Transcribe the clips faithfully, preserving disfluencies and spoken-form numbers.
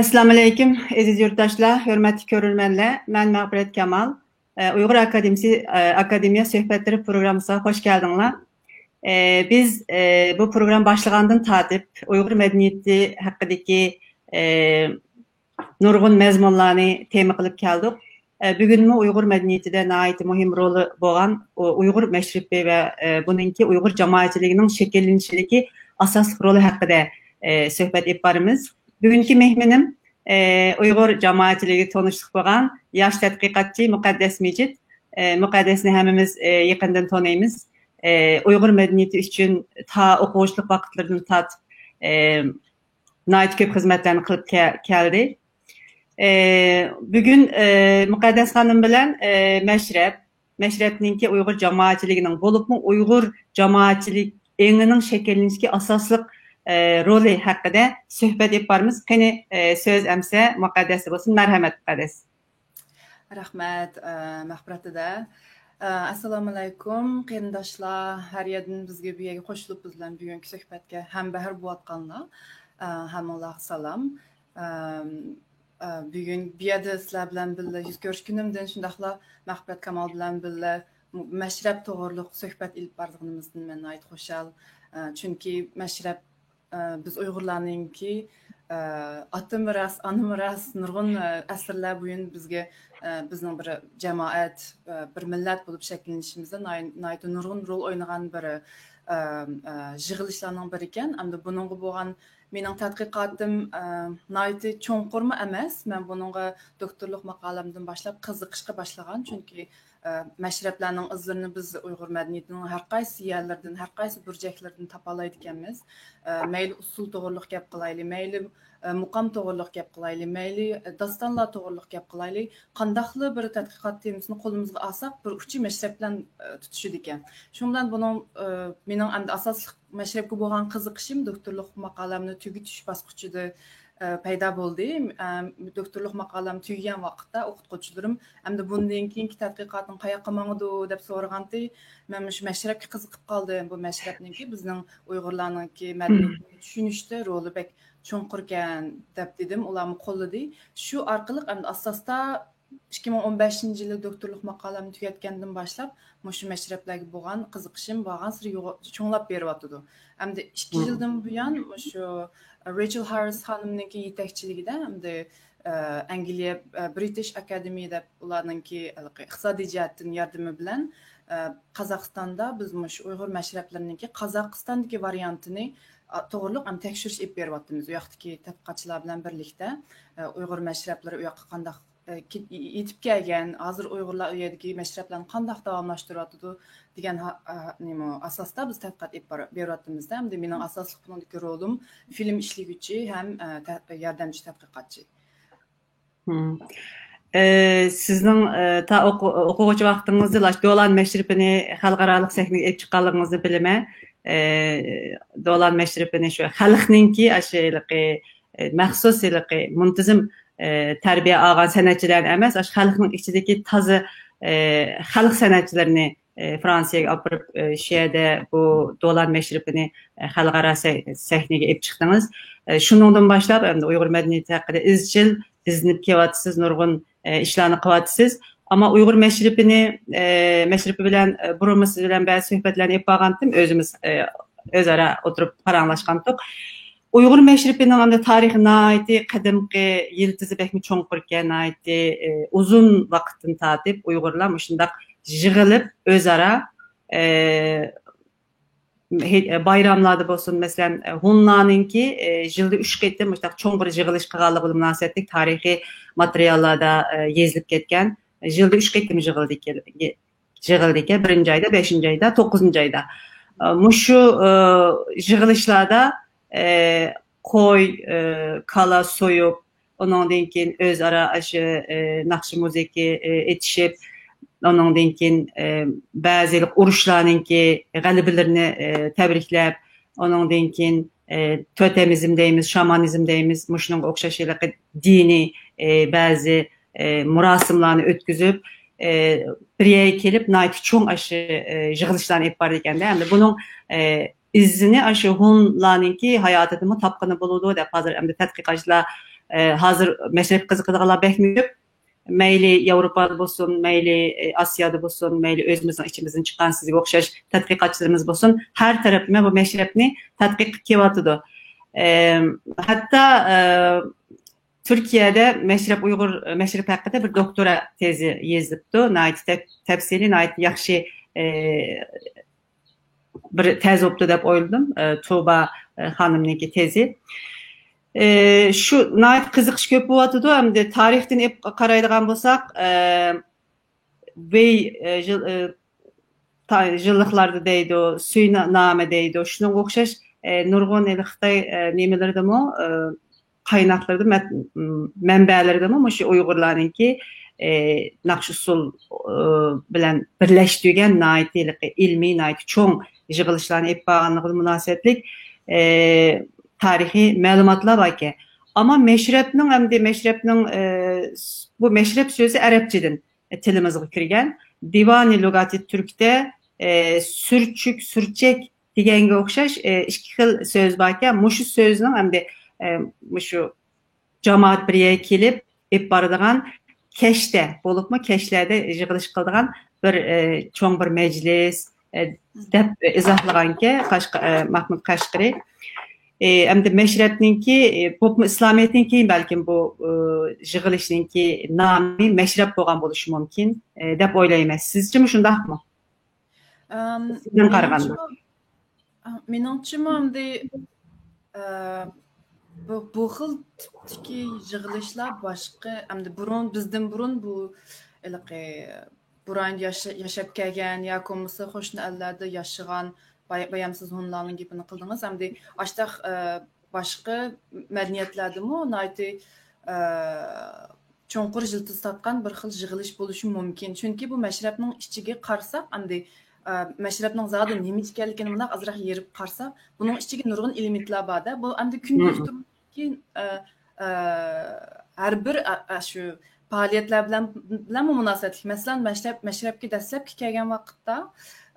ئەسسالامۇئەلەيكۇم، ئەزىز يۇرتداشلار، ھۆرمەتلىك كۆرۈرمەنلەر. مەن مەغپىرەت كامال. ئە، ئۇيغۇر ئاكادېمىيىسى، ئە، ئاكادېمىيە سۆھبەتلىرى پروگراممىسىغا خوش كەلدىڭلار. ئە، بىز، ئە، بۇ پروگرامما باشلىغاندىن تارتىپ ئۇيغۇر مەدەنىيىتى ھەققىدىكى، ئە، نۇرغۇن مەزمۇنلارنى تېما قىلىپ كەلدۇق. ئە، بۈگۈنمۇ ئۇيغۇر مەدەنىيىتىدە ناھايىتى مۇھىم رولى بولغان ئۇ-، ئۇيغۇر مەشرىپى ۋە، ئە، بۇنىڭكى ئۇيغۇر جامائەتچىلىكىنىڭ شەكىللىنىشىدىكى ئاساسلىق رولى ھەققىدە، ئە، سۆھبەت ئېلىپ بارىمىز. بۈگۈنكى مېھمىنىم، ئە، ئۇيغۇر جامائەتچىلىكىگە تونۇشلۇق بولغان ياش تەتقىقاتچى مۇقەددەس مىجىت. ئە، مۇقەددەسنى ھەممىمىز، ئە، يېقىندىن تونۇيمىز. ئە، ئۇيغۇر مەدەنىيىتى ئۈچۈن تا ئوقۇغۇچىلىق ۋاقىتلىرىدىن تارتىپ، ئە، ناھايىتى كۆپ خىزمەتلەرنى قىلىپ كە-، كەلدى. ئە، بۈگۈن، ئە، مۇقەددەس خانىم بىلەن، ئە، مەشرەپ، مەشرەپنىڭكى ئۇيغۇر جامائەتچىلىكىنىڭ، بولۇپمۇ ئۇيغۇر جامائەتچىلىك ئېڭىنىڭ شەكىللىنىشىدىكى ئاساسلىق، ئە، رولى ھەققىدە سۆھبەت ئېلىپ بارىمىز. قېنى، ئە، سۆز ئەمسە مۇقەددەستە بولسۇن. مەرھەمەت، مۇقەددەس. رەھمەت، ئە، مەغپىرەت دەدە. ئە، ئەسسالامۇئەلەيكۇم، قېرىنداشلار، ھەر يەردىن بىزگە بۇ يەرگە قوشۇلۇپ، بىز بىلەن بۈگۈنكى سۆھبەتكە ھەمبەھىر بولۇۋاتقانلار، ئە، ھەممىڭلارغا سالام. ئەم، ئە، بۈگۈن بۇ يەردە سىلەر بىلەن بىللە يۈز كۆرۈشكىنىمدىن، شۇنداقلا مەغپىرەت كامال بىلەن بىللە مەشرەپ توغرۇلۇق سۆھبەت ئېلىپ بارىدىغىنىمىزدىن مەن ناھايىتى خۇشال. ئە، چۈنكى مەشرەپ، ئە، بىز ئۇيغۇرلارنىڭكى، ئە، ئاتا مىراس، ئانا مىراس، نۇرغۇن، ئە، ئەسىرلەر بويۇن بىزگە، ئە، بىزنىڭ بىر جامائەت، ئە، بىر مىللەت بولۇپ شەكىللىنىشىمىزدە ناھاي-، ناھايىتى نۇرغۇن رول ئوينىغان بىر، ئە، ئە، يىغىلىشلارنىڭ بىرى ئىكەن. ئەمدى بۇنىڭغا بولغان مېنىڭ تەتقىقاتىم، ئە، ناھايىتى چوڭقۇرمۇ ئەمەس. مەن بۇنىڭغا دوكتورلۇق ماقالەمدىن باشلاپ قىزىقىشقا باشلىغان. چۈنكى، ئە، مەشرەپلەرنىڭ ئىزلىرىنى بىز ئۇيغۇر مەدەنىيىتىنىڭ ھەر قايسى يەرلىرىدىن، ھەر قايسى بۇرجەكلىرىدىن تاپالايدىكەنمىز. ئە، مەيلى ئۇسسۇل توغرۇلۇق گەپ قىلايلى، مەيلى، ئە، مۇقام توغرۇلۇق گەپ قىلايلى، مەيلى، ئە، داستانلار توغرۇلۇق گەپ قىلايلى، قانداقلا بىر تەتقىقات تېمىسىنى قولىمىزغا ئالساق، بىر ئۇچى مەشرەپ بىلەن، ئە، تۇتىشىدىكەن. شۇنىڭ بىلەن بۇنىڭ، ئە، مېنىڭ ئەمدى ئاساسلىق مەشرەپكە بولغان قىزىقىشىم دوكتورلۇق ماقالەمنى تۈگىتىش باسقۇچىدا، ئە، پەيدا بولدى. ئەم، دوكتورلۇق ماقالەم تۈگىگەن ۋاقىتتا ئوقۇتقۇچىلىرىم، «ئەمدى بۇندىن كېيىنكى تەتقىقاتىڭ قاياققا ماڭىدۇ؟» دەپ سورىغانتى. مەن مۇشۇ مەشرەپكە قىزىقىپ قالدىم. بۇ مەشرەپنىڭكى بىزنىڭ ئۇيغۇرلارنىڭكى مەدەنىيىتىنى چۈشىنىشتە رولى بەك چوڭقۇركەن دەپ دېدىم. ئۇلارمۇ قوللىدى. شۇ ئارقىلىق ئەمدى ئاستا-ئاستا ئىككى مىڭ ئون بەشىنچى يىلى دوكتورلۇق ماقالەمنى تۈگەتكەندىن باشلاپ، مۇشۇ مەشرەپلەرگە بولغان قىزىقىشىم بارغانسېرى يوغ-، چوڭلاپ بېرىۋاتىدۇ. ئەمدى ئىككى يىلدىن بۇيان مۇشۇ رېچېل ھاررىس خانىمنىڭكى يېتەكچىلىكىدە ئەمدى، ئە، ئەنگلىيە، ئە، برىتىش ئاكادېمىيە دەپ ئۇلارنىڭكى ھېلىقى ئىقتىسادىي جەھەتتىن ياردىمى بىلەن، ئە، قازاقىستاندا بىز مۇشۇ ئۇيغۇر مەشرەپلىرىنىڭكى قازاقىستاندىكى ۋارىيانتىنى، ئا، توغرۇلۇق ھەم تەكشۈرۈش ئېلىپ بېرىۋاتىمىز. ئۇ ياقتىكى تەتقىقاتچىلار بىلەن بىرلىكتە، ئە، ئۇيغۇر مەشرەپلىرى ئۇ ياققا قانداق ئە، كېت-، يېتىپ كەلگەن، ھازىر ئۇيغۇرلار ئۇ يەردىكى مەشرەپلەرنى قانداق داۋاملاشتۇرۇۋاتىدۇ دېگەن ھا-، ئا، نېمە، ئاساستا بىز تەتقىقات ئېلىپ بار-، بېرىۋاتىمىز-دە. ئەمدى مېنىڭ ئاساسلىق بۇنىڭدىكى رولۇم فىلىم ئىشلىگۈچى ھەم، ئە، تە-، ياردەمچى تەتقىقاتچى. مم. ئە، سىزنىڭ، ئە، تا ئوقۇ-، ئوقۇغۇچى ۋاقتىڭىزدا ئاشۇ دولان مەشرىپىنى خەلقئارالىق سەھنىگە ئېلىپ چىققانلىقىڭىزنى بىلىمەن. ئە، دولان مەشرىپىنى شۇ خەلقنىڭكى ئاشۇ ھېلىقى ئە، مەخسۇس ھېلىقى مۇنتىزىم، ئە، تەربىيە ئالغان سەنئەتچىلەرنى ئەمەس، ئاشۇ خەلقنىڭ ئىچىدىكى تازا، ئە، خەلق سەنئەتچىلىرىنى، ئە، فرانسىيەگە ئاپىرىپ، ئە، شۇ يەردە بۇ دولان مەشرىپىنى، ئە، خەلقئارا سە-، سەھنىگە ئېلىپ چىقتىڭىز. ئە، شۇنىڭدىن باشلاپ، ئەمدى ئۇيغۇر مەدەنىيىتى ھەققىدە ئىزچىل ئىزدىنىپ كېلىۋاتىسىز، نۇرغۇن، ئە، ئىشلارنى قىلىۋاتىسىز. ئەمما ئۇيغۇر مەشرىپىنى، ئە، مەشرىپى بىلەن، ئە، بۇرۇنمۇ سىز بىلەن بەزى سۆھبەتلەرنى ئېلىپ بارغانتىم، ئۆزىمىز، ئە، ئۆزئارا ئولتۇرۇپ پاراڭلاشقانتۇق. ئۇيغۇر مەشرىپىنىڭ ئەمدى تارىخى ناھايىتى قەدىمكى، يىلتىزى بەكمۇ چوڭقۇركەن، ناھايىتى، ئى، ئۇزۇن ۋاقىتتىن تارتىپ ئۇيغۇرلار مۇشۇنداق يىغىلىپ ئۆزئارا، ئى، ھې-، بايراملاردا بولسۇن، مەسىلەن، ھونلارنىڭكى، ئى، يىلدا ئۈچ قېتىم مۇشۇنداق چوڭ بىر يىغىلىش قىلغانلىقى بىلەن مۇناسىۋەتلىك تارىخىي ماتېرىياللاردا، ئى، يېزىلىپ كەتكەن. يىلدا ئۈچ قېتىم يىغىلىدىكەن. يىغىلىدىكەن، بىرىنچى ئايدا، بەشىنچى ئايدا، توققۇزىنچى ئايدا. ئە، مۇشۇ، ئە، يىغىلىشلاردا، ئە، قوي، ئە، كالا سويۇپ، ئۇنىڭدىن كېيىن ئۆزئارا ئاشۇ، ئە، ناخشا مۇزىكا، ئە، ئېيتىشىپ، ئۇنىڭدىن كېيىن، ئە، بەزى ئۇرۇشلارنىڭكى غەلىبىلىرىنى، ئە، تەبرىكلەپ، ئۇنىڭدىن كېيىن، ئە، توتېمىزم دەيمىز، شامانىزم دەيمىز، مۇشۇنىڭغا ئوخشاش ھېلىقى دىنىي، ئە، بەزى ئى، مۇراسىملارنى ئۆتكۈزۈپ، ئى، بىر يەرگە كېلىپ، ناھايىتى چوڭ ئاشۇ، ئى، يىغىلىشلارنى ئېلىپ بارىدىكەن-دە. ئەمدى بۇنىڭ، ئى، ئىزىنى ئاشۇ ھونلارنىڭكى ھاياتىدىمۇ تاپقىلى بولىدۇ دەپ، ھازىر ئەمدى تەتقىقاتچىلار ئە، ھازىر مەشرەپكە قىزىقىدىغانلار بەكمۇ كۆپ. مەيلى ياۋروپادا بولسۇن، مەيلى، ئە، ئاسىيادا بولسۇن، مەيلى ئۆزىمىزنىڭ ئىچىمىزدىن چىققان سىزگە ئوخشاش تەتقىقاتچىلىرىمىز بولسۇن، ھەر تەرەپلىمە بۇ مەشرەپنى تەتقىق قىلىپ كېلىۋاتىدۇ. ئە، ھەتتا، ئە، تۈركىيەدە مەشرەپ، ئۇيغۇر مەشرەپ ھەققىدە بىر دوكتورا تېزى يېزىپتۇ. ناھايىتى تەپ-، تەپسىلىي، ناھايىتى ياخشى، ئە، بىر تەز بوپتۇ دەپ ئويلىدىم. ئە، تۇبا، ئە، خانىمنىڭكى تېزى. ئە، شۇ ناھايىتى قىزىقىش كۆپ بولۇۋاتىدۇ. ئەمدى تارىختىن ئېلىپ قارايدىغان بولساق، ئە، ۋېي، ئە، ژىل-، ئە، تا-، ژىللىقلاردا دەيدۇ، سۈي نا-، نامە دەيدۇ. شۇنىڭغا ئوخشاش، ئە، نۇرغۇن ھېلى خىتاي، ئە، نېمىلىرىدىمۇ، ئە، قايناقلىرىدا، مەت-، م-، مەنبەلىرىدىمۇ مۇشۇ ئۇيغۇرلارنىڭكى، ئى، نەقىش ئۇسسۇل، ئى، بىلەن بىرلەشتۈرگەن ناھايىتى ھېلىقى ئىلمىي، ناھايىتى چوڭ يىغىلىشلارنى ئېلىپ بارغانلىقىغا مۇناسىۋەتلىك، ئى، تارىخىي مەلۇماتلار باركەن. ئەمما مەشرەپنىڭ ئەمدى، مەشرەپنىڭ، ئى، س-، بۇ مەشرەپ سۆزى ئەرەبچىدىن تىلىمىزغا كىرگەن. دىۋانى لۇغاتى تۈركتە، ئى، سۈرچۈك، سۈرچەك دېگەنگە ئوخشاش، ئى، ئىككى خىل سۆز باركەن. مۇشۇ سۆزنىڭ ئەمدى، ئى، مۇشۇ جامائەت بىر يەرگە كېلىپ ئېلىپ بارىدىغان كەچتە، بولۇپمۇ كەچلەردە يىغىلىش قىلىدىغان بىر، ئى، چوڭ بىر مەجلىس، ئى، دەپ ئىزاھلىغانكەن قەشق-، ئى، مەھمۇد قەشقىرى. ئى، ئەمدى مەشرەپنىڭكى، ئى، بولۇپمۇ ئىسلامىيەتتىن كېيىن بەلكىم بۇ، ئى، يىغىلىشنىڭكى نامى مەشرەپ بولغان بولۇشى مۇمكىن، ئى، دەپ ئويلايمەن. سىزچىمۇ شۇنداقمۇ؟ ئەم، سىزدىن قارىغاندا. مېنىڭچىمۇ، ئە، مېنىڭچىمۇ ئەمدى، ئە، بۇ، بۇ خىل تىپتىكى يىغىلىشلار باشقا، ئەمدى بۇرۇن، بىزدىن بۇرۇن بۇ، ھېلىقى، بۇ رايوندا ياشا-، ياشاپ كەلگەن ياكى بولمىسا قوشنا ئەللەردە ياشىغان باي-، بايام سىز ھونلارنىڭ گېپىنى قىلدىڭىز. ئەمدى ئاشتاق، ئە، باشقا مەدەنىيەتلەردىمۇ ناھايىتى، ئە، چوڭقۇر يىلتىز تارتقان بىر خىل يىغىلىش بولۇشى مۇمكىن. چۈنكى بۇ مەشرەپنىڭ ئىچىگە قارىساق، ئەمدى، ئە، مەشرەپنىڭ زادى نېمە ئىكەنلىكىنى مۇنداق ئازراق يېرىپ قارىساق، بۇنىڭ ئىچىگە نۇرغۇن ئېلېمېنتلار بار-دە. بۇ ئەمدى كۈندۈز تۇرۇپ كېيىن، ئە، ئە، ھەر بىر، ئە، ئە، شۇ پائالىيەتلەر بىلەن، بىلەنمۇ مۇناسىۋەتلىك. مەسىلەن، مەشرەپ، مەشرەپكە دەسلەپكى كەلگەن ۋاقىتتا،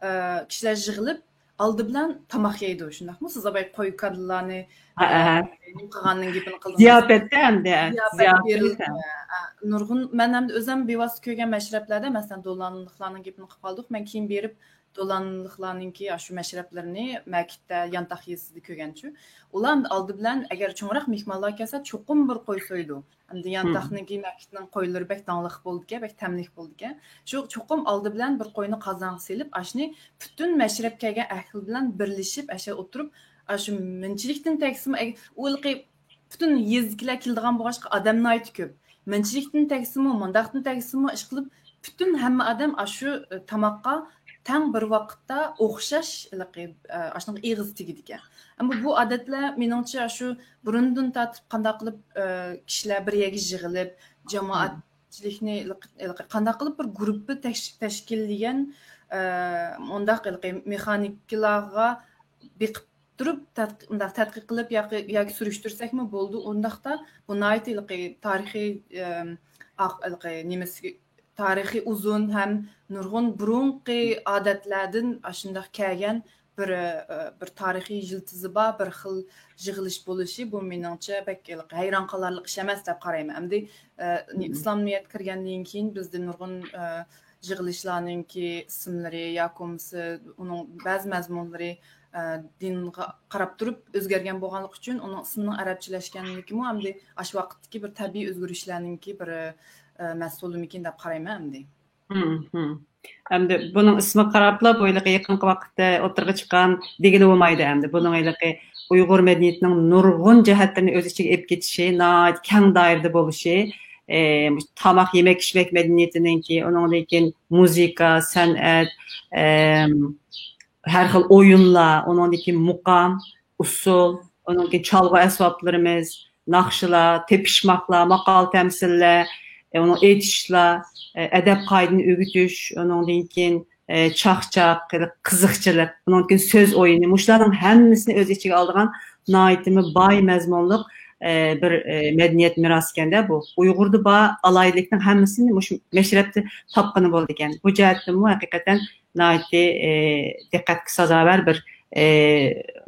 ئە، كىشىلەر يىغىلىپ، ئالدى بىلەن تاماق يەيدۇ، شۇنداقمۇ؟ سىز بايا قوي كاللىلارنى، ھە، ھە. ئە، نېمە قىلغاننىڭ گېپىنى قىلدىڭىز. زىياپەتتە ئەمدى، ھە، زىياپەت زىياپەت بېرىلدى. ھە. ھە، نۇرغۇن، مەن ئەمدى ئۆزۈم بىۋاسىتە كۆرگەن مەشرەپلەردە، مەسىلەن، دولانلىقلارنىڭ گېپىنى قىلىپ قالدۇق. مەن كېيىن بېرىپ دولانلىقلارنىڭكى ئاشۇ مەشرەپلىرىنى مەكىتتە يانتاق يېزىسىدا كۆرگەنچۇ. ئۇلار ئالدى بىلەن، ئەگەر چوڭراق مېھمانلار كەلسە، چوقۇم بىر قوي سويىدۇ. ئەمدى يانتاقنىڭكى مەكىتنىڭ قويلىرى بەك داڭلىق بولىدىكەن، بەك تەملىك بولىدىكەن. شۇ چوقۇم ئالدى بىلەن بىر قوينى قازانغا سېلىپ، ئاشۇنى پۈتۈن مەشرەپ كەلگەن ئەھلى بىلەن بىرلىشىپ، ئاشۇ ئولتۇرۇپ، ئاشۇ مىنچىلىكتىن تەگسىمۇ، ئەگەر ئۇ ھېلىقى پۈتۈن يېزىدىكىلەر كېلىدىغان بولغاچقا، ئادەم ناھايىتى كۆپ. مىنچىلىكتىن تەگسىمۇ، مۇنداقتىن تەگسىمۇ، ئىشقىلىپ، پۈتۈن ھەممە ئادەم ئاشۇ، ئە، تاماققا تەڭ بىر ۋاقىتتا ئوخشاش ھېلىقى، ئە، ئاشۇنىڭغا ئېغىز تېگىدىكەن. ئەمما بۇ ئادەتلەر، مېنىڭچە، ئاشۇ بۇرۇندىن تارتىپ قانداق قىلىپ، ئە، كىشىلەر بىر يەرگە يىغىلىپ، جامائەتچىلىكنى ھېلىقى، ھېلىقى قانداق قىلىپ بىر گۇرۇپپا تەش-، تەشكىللىگەن، ئە، مۇنداق ھېلىقى مېخانىكىلارغا بېقىپ تۇرۇپ، تەتقىق-، مۇنداق تەتقىق قىلىپ ياكى، ياكى سۈرۈشتۈرسەكمۇ بولىدۇ. ئۇنداقتا بۇ ناھايىتى ھېلىقى تارىخىي، ئەم، ئاق-، ھېلىقى نېمىسى، تارىخى ئۇزۇن ھەم نۇرغۇن بۇرۇنقى ئادەتلەردىن ئاشۇنداق كەلگەن بىر، ئە، بىر تارىخىي يىلتىزى بار بىر خىل يىغىلىش بولۇشى، بۇ مېنىڭچە بەك ھېلىقى ھەيران قالارلىق ئىش ئەمەس دەپ قارايمەن. ئەمدى، ئە، ئىسلامىيەت كىرگەندىن كېيىن بىزدە نۇرغۇن، ئە، يىغىلىشلارنىڭكى ئىسىملىرى ياكى بولمىسا ئۇنىڭ بەزى مەزمۇنلىرى، ئە، دىنغا قاراپ تۇرۇپ ئۆزگەرگەن بولغانلىقى ئۈچۈن ئۇنىڭ ئىسمىنىڭ ئەرەبچىلەشكەنلىكىمۇ ئەمدى ئاشۇ ۋاقىتتىكى بىر تەبىئىي ئۆزگىرىشلەرنىڭكى بىر، ئە، مەھسۇلىمىكىن دەپ قارايمەن ئەمدى. ھىم، ھىم. ئەمدى بۇنىڭ ئىسمىغا قاراپلا بۇ ھېلىقى يېقىنقى ۋاقىتتا ئوتتۇرىغا چىققان دېگىلى بولمايدۇ ئەمدى. بۇنىڭ ھېلىقى ئۇيغۇر مەدەنىيىتىنىڭ نۇرغۇن جەھەتلىرىنى ئۆز ئىچىگە ئېلىپ كېتىشى، ناھايىتى كەڭ دائىرىدە بولۇشى، ئە، تاماق يېمەك ئىچمەك مەدەنىيىتىنىڭكى، ئۇنىڭدىن كېيىن مۇزىكا، سەنئەت، ئەم، ھەر خىل ئويۇنلار، ئۇنىڭدىن كېيىن مۇقام، ئۇسسۇل، ئۇنىڭدىن كېيىن چالغۇ ئەسۋابلىرىمىز، ناخشىلار، تېپىشماقلار، ماقال-تەمسىللەر، ئە، ئۇنىڭ ئېيتىشلار، ئە، ئەدەپ-قائىدىنى ئۆگىتىش، ئۇنىڭدىن كېيىن، ئە، چاقچاق، قىزىقچىلىق، ئۇنىڭدىن كېيىن سۆز ئويۇنى، مۇشۇلارنىڭ ھەممىسىنى ئۆز ئىچىگە ئالىدىغان ناھايىتىمۇ باي مەزمۇنلۇق، ئە، بىر، ئە، مەدەنىيەت مىراسىكەن-دە بۇ. ئۇيغۇردا بار ئالاھىدىلىكنىڭ ھەممىسىنى مۇشۇ مەشرەپتە تاپقىلى بولىدىكەن. بۇ جەھەتتىنمۇ ھەقىقەتەن ناھايىتى، ئى، دىققەتكە سازاۋەر بىر، ئى،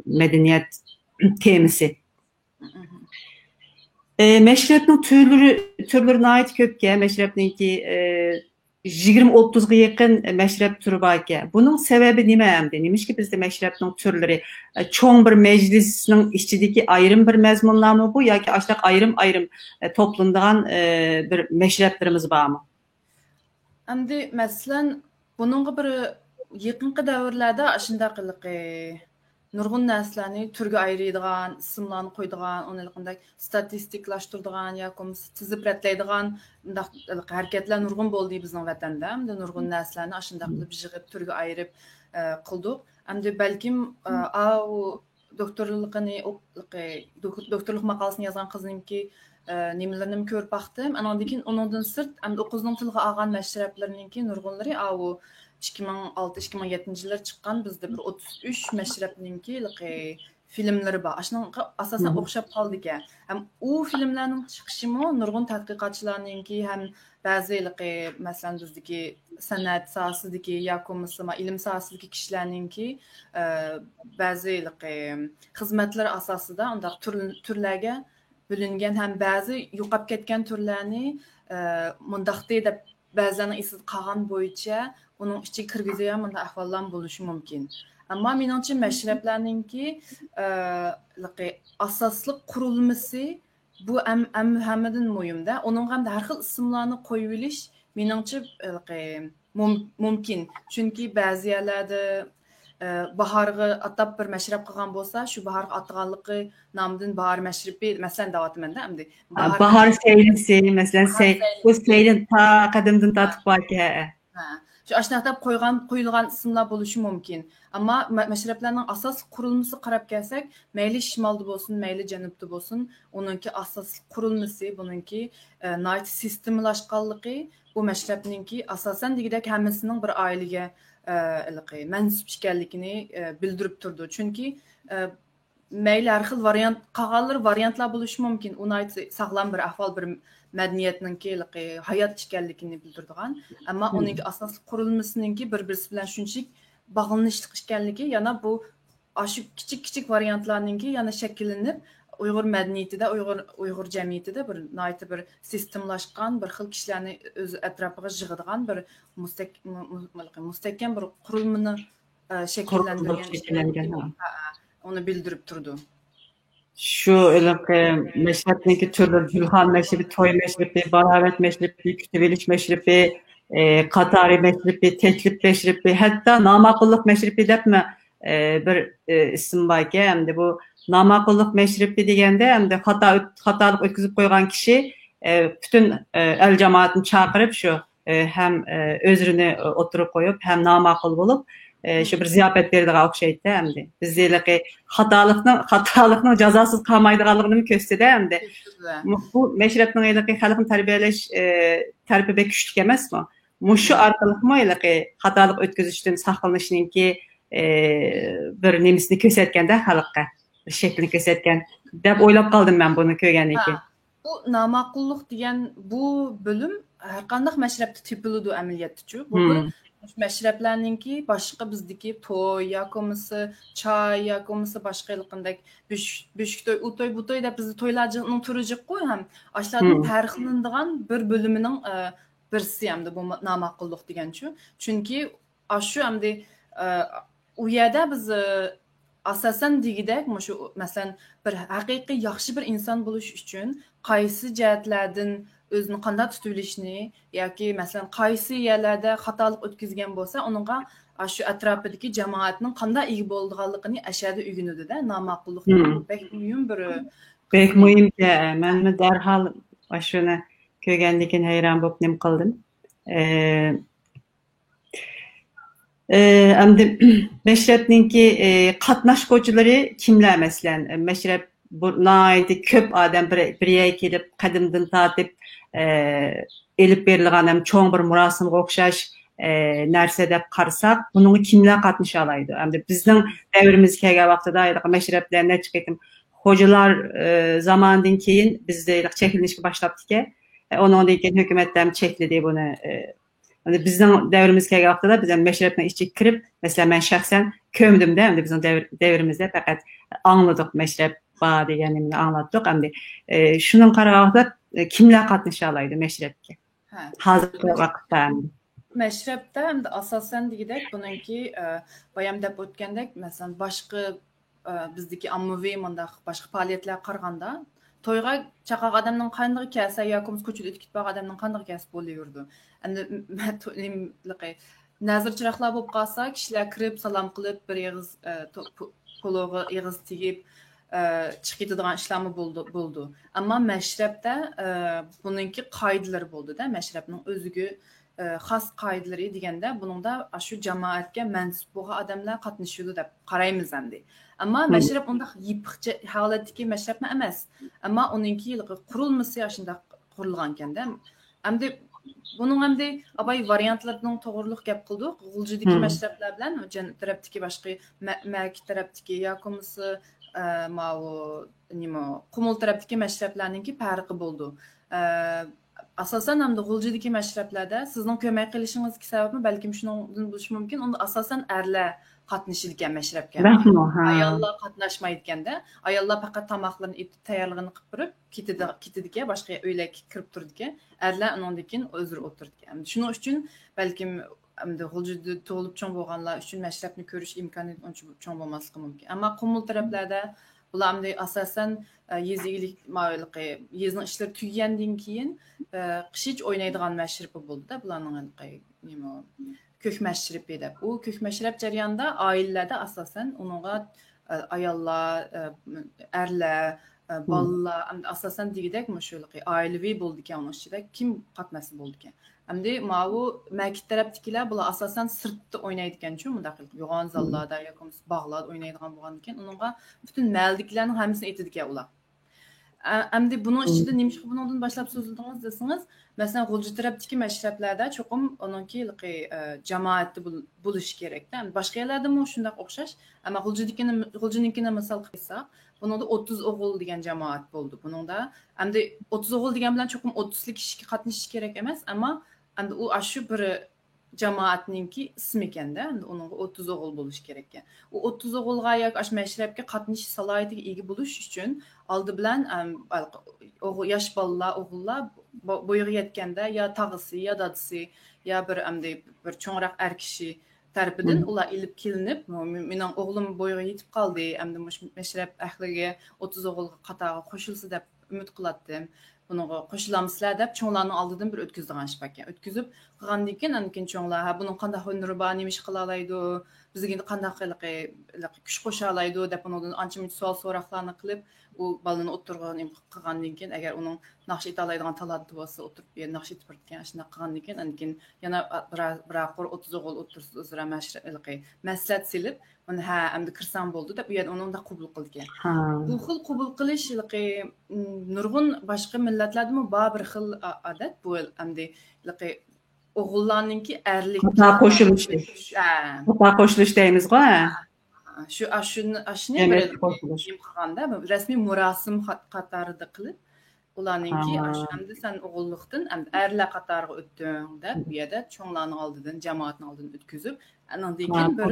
مەدەنىيەت تېمىسى. ئە، مەشرەپنىڭ تۈرلىرى، تۈرلىرى ناھايىتى كۆپكەن. مەشرەپنىڭكى، ئە، يىگىرمە ئوتتۇزغا يېقىن مەشرەپ تۈرى باركەن. بۇنىڭ سەۋەبى نېمە ئەمدى؟ نېمىشقا بىزدە مەشرەپنىڭ تۈرلىرى، ئە، چوڭ بىر مەجلىسنىڭ ئىچىدىكى ئايرىم بىر مەزمۇنلارمۇ بۇ ياكى ئاشۇنداق ئايرىم-ئايرىم، ئە، توپلىنىدىغان، ئە، بىر مەشرەپلىرىمىز بارمۇ؟ ئەمدى مەسىلەن، بۇنىڭغا بىر يېقىنقى دەۋرلەردە ئاشۇنداق ھېلىقى نۇرغۇن نەرسىلەرنى تۈرگە ئايرىيدىغان، ئىسىملارنى قويىدىغان، ئۇنى ھېلىقىندەك ستاتىستىكىلاشتۇرىدىغان ياكى بولمىسا تىزىپ رەتلەيدىغان مۇنداق ھېلىقى ھەرىكەتلەر نۇرغۇن بولدى بىزنىڭ ۋەتەندە. ئەمدى نۇرغۇن نەرسىلەرنى ئاشۇنداق قىلىپ يىغىپ تۈرگە ئايرىپ، ئە، قىلدۇق. ئەمدى بەلكىم، ئە، ئاۋۇ دوكتورلۇقىنى ئوق-، دوك-، دوكتورلۇق ماقالىسىنى يازغان قىزنىڭكى، ئە، نېمىلىرىنىمۇ كۆرۈپ باقتىم. ئانىڭدىن كېيىن ئۇنىڭدىن سىرت، ئەمدى ئۇ قىزنىڭ تىلغا ئالغان مەشرەپلىرىنىڭكى نۇرغۇنلىرى ئاۋۇ ئىككى مىڭ ئالتە، ئىككى مىڭ يەتتىنچى يىللار چىققان بىزدە بىر ئوتتۇز ئۈچ مەشرەپنىڭكى ھېلىقى فىلىملىرى بار. ئاشۇنىڭغا ئاساسەن ئوخشاپ قالىدىكەن. ھەم ئۇ فىلىملارنىڭ چىقىشىمۇ نۇرغۇن تەتقىقاتچىلارنىڭكى ھەم بەزى ھېلىقى، مەسىلەن، بىزدىكى سەنئەت ساھەسىدىكى ياكى بولمىسا ئىلىم ساھەسىدىكى كىشىلەرنىڭكى، ئە، بەزى ھېلىقى خىزمەتلىرى ئاساسىدا ئۇنداق تۈر-، تۈرلەرگە بۆلۈنگەن ھەم بەزى يوقاپ كەتكەن تۈرلەرنى، ئە، مۇنداقتى دەپ بەزىلەرنىڭ ئېسىدە قالغان بويىچە ئۇنىڭ ئىچىگە كىرگۈزگەن مۇنداق ئەھۋاللارمۇ بولۇشى مۇمكىن. ئەمما مېنىڭچە مەشرەپلەرنىڭكى، ئە، ھېلىقى ئاساسلىق قۇرۇلمىسى بۇ ئەم-، ئەم-، ھەممىدىن مۇھىمدە. ئۇنىڭغا ئەمدى ھەر خىل ئىسىملارنى قويۇۋېلىش مېنىڭچە، ھېلىقى، مۇم-، مۇمكىن. چۈنكى بەزى يەرلەردە، ئە، باھارغا ئاتاپ بىر مەشرەپ قىلغان بولسا، شۇ باھارغا ئاتىغانلىقى نامىدىن باھار مەشرىپى، مەسىلەن، دەۋاتىمەن-دە ئەمدى. باھار باھار سەيلىسى، مەسىلەن، باھار سەي-، بۇ سەيلىسى. سەيلىن تا قەدىمدىن تارتىپ باركەن. ھە. شۇ ئاشۇنداق دەپ قويغان، قويۇلغان ئىسىملار بولۇشى مۇمكىن. ئەمما مە-، مەشرەپلەرنىڭ ئاساسلىق قۇرۇلمىسىغا قاراپ كەلسەك، مەيلى شىمالدا بولسۇن، مەيلى جەنۇبتا بولسۇن، ئۇنىڭكى ئاساسلىق قۇرۇلمىسى، بۇنىڭكى، ئە، ناھايىتى سىستېمىلاشقانلىقى، بۇ مەشرەپنىڭكى ئاساسەن دېگۈدەك ھەممىسىنىڭ بىر ئائىلىگە، ئە، ھېلىقى مەنسۇپ ئىكەنلىكىنى، ئە، بىلدۈرۈپ تۇرىدۇ. چۈنكى، ئە، مەيلى ھەر خىل ۋارىيانت، قالغانلىرى ۋارىيانتلار بولۇشى مۇمكىن. ئۇ ناھايىتى ساغلام بىر ئەھۋال، بىر مەدەنىيەتنىڭكى ھېلىقى ھايات ئىكەنلىكىنى بىلدۈرىدىغان. ئەمما ئۇنىڭكى ئاساسلىق قۇرۇلمىسىنىڭكى بىر-بىرسى بىلەن شۇنچىلىك باغلىنىشلىق ئىكەنلىكى، يەنە بۇ ئاشۇ كىچىك-كىچىك ۋارىيانتلارنىڭكى يەنە شەكىللىنىپ، ئۇيغۇر مەدەنىيىتىدە، ئۇيغۇر، ئۇيغۇر جەمئىيىتىدە بىر ناھايىتى بىر سىستېمىلاشقان، بىر خىل كىشىلەرنى ئۆز ئەتراپىغا يىغىدىغان بىر مۇستەك-، مۇ-، مۇ-، مۇستەھكەم بىر قۇرۇلمىنى، ئە، قۇرۇلمىنى شەكىللەندۈرگەن، شەكىللەندۈرگەن، ھە. ھە، ئۇنى بىلدۈرۈپ تۇرىدۇ. شۇ ھېلىقى مەشرەپنىڭكى تۈرلىرى، گۈلخان مەشرىپى، توي مەشرىپى، باراۋەت مەشرىپى، كۈتۈۋېلىش مەشرىپى، ئى، قاتارى مەشرىپى، تەكلىپ مەشرىپى، ھەتتا ناماقۇللۇق مەشرىپى دەپمۇ، ئى، بىر، ئى، ئىسىم باركەن. ئەمدى بۇ ناماقۇللۇق مەشرىپى دېگەندە، ئەمدى خاتا ئۆت-، خاتالىق ئۆتكۈزۈپ قويغان كىشى، ئى، پۈتۈن، ئى، ئەل جامائەتنى چاقىرىپ شۇ ئى، ھەم، ئى، ئۆزرىنى ئوتتۇرىغا قويۇپ، ھەم ناماقۇل بولۇپ، ئى، شۇ بىر زىياپەت بېرىدىغان ئوخشايتتى ئەمدى. بىز ھېلىقى خاتالىقنىڭ، خاتالىقنىڭ جازاسىز قالمايدىغانلىقىنىمۇ كۆرسىتىدۇ ئەمدى. كۆرسىتىدۇ. مۇ-، بۇ مەشرەپنىڭ ھېلىقى خەلقنى تەربىيەلەش، ئى، تەرىپى بەك كۈچلۈك ئەمەسمۇ؟ مۇشۇ ئارقىلىقمۇ ھېلىقى خاتالىق ئۆتكۈزۈشتىن ساقلىنىشنىڭكى، ئى، بىر نېمىسىنى كۆرسەتكەندە خەلققە، بىر شەكلىنى كۆرسەتكەن دەپ ئويلاپ قالدىم مەن بۇنى كۆرگەندىن كېيىن. ھە. بۇ ناماقۇللۇق دېگەن بۇ بۆلۈم ھەرقانداق مەشرەپتە تېپىلىدۇ ئەمەلىيەتتىچۇ. بۇ بىر مەشرەپلەرنىڭكى باشقا بىزدىكى توي ياكى بولمىسا چاي ياكى بولمىسا باشقا ھېلىقىندەك بۆشۈك، بۆشۈك توي، ئۇ توي، بۇ توي دەپ بىزدە تويلار جىقنىڭ تۈرى جىققۇ ھەم ئاشۇلاردىن پەرقلىنىدىغان بىر بۆلۈمىنىڭ، ئە، بىرسى ئەمدى بۇ ما-، ناماقۇللۇق دېگەنچۇ. چۈنكى ئاشۇ ئەمدى، ئە، ئۇ يەردە بىز، ئە، ئاساسەن دېگۈدەك، مۇشۇ، مەسىلەن، بىر ھەقىقىي ياخشى بىر ئىنسان بولۇش ئۈچۈن قايسى جەھەتلەردىن ئۆزىنى قانداق تۇتۇۋېلىشنى ياكى، مەسىلەن، قايسى يەرلەردە خاتالىق ئۆتكۈزگەن بولسا، ئۇنىڭغا ئاشۇ ئەتراپىدىكى جامائەتنىڭ قانداق ئىگە بولىدىغانلىقىنى ئەشەدە ئۆگىنىدۇ-دە، ناماقۇللۇق دېگەن بۇ بەك مۇھىم بىر، بەك مۇھىمكەن. مەنمۇ دەرھال ئاشۇنى كۆرگەندىن كېيىن ھەيران بولۇپ نېمە قىلدىم. ئە، ئى، ئەمدى مەشرەپنىڭكى، ئى، قاتناشقۇچىلىرى كىملەر؟ مەسىلەن، مەشرەپ بۇ ناھايىتى كۆپ ئادەم بىر، بىر يەرگە كېلىپ، قەدىمدىن تارتىپ، ئى، ئېلىپ بېرىلغان ھەم چوڭ بىر مۇراسىمغا ئوخشاش، ئى، نەرسە دەپ قارىساق، بۇنىڭغا كىملەر قاتنىشالايدۇ؟ ئەمدى بىزنىڭ دەۋرىمىزگە كەلگەن ۋاقتىدا ھېلىقى مەشرەپلەر نەچچە قېتىم خوجىلار، ئى، زامانىدىن كېيىن بىزدە ھېلىقى چەكلىنىشكە باشلاپتىكەن. ئى، ئۇنىڭدىن كېيىن ھۆكۈمەت ھەم چەكلىدى بۇنى. ئى، ئەمدى بىزنىڭ دەۋرىمىزگە كەلگەن ۋاقتىدا بىز ئەمدى مەشرەپنىڭ ئىچىگە كىرىپ، مەسىلەن، مەن شەخسەن كۆرمىدىم-دە، ئەمدى بىزنىڭ دەۋر-، دەۋرىمىزدە پەقەت ئاڭلىدۇق مەشرەپ، بار دېگەننى ئاڭلاتتۇق. ئەمدى، ئە، شۇنىڭغا قارىغاندا، ئە، كىملەر قاتنىشالايدۇ مەشرەپكە؟ ھە. ھازىرقى ۋاقىتتا ئەمدى. مەشرەپتە ئەمدى ئاساسەن دېگۈدەك بۇنىڭكى، ئە، بايام دەپ ئۆتكەندەك، مەسىلەن، باشقا، ئە، بىزدىكى ئاممىۋى مۇنداق باشقا پائالىيەتلەرگە قارىغاندا، تويغا چاقاق ئادەمنىڭ قاندىقى كەلسە ياكى بولمىسا كوچىدا ئۆتۈپ كېتىپ بارغان ئادەمنىڭ قاندىقى كەلسە بولۇۋېرىدۇ. ئەمدى نەزىر چىراغلار بولۇپ قالسا، كىشىلەر كىرىپ، سالام قىلىپ، بىر ئېغىز، ئە، تو-، پۇ-، پۇلىغا ئېغىز تېگىپ، ئە، چىقىپ كېتىدىغان ئىشلارمۇ بولىدۇ، بولىدۇ. ئەمما مەشرەپتە، ئە، بۇنىڭكى قائىدىلىرى بولىدۇ-دە، مەشرەپنىڭ ئۆزىگە، ئە، خاس قائىدىلىرى دېگەندە، بۇنىڭدا ئاشۇ جامائەتكە مەنسۇپ بولغان ئادەملەر قاتنىشىدۇ دەپ قارايمىز ئەمدى. ئەمما مەشرەپ ئۇنداق يېپىقچە ھالەتتىكى مەشرەپمۇ ئەمەس. ئەمما ئۇنىڭكى قۇرۇلمىسى ئاشۇنداق قۇرۇلغانكەن-دە. ئەمدى بۇنىڭ ئەمدى ئاۋاي ۋارىيانتلىرىنىڭ توغرىلىق گەپ قىلدۇق. غۇلجىدىكى مەشرەپلەر بىلەن جەنۇب تەرەپتىكى باشقا مە-، مەكىت تەرەپتىكى ياكى بولمىسا، ئە، ماۋۇ، نېمە، قۇمۇل تەرەپتىكى مەشرەپلەرنىڭكى پەرقى بولىدۇ. ئە، ئاساسەن ئەمدى غۇلجىدىكى مەشرەپلەردە سىزنىڭ كۆرمەي قېلىشىڭىزدىكى سەۋەبمۇ بەلكىم شۇنىڭدىن بولۇشى مۇمكىن. ئۇندا ئاساسەن ئەرلەر قاتنىشىدىكەن مەشرەپكە. ئاياللار قاتناشمايدىكەن-دە. ئاياللار پەقەت تاماقلىرىنى ئېتىپ، تەييارلىقىنى قىلىپ بېرىپ، كېتىدىكەن، باشقا ئۆيلەرگە كىرىپ تۇرىدىكەن. ئەرلەر ئۇنىڭدىن كېيىن ئۆزلىرى ئولتۇرىدىكەن. شۇنىڭ ئۈچۈن بەلكىم ئەمدى غۇلجىدا تۇغۇلۇپ چوڭ بولغانلار ئۈچۈن مەشرەپنى كۆرۈش ئىمكانىيىتى ئۇنچە چوڭ بولماسلىقى مۇمكىن. ئەمما قۇمۇل تەرەپلەردە بۇلار ئەمدى ئاساسەن، ئە، يېزا ئىگىلىك، ماۋۇ ھېلىقى يېزىنىڭ ئىشلىرى تۈگىگەندىن كېيىن، ئە، قىشىچە ئوينايدىغان مەشرىپى بولدى-دە، بۇلارنىڭ ھېلىقى نېمە، كۆك مەشرىپى دەپ. ئۇ كۆك مەشرەپ جەريانىدا ئائىلىلەردە ئاساسەن ئۇنىڭغا، ئە، ئاياللار، ئە، ئەرلەر، ئە، بالىلار، ئەمدى ئاساسەن دېگۈدەك مۇشۇ ھېلىقى ئائىلىۋى بولىدىكەن ئۇنىڭ ئىچىدە. كىم قاتناشسا بولىدىكەن. ئەمدى ماۋۇ مەكىت تەرەپتىكىلەر بۇلار ئاساسەن سىرتتا ئوينايدىكەنچۇ، مۇنداق قىلىپ يوغان زاللاردا ياكى بولمىسا باغلاردا ئوينايدىغان بولغاندىكىن ئۇنىڭغا پۈتۈن مەھەللىدىكىلەرنىڭ ھەممىسىنى ئېتىدىكەن ئۇلار. ئە-، ئەمدى بۇنىڭ ئىچىدە نېمىشقا بۇنىڭدىن باشلاپ سۆزلىدىڭىز دېسىڭىز، مەسىلەن، غۇلجا تەرەپتىكى مەشرەپلەردە چوقۇم ئۇنىڭكى ھېلىقى، ئە، جامائەتتە بول-، بولۇشى كېرەكتە. باشقا يەرلەردىمۇ شۇنداق ئوخشاش. ئەمما غۇلجىدىكىنى، غۇلجىنىڭكىنى مىسال قىلساق، بۇنىڭدا ئوتتۇز ئوغۇل دېگەن جامائەت بولىدۇ. بۇنىڭدا ئەمدى ئوتتۇز ئوغۇل دېگەن بىلەن چوقۇم ئوتتۇزلا كىشى قاتنىشىشى كېرەك ئەمەس، ئەمما ئەمدى ئۇ ئاشۇ بىر جامائەتنىڭكى ئىسمى ئىكەندە، ئەمدى ئۇنىڭغا ئوتتۇز ئوغۇل بولۇشى كېرەككەن. ئۇ ئوتتۇز ئوغۇلغا ياكى ئاشۇ مەشرەپكە قاتنىشىش سالاھىيىتىگە ئىگە بولۇش ئۈچۈن ئالدى بىلەن، ئەم، ئوغۇ-، ياش بالىلار، ئوغۇللار بو-، بويىغا يەتكەندە يا تاغىسى، يا دادىسى، يا بىر ئەمدى بىر چوڭراق ئەر كىشى تەرىپىدىن ئۇلار ئېلىپ كېلىنىپ، مېنىڭ ئوغلۇم بويىغا يېتىپ قالدى، ئەمدى مۇشۇ مەشرەپ ئەھلىگە ئوتتۇز ئوغۇلغا قاتارغا قوشۇلسا دەپ ئۈمىد قىلاتتىم. بۇنىڭغا قوشۇلامسىلەر دەپ چوڭلارنىڭ ئالدىدىن بىر ئۆتكۈزىدىغان ئىش باركەن. ئۆتكۈزۈپ قىلغاندىن كېيىن، ئاندىن كېيىن چوڭلار، ھە، بۇنىڭ قانداق ھۈنىرى بار، نېمە ئىش قىلالايدۇ، بىزگە قانداق ھېلىقى، ھېلىقى كۈچ قوشالايدۇ دەپ ئۇنىڭدىن ئانچە مۇنچە سوئال سوراقلارنى قىلىپ، ئۇ بالىنى ئوتتۇرىغا نېمە قىلغاندىن كېيىن، ئەگەر ئۇنىڭ ناخشا ئېيتالايدىغان تالانتى بولسا، ئوتتۇرۇپ بىر ناخشا ئېيتىپ بېرىدىكەن. ئاشۇنداق قىلغاندىن كېيىن، ئاندىن كېيىن يەنە بىرەر، بىرەر قۇر ئوتتۇز ئوغۇل ئوتتۇرىسىدا ئۆزئارا مەشرە-، ھېلىقى مەسلىھەت سېلىپ، ئۇنى، ھە، ئەمدى كىرسەڭ بولدى دەپ، ئۇ يەردە ئۇنى ئۇنداق قوبۇل قىلىدىكەن. بۇ خىل قوبۇل قىلىش ھېلىقى، م، نۇرغۇن باشقا مىللەتلەردىمۇ بار بىر خىل ئا-، ئادەت. بۇ ئەمدى ھېلىقى ئوغۇللارنىڭكى ئەرلىك قاتار قوشۇلۇشى. ھە. قاتار قوشۇلۇش دەيمىزغۇ، ھە. ھە، شۇ، ئاشۇنى، ئاشۇنى بىر نېمە قىلغاندا، رەسمىي مۇراسىم قات-، قاتارىدا قىلىپ، ئۇلارنىڭكى ئاشۇ ئەمدى سەن ئوغۇللۇقتىن ئەمدى ئەرلەر قاتارىغا ئۆتتۈڭ دەپ، بۇ يەردە چوڭلارنىڭ ئالدىدىن، جامائەتنىڭ ئالدىدىن ئۆتكۈزۈپ، ئانىڭدىن كېيىن بىر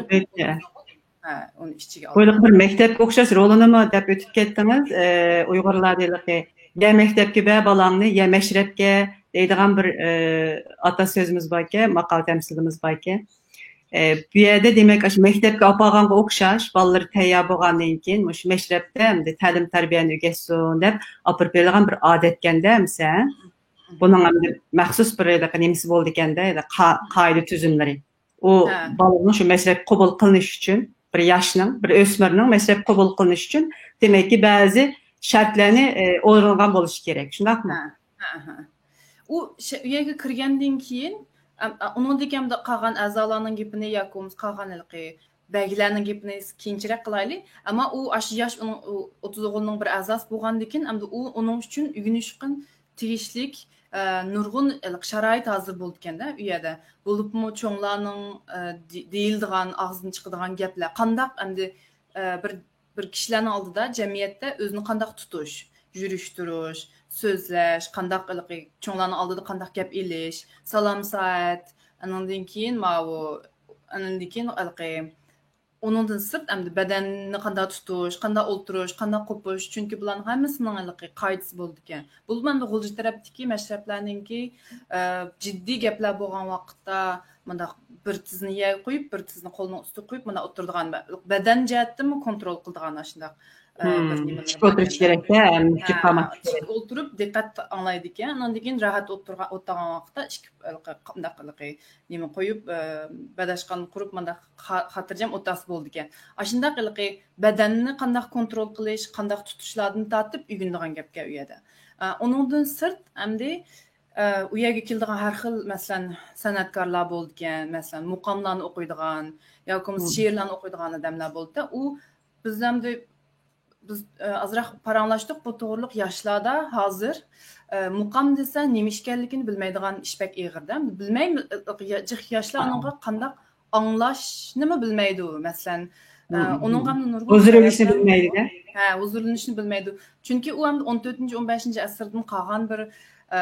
ھە، ئۇنى ئىچىگە ئالىدۇ. بۇ ھېلىقى بىر مەكتەپكە ئوخشاش رولىنىمۇ دەپ ئۆتۈپ كەتتىڭىز. ئە، ئۇيغۇرلاردا ھېلىقى يا مەكتەپكە بەر بالاڭنى، يا مەشرەپكە دەيدىغان بىر، ئە، ئاتا سۆزىمىز باركەن، ماقال تەمسىلىمىز باركەن. ئە، بۇ يەردە دېمەك، ئاشۇ مەكتەپكە ئاپارغانغا ئوخشاش، بالىلىرى تەييار بولغاندىن كېيىن مۇشۇ مەشرەپتە ئەمدى تەلىم تەربىيەنى ئۆگەتسۇن دەپ ئاپىرىپ بېرىدىغان بىر ئادەتكەندە ئەمسە. بۇنىڭ ئەمدى مەخسۇس بىر ھېلىقى نېمىسى بولىدىكەندە، ھېلىقى قا-، قائىدە تۈزۈملىرى. ئۇ بالىنىڭ شۇ مەشرەپكە قوبۇل قىلىنىشى ئۈچۈن، بىر ياشنىڭ، بىر ئۆسمۈرنىڭ مەشرەپكە قوبۇل قىلىنىشى ئۈچۈن، دېمەككى، بەزى شەرتلەرنى، ئە، ئورۇنلىغان بولۇشى كېرەك. شۇنداقمۇ؟ ھە، ھە، ھە. ئۇ شە-، ئۇ يەرگە كىرگەندىن كېيىن، ئەم، ئە، ئۇنىڭدىن كېيىن قالغان ئەزالارنىڭ گېپىنى ياكى بولمىسا قالغان ھېلىقى بەگلەرنىڭ گېپىنى كېيىنچىراق قىلايلى. ئەمما ئۇ ئاشۇ ياش، ئۇنىڭ، ئۇ ئوتتۇز ئوغۇلنىڭ بىر ئەزاسى بولغاندىكىن، ئەمدى ئۇ، ئۇنىڭ ئۈچۈن ئۆگىنىشكە تېگىشلىك، ئە، نۇرغۇن ھېلىقى شارائىت ھازىر بولىدىكەندە ئۇ يەردە. بولۇپمۇ چوڭلارنىڭ، ئە، دې-، دېيىلىدىغان، ئاغزىدىن چىقىدىغان گەپلەر قانداق ئەمدى، ئە، بىر بىر كىشىلەرنىڭ ئالدىدا جەمئىيەتتە ئۆزىنى قانداق تۇتۇش، يۈرۈشتۈرۈش، سۆزلەش، قانداق ھېلىقى چوڭلارنىڭ ئالدىدا قانداق گەپ ئېلىش، سالام سائەت، ئانىڭدىن كېيىن ماۋۇ، ئانىڭدىن كېيىن ھېلىقى ئۇنىڭدىن سىرت، ئەمدى بەدەننى قانداق تۇتۇش، قانداق ئولتۇرۇش، قانداق قوپۇش، چۈنكى بۇلارنىڭ ھەممىسىنىڭ ھېلىقى قائىدىسى بولىدىكەن. بۇ مەن غۇلجا تەرەپتىكى مەشرەپلەرنىڭكى، ئە، جىددىي گەپلەر بولغان ۋاقىتتا مۇنداق بىر تىزنى يەرگە قويۇپ، بىر تىزنى قولنىڭ ئۈستىگە قويۇپ، مۇنداق ئولتۇرىدىغان، بەدەن جەھەتتىنمۇ كونترول قىلىدىغان ئاشۇنداق، ئە، بىر نېمىلەر تىك ئولتۇرۇش باركەن. كېرەكتە، ھەم تىك ئولتۇرۇپ دىققەت ئاڭلايدىكەن. ئاندىن كېيىن راھەت ئولتۇرغان، ئولتۇرغان ۋاقىتتا ئىككى، مۇنداق، نېمە قويۇپ، ئە، بەدەشقان قۇرۇپ، مۇنداق خا-، خاتىرجەم ئولتۇرسا بولىدىكەن. ئاشۇنداق ھېلىقى بەدەننى قانداق كونترول قىلىش، قانداق تۇتۇشلاردىن تارتىپ ئۆگىنىدىغان گەپكەن ئۇ يەردە. ئە، ئۇنىڭدىن سىرت، ئەمدى، ئە، ئۇ يەرگە كېلىدىغان ھەر خىل، مەسىلەن، سەنئەتكارلار بولىدىكەن، مەسىلەن، مۇقاملارنى ئوقۇيدىغان ياكى بولمىسا شېئىرلارنى ئوقۇيدىغان ئادەملەر بولىدىكەن. ئۇ بىز ئەمدى بىز، ئە، ئازراق پاراڭلاشتۇق، بۇ توغرىلىق ياشلاردا ھازىر، ئە، مۇقام دېسە نېمە ئىكەنلىكىنى بىلمەيدىغان ئىش بەك ئېغىردا. بىلمەي، يا-، ياشلار ئۇنىڭغا قانداق ئاڭلاشنىمۇ بىلمەيدۇ، مەسىلەن. ئە، ئۇنىڭغا نۇرغۇن ھۇزۇرلىنىشنى بىلمەيدۇ. ھە، ھۇزۇرلىنىشنى بىلمەيدۇ. چۈنكى ئۇ ئەمدى ئون تۆتىنچى، ئون بەشىنچى ئەسىردىن قالغان بىر، ئە،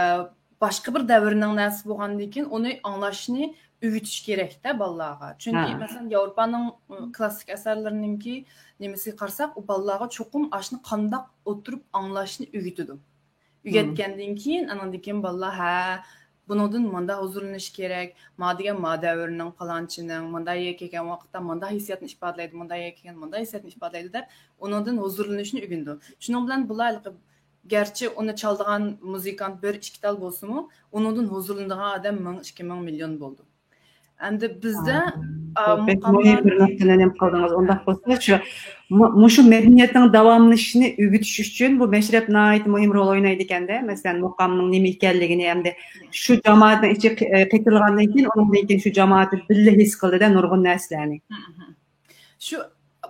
باشقا بىر دەۋرنىڭ نەرسىسى بولغاندىن كېيىن ئۇنى ئاڭلاشنى ئۆگىتىش كېرەكتە بالىلارغا. چۈنكى، مەسىلەن، ياۋروپانىڭ، ئۇ، كلاسسىك ئەسەرلىرىنىڭكى نېمىسىگە قارىساق، ئۇ بالىلارغا چوقۇم ئاشۇنى قانداق ئولتۇرۇپ ئاڭلاشنى ئۆگىتىدۇ. ئۆگەتكەندىن كېيىن، ئاناندىن كېيىن بالىلار، ھە، بۇنىڭدىن مۇنداق ھۇزۇرلىنىش كېرەك، ما دېگەن ما دەۋرنىڭ پالانچىنىڭ، مۇنداق يەرگە كەلگەن ۋاقىتتا مۇنداق ھېسسىياتنى ئىپادىلەيدۇ، مۇنداق يەرگە كەلگەن مۇنداق ھېسسىياتنى ئىپادىلەيدۇ دەپ، ئۇنىڭدىن ھۇزۇرلىنىشنى ئۆگىنىدۇ. شۇنىڭ بىلەن بۇلار ھېلىقى گەرچە ئۇنى چالىدىغان مۇزىكانت بىر، ئىككى تال بولسىمۇ، ئۇنىڭدىن ھۇزۇرلىنىدىغان ئادەم مىڭ، ئىككى مىڭ، مىليون بولىدۇ. ئەمدى بىزدە، ئا، بەك مۇھىم بىر نۇقتىنى نېمە قىلدىڭىز. ئۇنداق بولسا، شۇ، مۇ-، مۇشۇ مەدەنىيەتنىڭ داۋاملىشىشىنى ئۆگىتىش ئۈچۈن بۇ مەشرەپ ناھايىتى مۇھىم رول ئوينايدىكەن-دە. مەسىلەن، مۇقامنىڭ نېمە ئىكەنلىكىنى، ئەمدى شۇ جامائەتنىڭ ئىچىگە قې-، قېتىلغاندىن كېيىن، ئۇنىڭدىن كېيىن شۇ جامائەت بىللە ھېس قىلدى-دە نۇرغۇن نەرسىلەرنى. شۇ،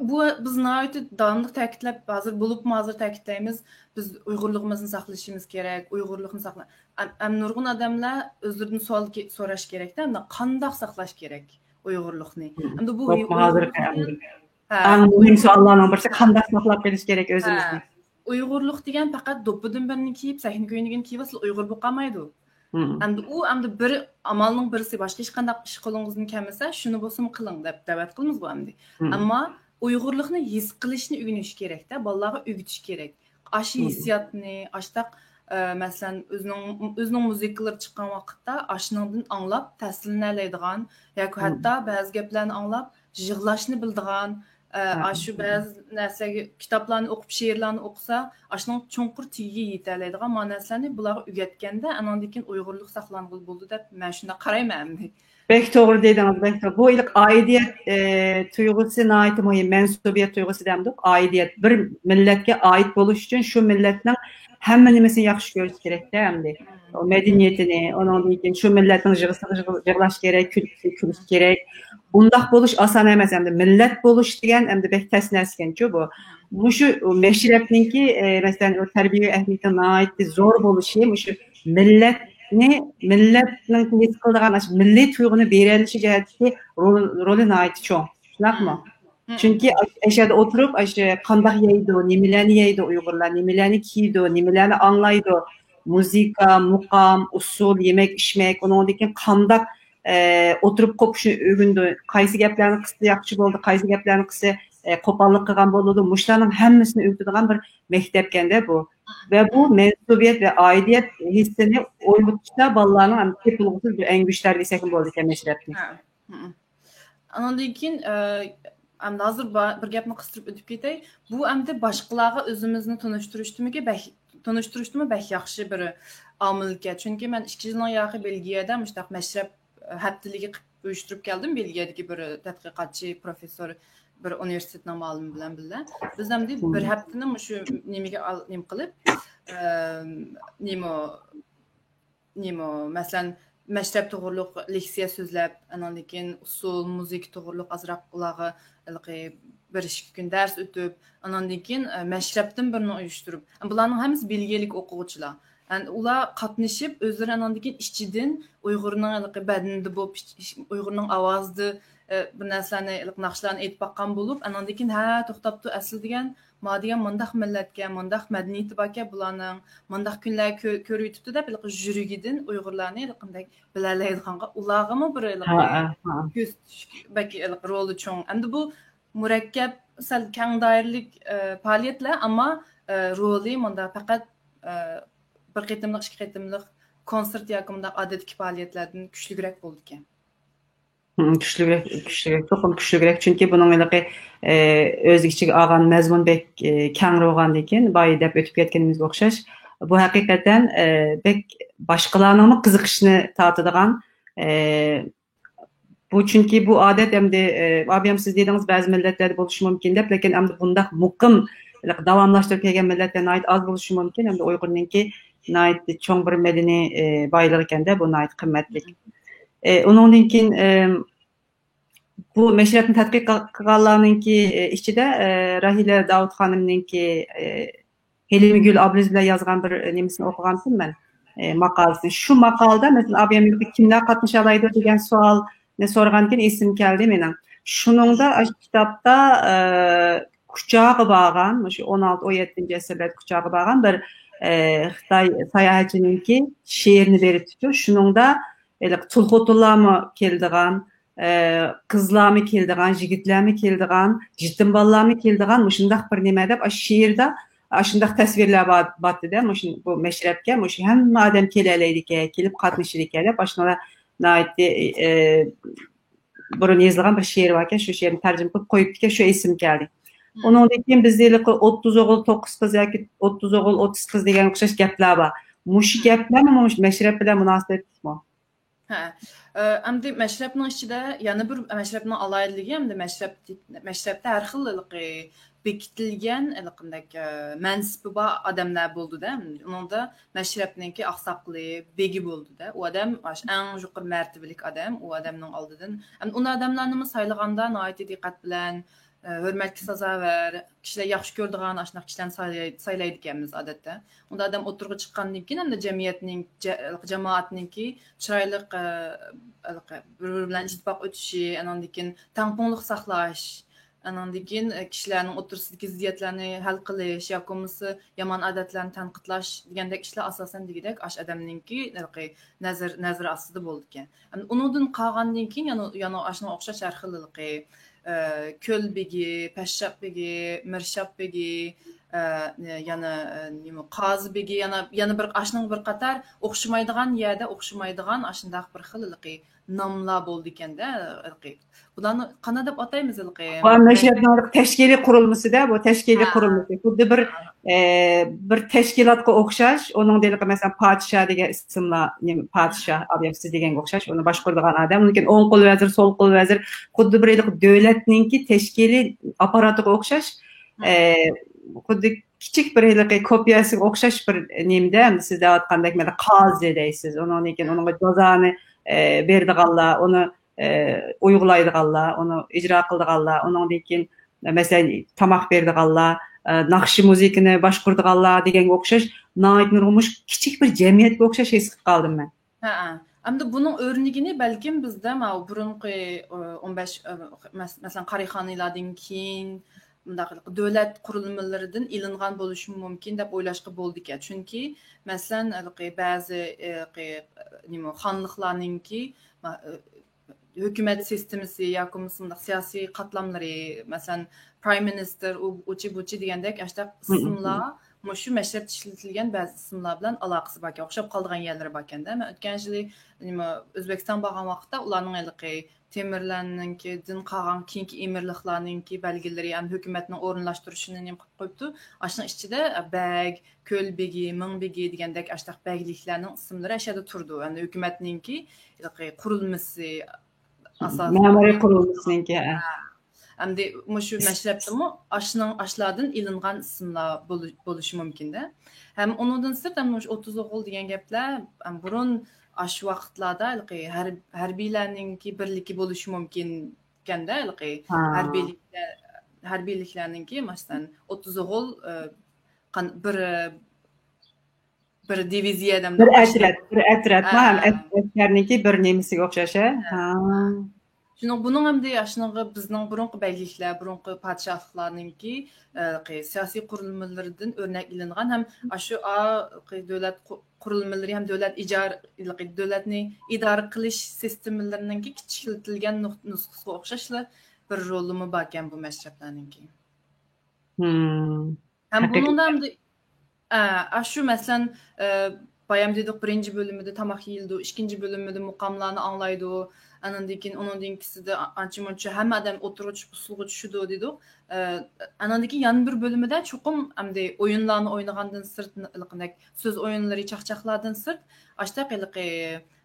بۇ بىز ناھايىتى داۋاملىق تەكىتلەپ، ھازىر بولۇپمۇ ھازىر تەكىتلەيمىز، بىز ئۇيغۇرلۇقىمىزنى ساقلىشىمىز كېرەك، ئۇيغۇرلۇقنى ساقلا-، ئەم-، ئەم نۇرغۇن ئادەملەر ئۆزلىرىدىن سوئال كە-، سوراش كېرەكتە، ئەمدى قانداق ساقلاش كېرەك ئۇيغۇرلۇقنى؟ ئەمدى بۇ بولۇپمۇ ھازىرقى ئۇيغۇرلۇق دېگەن، ھە، ئەڭ مۇھىم سوئاللارنىڭ بىرسى، قانداق ساقلاپ قېلىش كېرەك ئۆزىمىزنى؟ ھە. ئۇيغۇرلۇق دېگەن پەقەت دوپپىدىن بىرنى كىيىپ، سەھنە كۆينىكىنى كىيىۋالسىلا ئۇيغۇر بولۇپ قالمايدۇ. ئەمدى ئۇ، ئەمدى بىر ئامالنىڭ بىرسى، باشقا ھېچقانداق ئىش قولىڭىزدىن كەلمىسە، شۇنى بولسىمۇ قىلىڭ دەپ دەۋەت قىلىمىزغۇ ئەمدى. ئەمما ئۇيغۇرلۇقنى ھېس قىلىشنى ئۆگىنىش كېرەكتە، بالىلارغا ئۆگىتىش كېرەك. ئاشۇ ھېسسىياتنى، ئاشتاق، ئە، مەسىلەن، ئۆزىنىڭ، ئۆزىنىڭ مۇزىكىلىرى چىققان ۋاقىتتا ئاشۇنىڭدىن ئاڭلاپ تەسىرلىنەلەيدىغان ياكى ھەتتا بەزى گەپلەرنى ئاڭلاپ يىغلاشنى بىلىدىغان، ئە، ئاشۇ بەزى نەرسىلەرگە، كىتابلارنى ئوقۇپ، شېئىرلارنى ئوقۇسا، ئاشۇنىڭ چوڭقۇر تېگىگە يېتەلەيدىغان مانا نەرسىلەرنى بۇلارغا ئۆگەتكەندە، ئاناندىن كېيىن ئۇيغۇرلۇق ساقلانغىلى بولىدۇ دەپ مەن شۇنداق قارايمەن ئەمدى. بەك توغرا دېدىڭىز، بەك توغرا. بۇ ھېلىقى ئائىدىيەت، ئە، تۇيغۇسى ناھايىتى مۇھىم. مەنسۇبىيەت تۇيغۇسى دەمدۇق. ئائىدىيەت، بىر مىللەتكە ئائىت بولۇش ئۈچۈن شۇ مىللەتنىڭ ھەممە نېمىسىنى ياخشى كۆرۈش كېرەكتە ئەمدى. ئۇ مەدەنىيىتىنى، ئۇنىڭدىن كېيىن شۇ مىللەتنىڭ يىغىسىغا يىغ-، يىغلاش كېرەك، كۈلكىسىگە كۈلۈش كېرەك. ئۇنداق بولۇش ئاسان ئەمەس ئەمدى. مىللەت بولۇش دېگەن ئەمدى بەك تەس نەرسىكەنچۇ بۇ. مۇشۇ مەشرەپنىڭكى، ئە، مەسىلەن، ئۇ تەربىيە ئەھمىيىتىنىڭ ناھايىتى زور بولۇشى، مۇشۇ مىللەتنى، مىللەتنىڭ ھېس قىلىدىغان ئاشۇ مىللىي تۇيغۇنى بېرەلىشى جەھەتتىكى رول-، رولى ناھايىتى چوڭ. شۇنداقمۇ؟ چۈنكى ئاشۇ يەردە ئولتۇرۇپ، ئاشۇ قانداق يەيدۇ، نېمىلەرنى يەيدۇ ئۇيغۇرلار، نېمىلەرنى كىيىدۇ، نېمىلەرنى ئاڭلايدۇ، مۇزىكا، مۇقام، ئۇسسۇل، يېمەك، ئىچمەك، ئۇنىڭدىن كېيىن قانداق، ئە، ئولتۇرۇپ قوپۇشنى ئۆگىنىدۇ، قايسى گەپلەرنى قىلسا ياخشى بولىدۇ، قايسى گەپلەرنى قىلسا، ئە، قوپاللىق قىلغان بولىدۇ، مۇشۇلارنىڭ ھەممىسىنى ئۆگىتىدىغان بىر مەكتەپكەندە بۇ. ۋە بۇ مەنسۇبىيەت ۋە ئائىدىيەت ھېسسىنى ئويغىتىشتا بالىلارنىڭ ھەم تېپىلغۇسىز بىر ئەڭگۈشتەرگە سەكن بولىدىكەن مەشرەپنى. ھە. ئانىڭدىن كېيىن، ئە، ئەمدى ھازىر با-، بىر گەپنى قىستۇرۇپ ئۆتۈپ كېتەي. بۇ ئەمدى باشقىلارغا ئۆزىمىزنى تونۇشتۇرۇشتىمۇكى بەك، تونۇشتۇرۇشتىمۇ بەك ياخشى بىر ئامىلكەن. چۈنكى مەن ئىككى يىلنىڭ ياقى بېلگىيەدە مۇشۇنداق مەشرەپ ھەپتىلىكى قىلىپ ئۇيۇشتۇرۇپ كەلدىم، بېلگىيەدىكى بىر تەتقىقاتچى پروفېسسور، بىر ئۇنىۋېرسىتېتنىڭ مۇئەللىمى بىلەن بىللە. بىز ئەمدى بىر ھەپتىنى مۇشۇ نېمىگە ئال-، نېمە قىلىپ، ئەم، نېمە، نېمە، مەسىلەن، مەشرەپ توغرۇلۇق لېكسىيە سۆزلەپ، ئاناندىن كېيىن ئۇسسۇل، مۇزىكا توغرۇلۇق ئازراق ئۇلارغا ھېلىقى بىر ئىككى كۈن دەرس ئۆتۈپ، ئاناندىن كېيىن، ئە، مەشرەپتىن بىرنى ئۇيۇشتۇرۇپ، بۇلارنىڭ ھەممىسى بېلگىيەلىك ئوقۇغۇچىلار. ئەن-، ئۇلار قاتنىشىپ، ئۆزلىرى ئاناندىن كېيىن ئىچىدىن ئۇيغۇرنىڭ ھېلىقى بەدىنىدە بولۇپ، ئىچ-، ئىچ-، ئۇيغۇرنىڭ ئاۋازىدا، ئە، بىر نەرسىلەرنى، ھېلىقى ناخشىلارنى ئېيتىپ باققان بولۇپ، ئاناندىن كېيىن، ھە، توختاپتۇ، ئەسلى دېگەن، ما دېگەن مۇنداق مىللەتكەن، مۇنداق مەدەنىيىتى باركەن بۇلارنىڭ، مۇنداق كۈنلەر كۆ-، كۆرۈۋېتىپتۇ دەپ، ھېلىقى يۈرىكىدىن ئۇيغۇرلارنى ھېلىقىندەك بىلەلەيدىغانغا، ئۇلارغىمۇ بىر ھېلىقى ھە، ھە، ھە. كۆز تۇتۇش بەك ھېلىقى رولى چوڭ. ئەمدى بۇ مۇرەككەپ، سەل كەڭ دائىرىلىك، ئە، پائالىيەتلەر، ئەمما، ئە، رولى مۇنداق پەقەت، ئە، بىر قېتىملىق، ئىككى قېتىملىق كونسېرت ياكى مۇنداق ئادەتتىكى پائالىيەتلەردىن كۈچلۈكرەك بولىدىكەن. مم، كۈچلۈكرەك، كۈچلۈكرەك، چوقۇم كۈچلۈكرەك. چۈنكى بۇنىڭ ھېلىقى، ئە، ئۆز ئىچىگە ئالغان مەزمۇن بەك، ئە، كەڭرى بولغاندىن كېيىن، بايا دەپ ئۆتۈپ كەتكىنىمىزگە ئوخشاش، بۇ ھەقىقەتەن، ئە، بەك باشقىلارنىڭمۇ قىزىقىشىنى تارتىدىغان، ئە، بۇ چۈنكى بۇ ئادەت ئەمدى، ئە، ئابىيام سىز دېدىڭىز، بەزى مىللەتلەردە بولۇشى مۇمكىن دەپ، لېكىن ئەمدى بۇنداق مۇقىم، داۋاملاشتۇرۇپ كەلگەن مىللەتلەر ناھايىتى ئاز بولۇشى مۇمكىن. ئەمدى ئۇيغۇرنىڭكى ناھايىتى چوڭ بىر مەدەنىي، ئە، بايلىقى ئىكەندە، بۇ ناھايىتى قىممەتلىك. ئە، ئۇنىڭدىن كېيىن، ئە، بۇ مەشرەپنى تەتقىق قىلغانلارنىڭكى، ئە، ئىچىدە، ئە، راھىلە داۋۇت خانىمنىڭكى، ئە، ھېلىمگۈل ئابلىز بىلەن يازغان بىر نېمىسىنى ئوقۇغانتىم مەن، ئە، ماقالىسىنى. شۇ ماقالىدا، مەسىلەن، ئابىيامېرىكىدا كىملەر قاتنىشالايدۇ دېگەن سوئالنى سورىغاندىكىن ئېسىمگە كەلدى مېنىڭ. شۇنىڭدا ئاشۇ كىتابتا، ئە، كۇچاغا بارغان، مۇشۇ ئون ئالتە، ئون يەتتىنچى ئەسىرلەردە كۇچاغا بارغان بىر، ئە، خىتاي ساياھەتچىنىڭكى شېئىرىنى بېرىپتۇ. شۇنىڭدا ھېلىقى تۇل خوتۇنلارمۇ كېلىدىغان، ئە، قىزلارمۇ كېلىدىغان، يىگىتلەرمۇ كېلىدىغان، يېتىم بالىلارمۇ كېلىدىغان مۇشۇنداق بىر نېمە دەپ، ئاشۇ شېئىردا ئاشۇنداق تەسۋىرلەر بار، بارتتى-دە، مۇشۇ، بۇ مەشرەپكە مۇشۇ ھەممە ئادەم كېلەلەيدىكەن، كېلىپ قاتنىشىدىكەن دەپ، ئاشۇنداق ناھايىتى، ئە، بۇرۇن يېزىلغان بىر شېئىر باركەن، شۇ شېئىرنى تەرجىمە قىلىپ قويۇپتىكەن، شۇ ئېسىمگە كەلدى. مم. ئۇنىڭدىن كېيىن بىزدە ھېلىقى ئوتتۇز ئوغۇل توققۇز قىز ياكى ئوتتۇز ئوغۇل ئوتتۇز قىز دېگەن ئوخشاش گەپلەر بار. مۇشۇ گەپلەرمۇ مۇشۇ مەشرەپ بىلەن مۇناسىۋەتلىكمۇ؟ ھە. ئە، ئەمدى مەشرەپنىڭ ئىچىدە يەنە بىر مەشرەپنىڭ ئالاھىدىلىكى، ئەمدى مەشرەپ، مەشرەپتە ھەر خىل ھېلىقى بېكىتىلگەن، ھېلىقىندەك، ئە، مەنسىپى بار ئادەملەر بولىدۇ-دە. ئۇنىڭدا مەشرەپنىڭكى ئاقساقىلى، بېگى بولىدۇ-دە. ئۇ ئادەم ئەڭ يۇقىرى مەرتىۋىلىك ئادەم. ئۇ ئادەمنىڭ ئالدىدىن، ئەمدى ئۇنداق ئادەملەرنىمۇ سايلىغاندا ناھايىتى دىققەت بىلەن، ئە، ھۆرمەتكە سازاۋەر، كىشىلەر ياخشى كۆرىدىغان ئاشۇنداق كىشىلەرنى سايلاي-، سايلايدىكەنمىز ئادەتتە. ئۇنداق ئادەم ئوتتۇرىغا چىققاندىن كېيىن، ئەمدى جەمئىيەتنىڭ، جە-، جامائەتنىڭكى چىرايلىق، ئە، ھېلىقى بىر-بىرى بىلەن ئىتتىپاق ئۆتۈشى، ئاناندىن كېيىن تەڭپۇڭلۇق ساقلاش، ئاناندىن كېيىن، ئە، كىشىلەرنىڭ ئوتتۇرىسىدىكى زىددىيەتلەرنى ھەل قىلىش ياكى بولمىسا يامان ئادەتلەرنى تەنقىدلاش دېگەندەك ئىشلار ئاساسەن دېگۈدەك ئاشۇ ئادەمنىڭكى ھېلىقى نەزىر، نەزىرى ئاستىدا بولىدىكەن. ئەمدى ئۇنىڭدىن قالغاندىن كېيىن يەنە، يەنە ئاشۇنىڭغا ئوخشاش ھەر خىل ھېلىقى، ئە، كۆل بېگى، پەششاپ بېگى، مىرشاپ بېگى، ئە، يەنە، ئە، نېمە، قازى بېگى، يەنە، يەنە بىر، ئاشۇنىڭ بىر قاتار ئوخشىمايدىغان يەردە ئوخشىمايدىغان ئاشۇنداق بىر خىل ھېلىقى ناملار بولىدىكەن-دە، ھېلىقى. بۇلارنى قانداق دەپ ئاتايمىز ھېلىقى؟ بۇ مەشرەپنىڭ تەشكىلىي قۇرۇلمىسىدە، بۇ تەشكىلىي ھە. قۇرۇلمىسى. خۇددى بىر، ھە. ئە، بىر تەشكىلاتقا ئوخشاش، ئۇنىڭدا ھېلىقى مەسىلەن، پادىشاھ دېگەن ئىسىملار، نېمە، پادىشاھ، ئابىيام سىز دېگەنگە ئوخشاش، ئۇنى باشقۇرىدىغان ئادەم، ئۇنىڭدىن كېيىن ئوڭ قول ۋەزىر، سول قول ۋەزىر، خۇددى بىر ھېلىقى دۆلەتنىڭكى تەشكىلىي ئاپپاراتىغا ئوخشاش، ھە. ئە، خۇددى كىچىك بىر ھېلىقى كوپىيەسىگە ئوخشاش بىر نېمىدە، ئەمدى سىز دەۋاتقاندەك، مانا قازى دەيسىز، ئۇنىڭدىن كېيىن ئۇنىڭغا جازانى، ئە، بېرىدىغانلار، ئۇنى، ئە، ئۇيغۇلايدىغانلار، ئۇنى ئىجرا قىلىدىغانلار، ئۇنىڭدىن كېيىن، مەسىلەن، تاماق بېرىدىغانلار، ئە، ناخشا مۇزىكىنى باشقۇرىدىغانلار دېگەنگە ئوخشاش، ناھايىتى نۇرغۇن مۇشۇ كىچىك بىر جەمئىيەتكە ئوخشاش ھېس قىلىپ قالدىم مەن. ھەئە. ئەمدى بۇنىڭ ئۆرنىكىنى بەلكىم بىزدە ماۋۇ بۇرۇنقى، ئە، ئون بەش، ئە، مەس-، مەسىلەن، قاراخانىيلاردىن كېيىن مۇنداق دۆلەت قۇرۇلمىلىرىدىن ئېلىنغان بولۇشى مۇمكىن دەپ ئويلاشقا بولىدىكەن. چۈنكى، مەسىلەن، ھېلىقى بەزى، ھېلىقى، نېمە، خانلىقلارنىڭكى، ما-، ھۆكۈمەت سىستېمىسى ياكى بولمىسا مۇنداق سىياسىي قاتلاملىرى، مەسىلەن، پرايم مىنىستىر، ئۇ، ئۇچى بۇچى دېگەندەك ئاشۇنداق ئىسىملار مۇشۇ مەشرەپتە ئىشلىتىلگەن بەزى ئىسىملار بىلەن ئالاقىسى باركەن، ئوخشاپ قالىدىغان يەرلىرى باركەن-دە. مەن ئۆتكەن يىلى، نېمە، ئۆزبېكىستان بارغان ۋاقىتتا ئۇلارنىڭ ھېلىقى تېمۇرلارنىڭكىدىن قالغان كېيىنكى ئېمىرلىقلارنىڭكى بەلگىلىرى، ھەم ھۆكۈمەتنىڭ ئورۇنلاشتۇرۇشىنى نېمە قىلىپ قويۇپتۇ. ئاشۇنىڭ ئىچىدە بەگ، كۆل بېگى، مىڭ بېگى دېگەندەك ئاشۇنداق بەگلىكلەرنىڭ ئىسىملىرى ئەشەدە تۇرىدۇ. يەنى ھۆكۈمەتنىڭكى ھېلىقى قۇرۇلمىسى ئاساسىدا. مەمۇرىي قۇرۇلمىسىنىڭكى، ھە. ھە. ئەمدى مۇشۇ مەشرەپتىمۇ ئاشۇنىڭ، ئاشۇلاردىن ئېلىنغان ئىسىملار بولۇ-، بولۇشى مۇمكىن-دە. ھەم ئۇنىڭدىن سىرت، ھەم مۇشۇ ئوتتۇز ئوغۇل دېگەن گەپلەر، ھەم بۇرۇن ئاشۇ ۋاقىتلاردا ھېلىقى ھەر-، ھەربىيلەرنىڭكى بىرلىكى بولۇشى مۇمكىنكەن-دە، ھېلىقى ھا. ھەربىيلىكلەر، ھەربىيلىكلەرنىڭكى، مەسىلەن، ئوتتۇز ئوغۇل، ئە، قان-، بىر، بىر دىۋىزىيە دەمدۇ بىر ئاشۇنداق. ئەترەت، بىر ئەترەت، ھا. ھا، ئەس-، ئەسكەرنىڭكى بىر نېمىسىگە ئوخشاش، ھە؟ ھە. ھا. شۇنىڭ، بۇنىڭ ئەمدى ئاشۇنىڭغا بىزنىڭ بۇرۇنقى بەگلىكلەر، بۇرۇنقى پادىشاھلىقلارنىڭكى، ئە، قى-، سىياسىي قۇرۇلمىلىرىدىن ئۆرنەك ئېلىنغان ھەم ئاشۇ ئا-، قى-، دۆلەت قۇ-، قۇرۇلمىلىرى ھەم دۆلەت ئىجار-، دۆلەتنى ئىدارە قىلىش سىستېمىلىرىنىڭكى كىچىكلىتىلگەن نۇق-، نۇسخىسىغا ئوخشاشلا بىر رولىمۇ باركەن بۇ مەشرەپلەرنىڭكى. ھەم بۇنىڭدا ئەمدى، ئە، ئاشۇ مەسىلەن، ئە، بايام دېدۇق، بىرىنچى بۆلۈمىدە تاماق يېيىلىدۇ، ئىككىنچى بۆلۈمىدە مۇقاملارنى ئاڭلايدۇ، ئانىڭدىن كېيىن، ئۇنىڭدىن كېيىنكىسىدە ئا-، ئانچە-مۇنچە ھەممە ئادەم ئوتتۇرىغا چۈشۈپ، ئۇسسۇلغا چۈشىدۇ دېدۇق. ئە، ئانىڭدىن كېيىن يەنە بىر بۆلۈمىدە چوقۇم ئەمدى ئويۇنلارنى ئوينىغاندىن سىرت، ھېلىقىدەك سۆز ئويۇنلىرى، چاقچاقلاردىن سىرت، ئاشۇنداق ھېلىقى،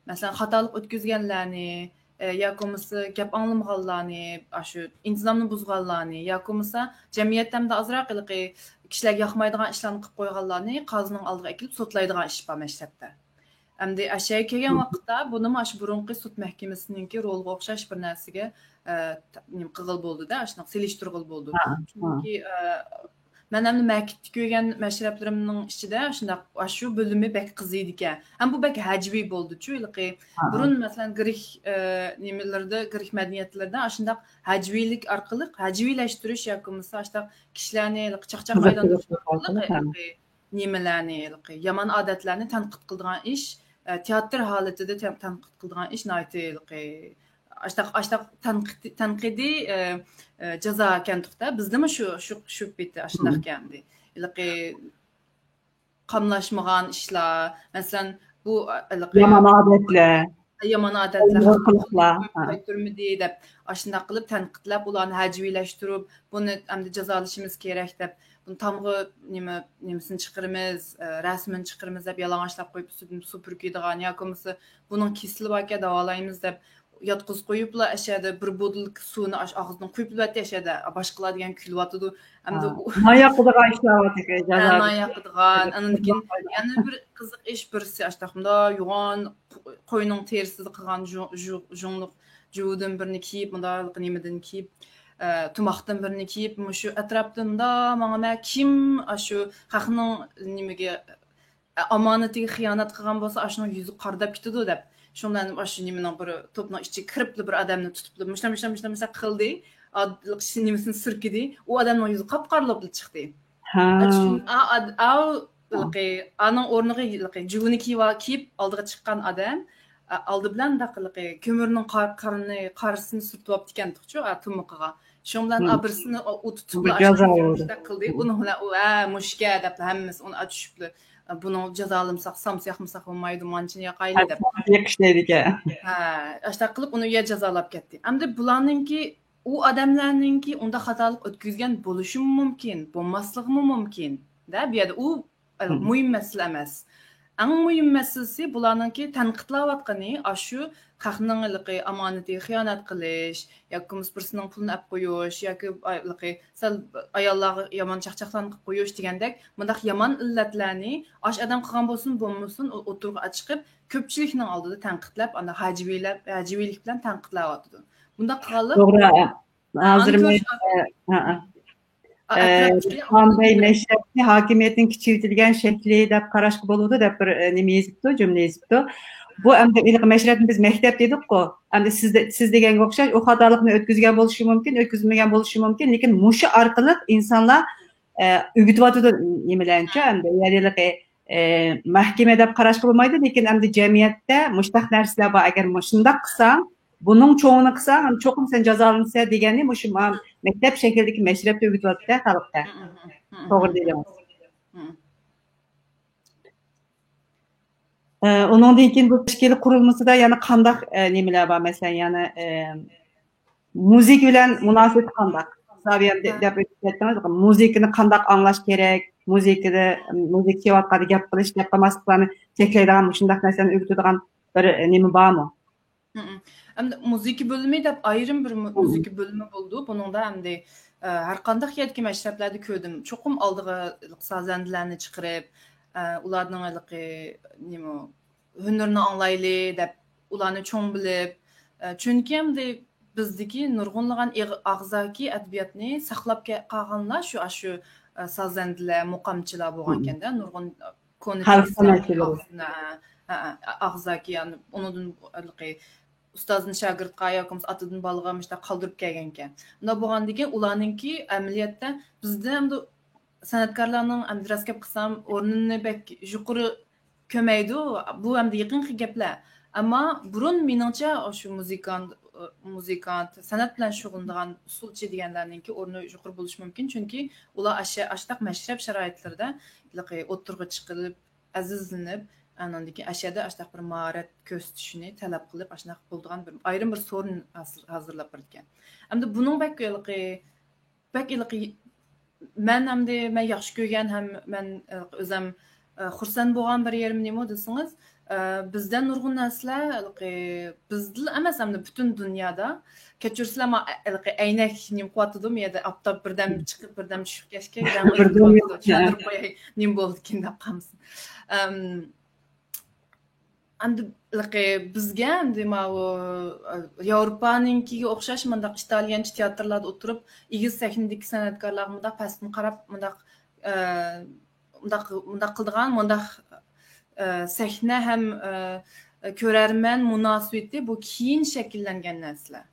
مەسىلەن، خاتالىق ئۆتكۈزگەنلەرنى، ئە، ياكى بولمىسا گەپ ئاڭلىمىغانلارنى، ئاشۇ ئىنتىزامنى بۇزغانلارنى، ياكى بولمىسا جەمئىيەتتە ئەمدى ئازراق ھېلىقى كىشىلەرگە ياقمايدىغان ئىشلارنى قىلىپ قويغانلارنى قازىنىڭ ئالدىغا ئەكېلىپ سوتلايدىغان ئىش بار مەشرەپتە. ئەمدى ئەشەگە كەلگەن ۋاقىتتا بۇنىمۇ ئاشۇ بۇرۇنقى سۇد مەھكىمىسىنىڭكى رولىغا ئوخشاش بىر نەرسىگە، ئە، نېمە قىلغىلى بولىدۇ-دە، ئاشۇنداق سېلىشتۇرغىلى بولىدۇ. چۈنكى، ئە، مەن ئەمدى مەكىتتە كۆرگەن مەشرەپلىرىمنىڭ ئىچىدە شۇنداق، ئاشۇ بۆلۈمى بەك قىزىيدىكەن. ھەم بۇ بەك ھەجۋىي بولدىچۇ، ھېلىقى بۇرۇن، مەسىلەن، گرېك، ئە، نېمىلىرىدە، گرېك مەدەنىيەتلىرىدە ئاشۇنداق ھەجۋىيلىك ئارقىلىق، ھەجۋىيلەشتۈرۈش ياكى بولمىسا ئاشۇنداق كىشىلەرنى ھېلىقى چاقچاقلايدىغان ئىش ئارقىلىق ھېلىقى نېمىلەرنى، ھېلىقى يامان ئادەتلەرنى تەنقىد قىلىدىغان ئىش، ئە، تىياتىر ھالىتىدە تەن-، تەنقىد قىلىدىغان ئىش ناھايىتى ھېلىقى ئاشتاق، ئاشتاق تەنقىد-، تەنقىدىي، ئە، ئە، جازا ئىكەن توختى. بىزدىمۇ شۇ، شۇ، شۇ پېتى ئاشۇنداق ئىكەن. ھېلىقى قاملاشمىغان ئىشلار، مەسىلەن، بۇ، ئە، ھېلىقى يامان ئادەتلەر. يامان ئادەتلەر، يامان قىلىقلار. قايتۇرمىدى دەپ، ئاشۇنداق قىلىپ تەنقىدلەپ، ئۇلارنى ھەجۋىيلەشتۈرۈپ، بۇنى ئەمدى جازالىشىمىز كېرەك دەپ، بۇنى تامغا نېمە، نېمىسىنى چىقىرىمىز، ئە، رەسىمىنى چىقىرىمىز دەپ يالىڭاچلاپ قويۇپ، ئۈستىدىن سۇ پۈركۈيدىغان ياكى بولمىسا بۇنىڭ كېسىلى باركەن، داۋالايمىز دەپ ياتقۇزۇپ قويۇپلا، ئەشەدە بىر بودۇلكا سۇنى ئاش-، ئاغزىدىن قۇيۇپ بەردى، ئەشەدە باشقىلار دېگەن كۈلۈۋاتىدۇ. ئەمدى ھا، ئۇ ناياقىدىغان ئىشلار بار تېخى، ھە، جازا ناياقىدىغان. ئاندىن كېيىن يەنە بىر قىزىق ئىش، بىرسى ئاشتاق مۇنداق يوغان قوينىڭ تېرىسىدىن قىلغان ژۇ-، ژۇ-، ژۇڭلۇق جۇۋىدىن بىرنى كىيىپ، مۇنداق نېمىدىن كىيىپ، ئە، تۇماقتىن بىرنى كىيىپ، مۇشۇ ئەتراپتا مۇنداق ماڭىمەن، كىم ئاشۇ خەقنىڭ نېمىگە ئامانىتىگە خىيانەت قىلغان بولسا، ئاشۇنىڭ يۈزى قارىداپ كېتىدۇ دەپ. شۇنىڭ بىلەن ئاشۇ نېمىنىڭ بىر توپنىڭ ئىچىگە كىرىپلا بىر ئادەمنى تۇتۇپلا مۇشۇنداق، مۇشۇنداق، مۇشۇنداق قىلدى. ئا-، نېمىسىنى سۈركىدى. ئۇ ئادەمنىڭ يۈزى قاپقارا بولۇپلا چىقتى. ھە. ئا، چۈشۈن-، ئا، ئا، ئا، ھېلىقى، ئانىڭ ئورنىغا ھېلىقى جۇۋىنى كىيىۋا-، كىيىپ ئالدىغا چىققان ئادەم، ئا، ئالدى بىلەن مۇنداق ھېلىقى كۆمۈرنىڭ قار-، قارىنى، قارىسىنى سۈرتۈۋاپتىكەن تۇقچۇ، ئا، تۇمىقىغا. شۇنىڭ بىلەن، ئا، بىرسىنى ئۇ، ئۇ تۇتۇپلا ئاشۇنداق قىلدى. ئۇنىڭ بىلەن ئۇ، ھە، مۇشۇكە دەپلا ھەممىسى ئۇنى ئا، چۈشۈپلا، ئا، بۇنى جازالىمىساق، سامسا ياقمىساق بولمايدۇ، مانچىنى ياقايلى دەپ. يېقىشلايدىكەن. ھە، ئاشۇنداق قىلىپ ئۇنى يا جازالاپ كەتتى. ئەمدى بۇلارنىڭكى، ئۇ ئادەملەرنىڭكى ئۇنداق خاتالىق ئۆتكۈزگەن بولۇشىمۇ مۇمكىن، بولماسلىقىمۇ مۇمكىن. دە، بۇ يەردە ئۇ مۇھىم مەسىلە ئەمەس. ئەڭ مۇھىم مەسىلىسى بۇلارنىڭكى تەنقىدلەۋاتقىنى ئاشۇ خەقنىڭ ھېلىقى ئامانىتىگە خىيانەت قىلىش ياكى بولمىسا بىرسىنىڭ پۇلىنى ئەپ قويۇش ياكى ھېلىقى سەل ئاياللارغا يامان چاقچاقلارنى قىلىپ قويۇش دېگەندەك مۇنداق يامان ئىللەتلەرنى ئاشۇ ئادەم قىلغان بولسۇن بولمىسۇن ئوتتۇرىغا چىقىپ كۆپچىلىكنىڭ ئالدىدا تەنقىدلەپ، ئاندىن ھەجۋىيلەپ، ھەجۋىيلىك بىلەن تەنقىدلەۋاتىدۇ. بۇنداق قىلغانلىق توغرا. ھازىر مەن، ئە، ئە، ئە. ئە، ئە، ئەتراپتىكى قانداق مەشرەپنى ھاكىمىيەتنىڭ كۈچەيتىلگەن شەكلى دەپ قاراشقا بولىدۇ دەپ بىر، ئە، نېمە يېزىپتۇ، جۈملە يېزىپتۇ. بۇ ئەمدى ھېلىقى مەشرەپنى بىز مەكتەپ دېدۇققۇ. ئەمدى سىز دە-، سىز دېگەنگە ئوخشاش، ئۇ خاتالىقنى ئۆتكۈزگەن بولۇشى مۇمكىن، ئۆتكۈزمىگەن بولۇشى مۇمكىن، لېكىن مۇشۇ ئارقىلىق ئىنسانلار، ئە، ئۆگىتىۋاتىدۇ نېمىلەرنىچۇ، ئەمدى يەنى ھېلىقى ئە، مەھكىمە دەپ قاراشقا بولمايدۇ، لېكىن ئەمدى جەمئىيەتتە مۇشۇنداق نەرسىلەر بار، ئەگەر مۇشۇنداق قىلساڭ، بۇنىڭ چوڭىنى قىلساڭ، چوقۇم سەن جازالىنىسەن دېگەننى مۇشۇ ما-، مەكتەپ شەكلىدىكى مەشرەپتە ئۆگىتىۋاتىدۇ خەلققە. توغرا دېدىڭىز. ئە، ئۇنىڭدىن كېيىن بۇ تەشكىلىي قۇرۇلمىسىدا يەنە قانداق، ئە، نېمىلەر بار؟ مەسىلەن، يەنە، ئە، مۇزىكا بىلەن مۇناسىۋىتى قانداق؟ زاۋىيەم دە-، دەپ ئۆتۈپ كەتتىڭىز. مۇزىكىنى قانداق ئاڭلاش كېرەك؟ مۇزىكىدا، مۇزىكا چېلىۋاتقاندا گەپ قىلىش، گەپ قىلماسلىقلارنى چەكلەيدىغان مۇشۇنداق نەرسىلەرنى ئۆگىتىدىغان بىر، ئە، نېمە بارمۇ؟ ئەمدى مۇزىكا بۆلۈمى دەپ ئايرىم بىر مۇ-، مۇزىكا بۆلۈمى بولىدۇ. بۇنىڭدا ئەمدى، ئە، ھەر قانداق يەردىكى مەشرەپلەردە كۆردۈم. چوقۇم ئالدىغا سازەندىلەرنى چىقىرىپ، ئە، ئۇلارنىڭ ھېلىقى نېمە، ھۈنىرىنى ئاڭلايلى دەپ، ئۇلارنى چوڭ بىلىپ، ئە، چۈنكى ئەمدى بىزدىكى نۇرغۇنلىغان ئېغ-، ئاغزاكى ئەدەبىياتنى ساقلاپ كە-، قالغانلار شۇ، ئاشۇ، ئە، سازەندىلەر، مۇقامچىلار بولغانكەندە، نۇرغۇن، ئە، كونا خەلق تېكىستلەر سەنئەتچىلىرى. ئاغزىنا، ئە، ئە، ئە، ئاغزاكى، يەنى ئۇنىڭدىن ھېلىقى ئۇستازدىن شاگىرتقا ياكى بولمىسا ئاتىدىن بالىغا مۇشۇنداق قالدۇرۇپ كەلگەنكەن. مۇنداق بولغاندىن كېيىن ئۇلارنىڭكى ئەمەلىيەتتە بىزدە ئەمدى سەنئەتكارلارنىڭ، ئەمدى راست گەپ قىلسام، ئورنىنى بەك يۇقىرى كۆرمەيدۇ. بۇ ئەمدى يېقىنقى گەپلەر. ئەمما بۇرۇن مېنىڭچە شۇ مۇزىكانت، مۇزىكانت، سەنئەت بىلەن شۇغۇللىنىدىغان ئۇسسۇلچى دېگەنلەرنىڭكى ئورنى يۇقىرى بولۇشى مۇمكىن، چۈنكى ئۇلار ئاشۇ، ئاشۇنداق مەشرەپ شارائىتلىرىدا ھېلىقى ئوتتۇرىغا چىقىرىپ، ئەزىزلىنىپ، ئاندىن كېيىن ئاشۇ يەردە ئاشۇنداق بىر ماھارەت كۆرسىتىشنى تەلەپ قىلىپ، ئاشۇنداق بولىدىغان بىر ئايرىم بىر سورۇن ھازىر-، ھازىرلاپ بېرىدىكەن. ئەمدى بۇنىڭ بەك ھېلىقى، بەك ھېلىقى، مەن ئەمدى مەن ياخشى كۆرگەن ھەم مەن ھېلىقى ئۆزەم، ئە، خۇرسەن بولغان بىر يېرىم نېمە دېسىڭىز، ئە، بىزدە نۇرغۇن نەرسىلەر ھېلىقى بىزدىلا ئەمەس، ئەمدى پۈتۈن دۇنيادا، كەچۈرسىلەر، ما-، ھېلىقى ئەينەك نېمە قىلىۋاتىدۇ، يەردە ئاپتاپ بىردەم چىقىپ، بىردەم چۈشۈپ كەتكەن، رەڭ ئۆزگىرىۋاتىدۇ. چۈشەندۈرۈپ قوياي، نېمە بولدىكىن دەپ قالمىسۇن. ئەم، ئەمدى ھېلىقى بىزگە ئەمدى ماۋۇ، ئە، ياۋروپانىڭكىگە ئوخشاش مۇنداق ئىتالىيانچە تىياتىرلاردا ئولتۇرۇپ، ئېگىز سەھنىدىكى سەنئەتكارلارغا مۇنداق پەستىن قاراپ، مۇنداق، ئە، مۇنداق، مۇنداق قىلىدىغان، مۇنداق، ئە، سەھنە ھەم، ئە، كۆرەرمەن مۇناسىۋىتى بۇ كېيىن شەكىللەنگەن نەرسىلەر.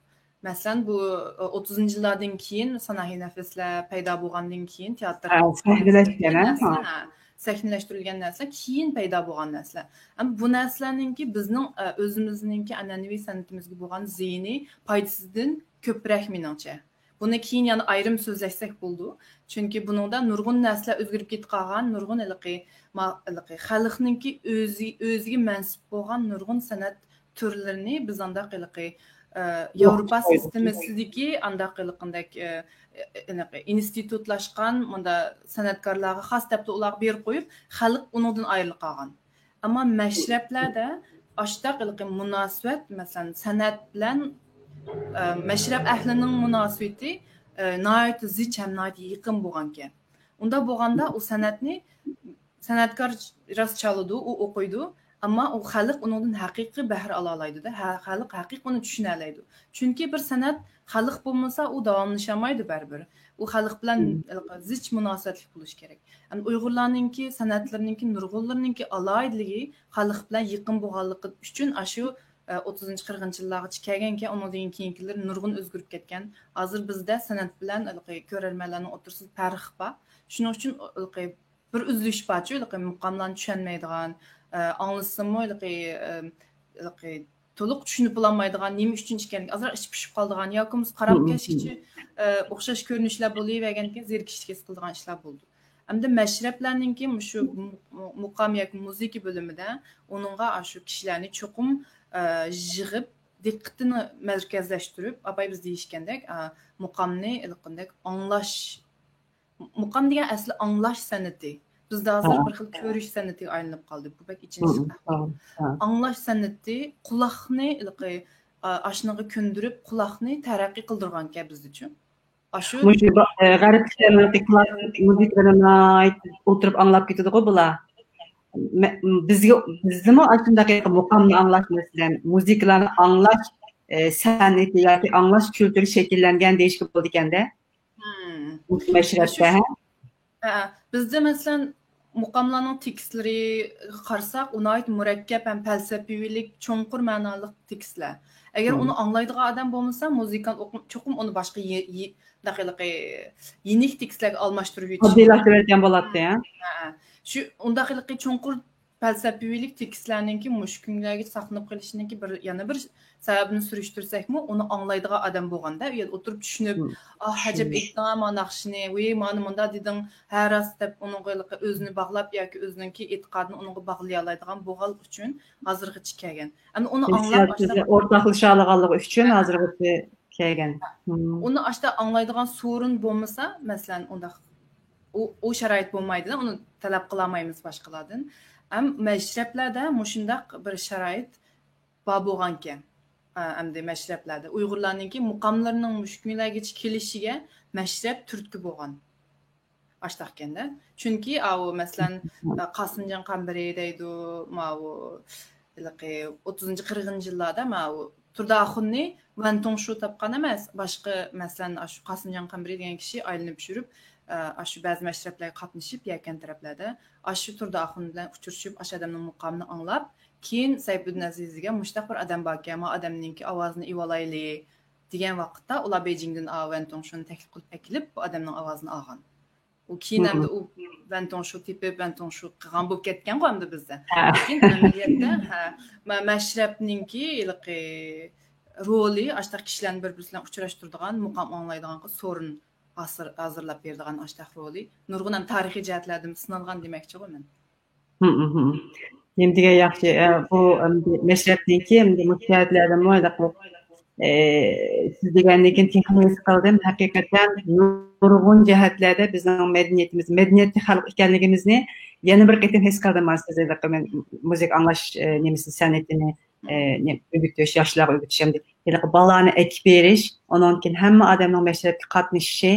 مەسىلەن، بۇ، ئە، ئوتتۇزىنچى يىللاردىن كېيىن ساناھى نەفىسلەر پەيدا بولغاندىن كېيىن تىياتىر ھە، سەھنىلەشكەن، ھە؟ نەرسە، ھە، سەھنىلەشتۈرۈلگەن نەرسىلەر كېيىن پەيدا بولغان نەرسىلەر. ئەمما بۇ نەرسىلەرنىڭكى بىزنىڭ، ئە، ئۆزىمىزنىڭكى ئەنئەنىۋى سەنئىتىمىزگە بولغان زىيىنى پايدىسىدىن كۆپرەك مېنىڭچە. بۇنى كېيىن يەنە ئايرىم سۆزلەشسەك بولىدۇ. چۈنكى بۇنىڭدا نۇرغۇن نەرسىلەر ئۆزگىرىپ كېتىپ قالغان، نۇرغۇن ھېلىقى، ما-، ھېلىقى خەلقنىڭكى ئۆزى، ئۆزىگە مەنسۇپ بولغان نۇرغۇن سەنئەت تۈرلىرىنى بىز ئانداق ھېلىقى، ئە، ياۋروپا سىستېمىسىدىكى ئانداق ھېلىقىندەك، ئە، ئېنىقى ئىنستىتۇتلاشقان مۇندا سەنئەتكارلارغا خاس دەپلا ئۇلارغا بېرىپ قويۇپ، خەلق ئۇنىڭدىن ئايرىلىپ قالغان. ئەمما مەشرەپلەردە ئاشتاق ھېلىقى مۇناسىۋەت، مەسىلەن، سەنئەت بىلەن، ئە، مەشرەپ ئەھلىنىڭ مۇناسىۋىتى، ئە، ناھايىتى زىچ ھەم ناھايىتى يېقىن بولغانىكەن. ئۇنداق بولغاندا ئۇ سەنئەتنى سەنئەتكار راست چالىدۇ، ئۇ ئوقۇيدۇ، ئەمما ئۇ خەلق ئۇنىڭدىن ھەقىقىي بەھرە ئالالايدۇ-دە، ھە-، خەلق ھەقىقىي ئۇنى چۈشىنەلەيدۇ. چۈنكى بىر سەنئەت خەلق بولمىسا، ئۇ داۋاملىشالمايدۇ بەرىبىر. ئۇ خەلق بىلەن زىچ مۇناسىۋەتلىك بولۇشى كېرەك. ئەمدى ئۇيغۇرلارنىڭكى سەنئەتلىرىنىڭكى، نۇرغۇنلىرىنىڭكى ئالاھىدىلىكى خەلق بىلەن يېقىن بولغانلىقى ئۈچۈن ئاشۇ، ئە، ئوتتۇزىنچى، قىرىقىنچى يىللارغىچە كەلگەنكەن، ئۇنىڭدىن كېيىنكىلىرى نۇرغۇن ئۆزگىرىپ كەتكەن. ھازىر بىزدە سەنئەت بىلەن ھېلىقى كۆرەرمەنلەرنىڭ ئوتتۇرىسىدا پەرق بار. شۇنىڭ ئۈچۈن ھېلىقى بىر ئۈزۈلۈش بارچۇ، ھېلىقى مۇقاملارنى چۈشەنمەيدىغان، ئە، ئاڭلىسىمۇ ھېلىقى، ئە، ھېلىقى تولۇق چۈشىنىپ بولالمايدىغان، نېمە ئۈچۈن ئىكەنلىكى ئازراق ئىچى پۇشۇپ قالىدىغان ياكى بولمىسا قاراپ كەچكىچە، ئە، ئوخشاش كۆرۈنۈشلەر بولۇۋەرگەنكەن زېرىكىشلىك ھېس قىلىدىغان ئىشلار بولىدۇ. ئەمدى مەشرەپلەرنىڭكى مۇشۇ مۇ-، مۇ-، مۇقام ياكى مۇزىكا بۆلۈمىدە ئۇنىڭغا ئاشۇ كىشىلەرنى چوقۇم، ئە، يىغىپ، دىققىتىنى مەركەزلەشتۈرۈپ، ئاپاي بىز دېيىشكەندەك، ئە، مۇقامنى ھېلىقىندەك ئاڭلاش، مۇقام دېگەن ئەسلى ئاڭلاش سەنئىتى. بىزدە ھازىر بىر خىل كۆرۈش سەنئىتىگە ئايلىنىپ قالدى. بۇ بەك ئېچىنىشلىق ئەھۋال. ئاڭلاش سەنئىتى قۇلاقنى ھېلىقى، ئا، ئاشۇنىڭغا كۆندۈرۈپ، قۇلاقنى تەرەققىي قىلدۇرغانكەن بىزدىچۇ. ئاشۇ مۇشۇ با-، ئە، غەرب كىشىلەرنىڭكى كلاسسىك مۇزىكىلىرىنى ئولتۇرۇپ ئاڭلاپ كېتىدىغۇ بۇلار. مە-، بىزگە، بىزدىمۇ ئاشۇنداق مۇقامنى ئاڭلاش، مەسىلەن، مۇزىكىلارنى ئاڭلاش، ئە، سەنئىتى ياكى ئاڭلاش كۈلتۈرى شەكىللەنگەن دېيىشكە بولىدىكەندە. مۇشۇ مەشرەپتە، ھە؟ ھە، بىزدە، مەسىلەن، مۇقاملارنىڭ تېكىستلىرىغا قارىساق، ئۇ ناھايىتى مۇرەككەپ ھەم پەلسەپىۋىلىك، چوڭقۇر مەنالىق تېكىستلەر. ئەگەر ئۇنى ئاڭلايدىغان ئادەم بولمىسا، مۇزىكانت ئوقۇ-، چوقۇم ئۇنى باشقا يې-، يې-، مۇنداق ھېلىقى يېنىك تېكىستلەرگە ئالماشتۇرۇپ يېتىشى مۇمكىن. ئاددىيلاشتۇرۇۋەتكەن بولاتتى، ھە؟ ھە. شۇ ئۇنداق ھېلىقى چوڭقۇر پەلسەپىۋىلىك تېكىستلەرنىڭكى مۇشۇ كۈنلەرگىچە ساقلىنىپ قېلىشىنىڭكى بىر، يەنە بىر سەۋەبىنى سۈرۈشتۈرسەكمۇ، ئۇنى ئاڭلايدىغان ئادەم بولغاندا، ئۇ يەردە ئولتۇرۇپ چۈشىنىپ، ئاھ، ئەجەب ئېيتتىڭ-ھە مانا ناخشىنى، ۋىي، مانا مۇنداق دېدىڭ، ھە، راست دەپ ئۇنىڭغا ھېلىقى ئۆزىنى باغلاپ ياكى ئۆزىنىڭكى ئېتىقادىنى ئۇنىڭغا باغلىيالايدىغان بولغانلىقى ئۈچۈن ھازىرغىچە كەلگەن. ئەمدى ئۇنى ئاڭلاپ، ھېسسىياتىمىزنى ئورتاقلىشالىغانلىقى ئۈچۈن ھازىرغىچە كەلگەن. ئۇنى ئاشتا ئاڭلايدىغان سورۇن بولمىسا، مەسىلەن، ئۇنداق ئۇ، ئۇ شارائىت بولمايدۇ، ئۇنى تەلەپ قىلالمايمىز باشقىلاردىن. ئەم، مەشرەپلەردە مۇشۇنداق بىر شارائىت بار بولغانىكەن. ئە، ئەمدى مەشرەپلەردە ئۇيغۇرلارنىڭكى مۇقاملىرىنىڭ مۇشۇ كۈنلەرگىچە كېلىشىگە مەشرەپ تۈرتكە بولغان. ئاشتاقكەندە. چۈنكى ئاۋۇ، مەسىلەن، ئە، قاسىمجان قەمبىرى دەيدۇ، ماۋۇ ھېلىقى ئوتتۇزىنچى، قىرىقىنچى يىللاردا ماۋۇ تۇردى ئاخۇننى ۋەن توڭشۇ تاپقان ئەمەس، باشقا، مەسىلەن، ئاشۇ قاسىمجان قەمبىرى دېگەن كىشى ئايلىنىپ يۈرۈپ، ئە، ئاشۇ بەزى مەشرەپلەرگە قاتنىشىپ، يەكەن تەرەپلەردە ئاشۇ تۇردى ئاخۇن بىلەن ئۇچرىشىپ، ئاشۇ ئادەمنىڭ مۇقامىنى ئاڭلاپ، كېيىن سەيپۇددىن ئەزىز دېگەن مۇشۇنداق بىر ئادەم باركەن، ما ئادەمنىڭكى ئاۋازىنى ئېۋالايلى دېگەن ۋاقىتتا، ئۇلار بېيجىڭدىن ئاۋۇ ۋەن توڭشۇنى تەكلىپ قىلىپ ئەكېلىپ، بۇ ئادەمنىڭ ئاۋازىنى ئالغان. ئۇ كېيىن ئەمدى ئۇ ۋەنتوڭشۇ تېپىپ، ۋەنتوڭشۇ قىلغان بولۇپ كەتكەنغۇ ئەمدى بىزدە. لېكىن ئەمەلىيەتتە، ھە، مە-، مەشرەپنىڭكى ھېلىقى رولى ئاشتاق كىشىلەرنى بىر-بىرسى بىلەن ئۇچراشتۇرىدىغان، مۇقام ئاڭلايدىغان سورۇن ھاسىر-، ھازىرلاپ بېرىدىغان ئاشتاق رولى. نۇرغۇن ھەم تارىخىي جەھەتلەردىن سىنالغان دېمەكچىغۇ مەن. نېمە دېگەن ياخشى، ئە، بۇ، ئەمدى مەشرەپنىڭكى، ئەمدى مۇشۇ جەھەتلەردىنمۇ ھېلىقى، ئە، سىز دېگەندىن كېيىن تېخىمۇ ھېس قىلدىم. ھەقىقەتەن نۇرغۇن جەھەتلەردە بىزنىڭ مەدەنىيىتىمىز، مەدەنىيەتلىك خەلق ئىكەنلىكىمىزنى يەنە بىر قېتىم ھېس قىلدىم. مانا سىز ھېلىقى مەن مۇزىكا ئاڭلاش، ئە، نېمىسى، سەنئىتىنى، ئە، نېمە، ئۆگىتىش، ياشلارغا ئۆگىتىش، ئەمدى ھېلىقى بالىنى ئەكىپ بېرىش، ئۇنىڭدىن كېيىن ھەممە ئادەمنىڭ مەشرەپكە قاتنىشىشى،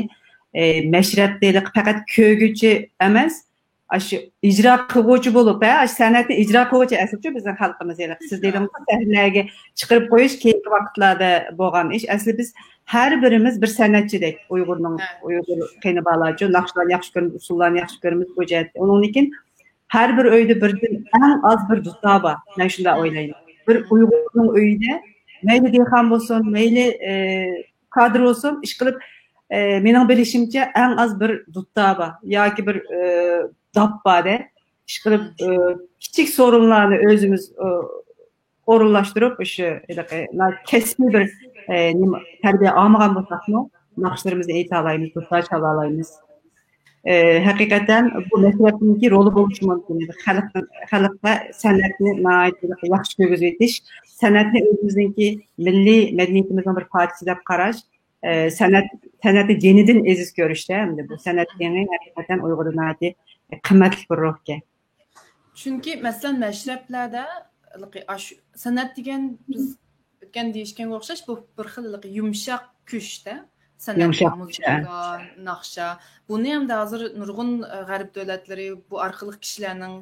ئە، مەشرەپتە ھېلىقى پەقەت كۆرگۈچى ئەمەس، ئاشۇ ئىجرا قىلغۇچى بولۇپ، ھە، ئاشۇ سەنئەتنى ئىجرا قىلغۇچى ئەسلىچۇ بىزنىڭ خەلقىمىز ھېلىقى. سىز دېدىڭىزغۇ، سەھنىگە چىقىرىپ قويۇش كېيىنكى ۋاقىتلاردا بولغان ئىش. ئەسلى بىز ھەر بىرىمىز بىر سەنئەتچىدەك. ئۇيغۇرنىڭ، ھە، ئۇيغۇر قېنى بالىلارچۇ، ناخشىلارنى ياخشى كۆرىمىز، ئۇسسۇللارنى ياخشى كۆرىمىز، بۇ جەھەتتە. ئۇنىڭدىن كېيىن ھەر بىر ئۆيدە بىردىن ئەڭ ئاز بىر دۇتار بار. مەن شۇنداق ئويلايمەن. بىر ئۇيغۇرنىڭ ئۆيىدە مەيلى دېھقان بولسۇن، مەيلى، ئى، كادىر بولسۇن، ئىشقىلىپ، ئى، مېنىڭ بىلىشىمچە ئەڭ ئاز بىر دۇتار بار ياكى بىر، ئى، داپ بار-دە. ئىشقىلىپ، ئى، كىچىك سورۇنلارنى ئۆزىمىز، ئى، ئورۇنلاشتۇرۇپ، ئاشۇ ھېلىقى نا-، كەسپىي بىر، ئى، نېمە، تەربىيە ئالمىغان بولساقمۇ، ناخشىلىرىمىزنى ئېيتالايمىز، دۇتار چالالايمىز. ئى، ھەقىقەتەن بۇ مەشرەپنىڭكى رولى بولۇشى مۇمكىن. خەلق، خەلققە سەنئەتنى ناھايىتى ياخشى كىرگۈزۈۋېتىش، سەنئەتنى ئۆزىمىزنىڭكى مىللىي مەدەنىيىتىمىزنىڭ بىر پارچىسى دەپ قاراش، ئى، سەنئەت، سەنئەتنى جېنىدىن ئېزىز كۆرۈشتە، ئەمدى بۇ سەنئەت ئېڭى ھەقىقەتەن ئۇيغۇردا ناھايىتى قىممەتلىك بىر روھكەن. چۈنكى، مەسىلەن، مەشرەپلەردە ھېلىقى ئاشۇ سەنئەت دېگەن بىز ئۆتكەن دېيىشكەنگە ئوخشاش، بۇ بىر خىل ھېلىقى يۇمشاق كۈچتە. سەنئەت، يۇمشاق كۈچ، مۇزىكا، ناخشا. بۇنى ئەمدى ھازىر نۇرغۇن، ئە، غەرب دۆلەتلىرى بۇ ئارقىلىق كىشىلەرنىڭ،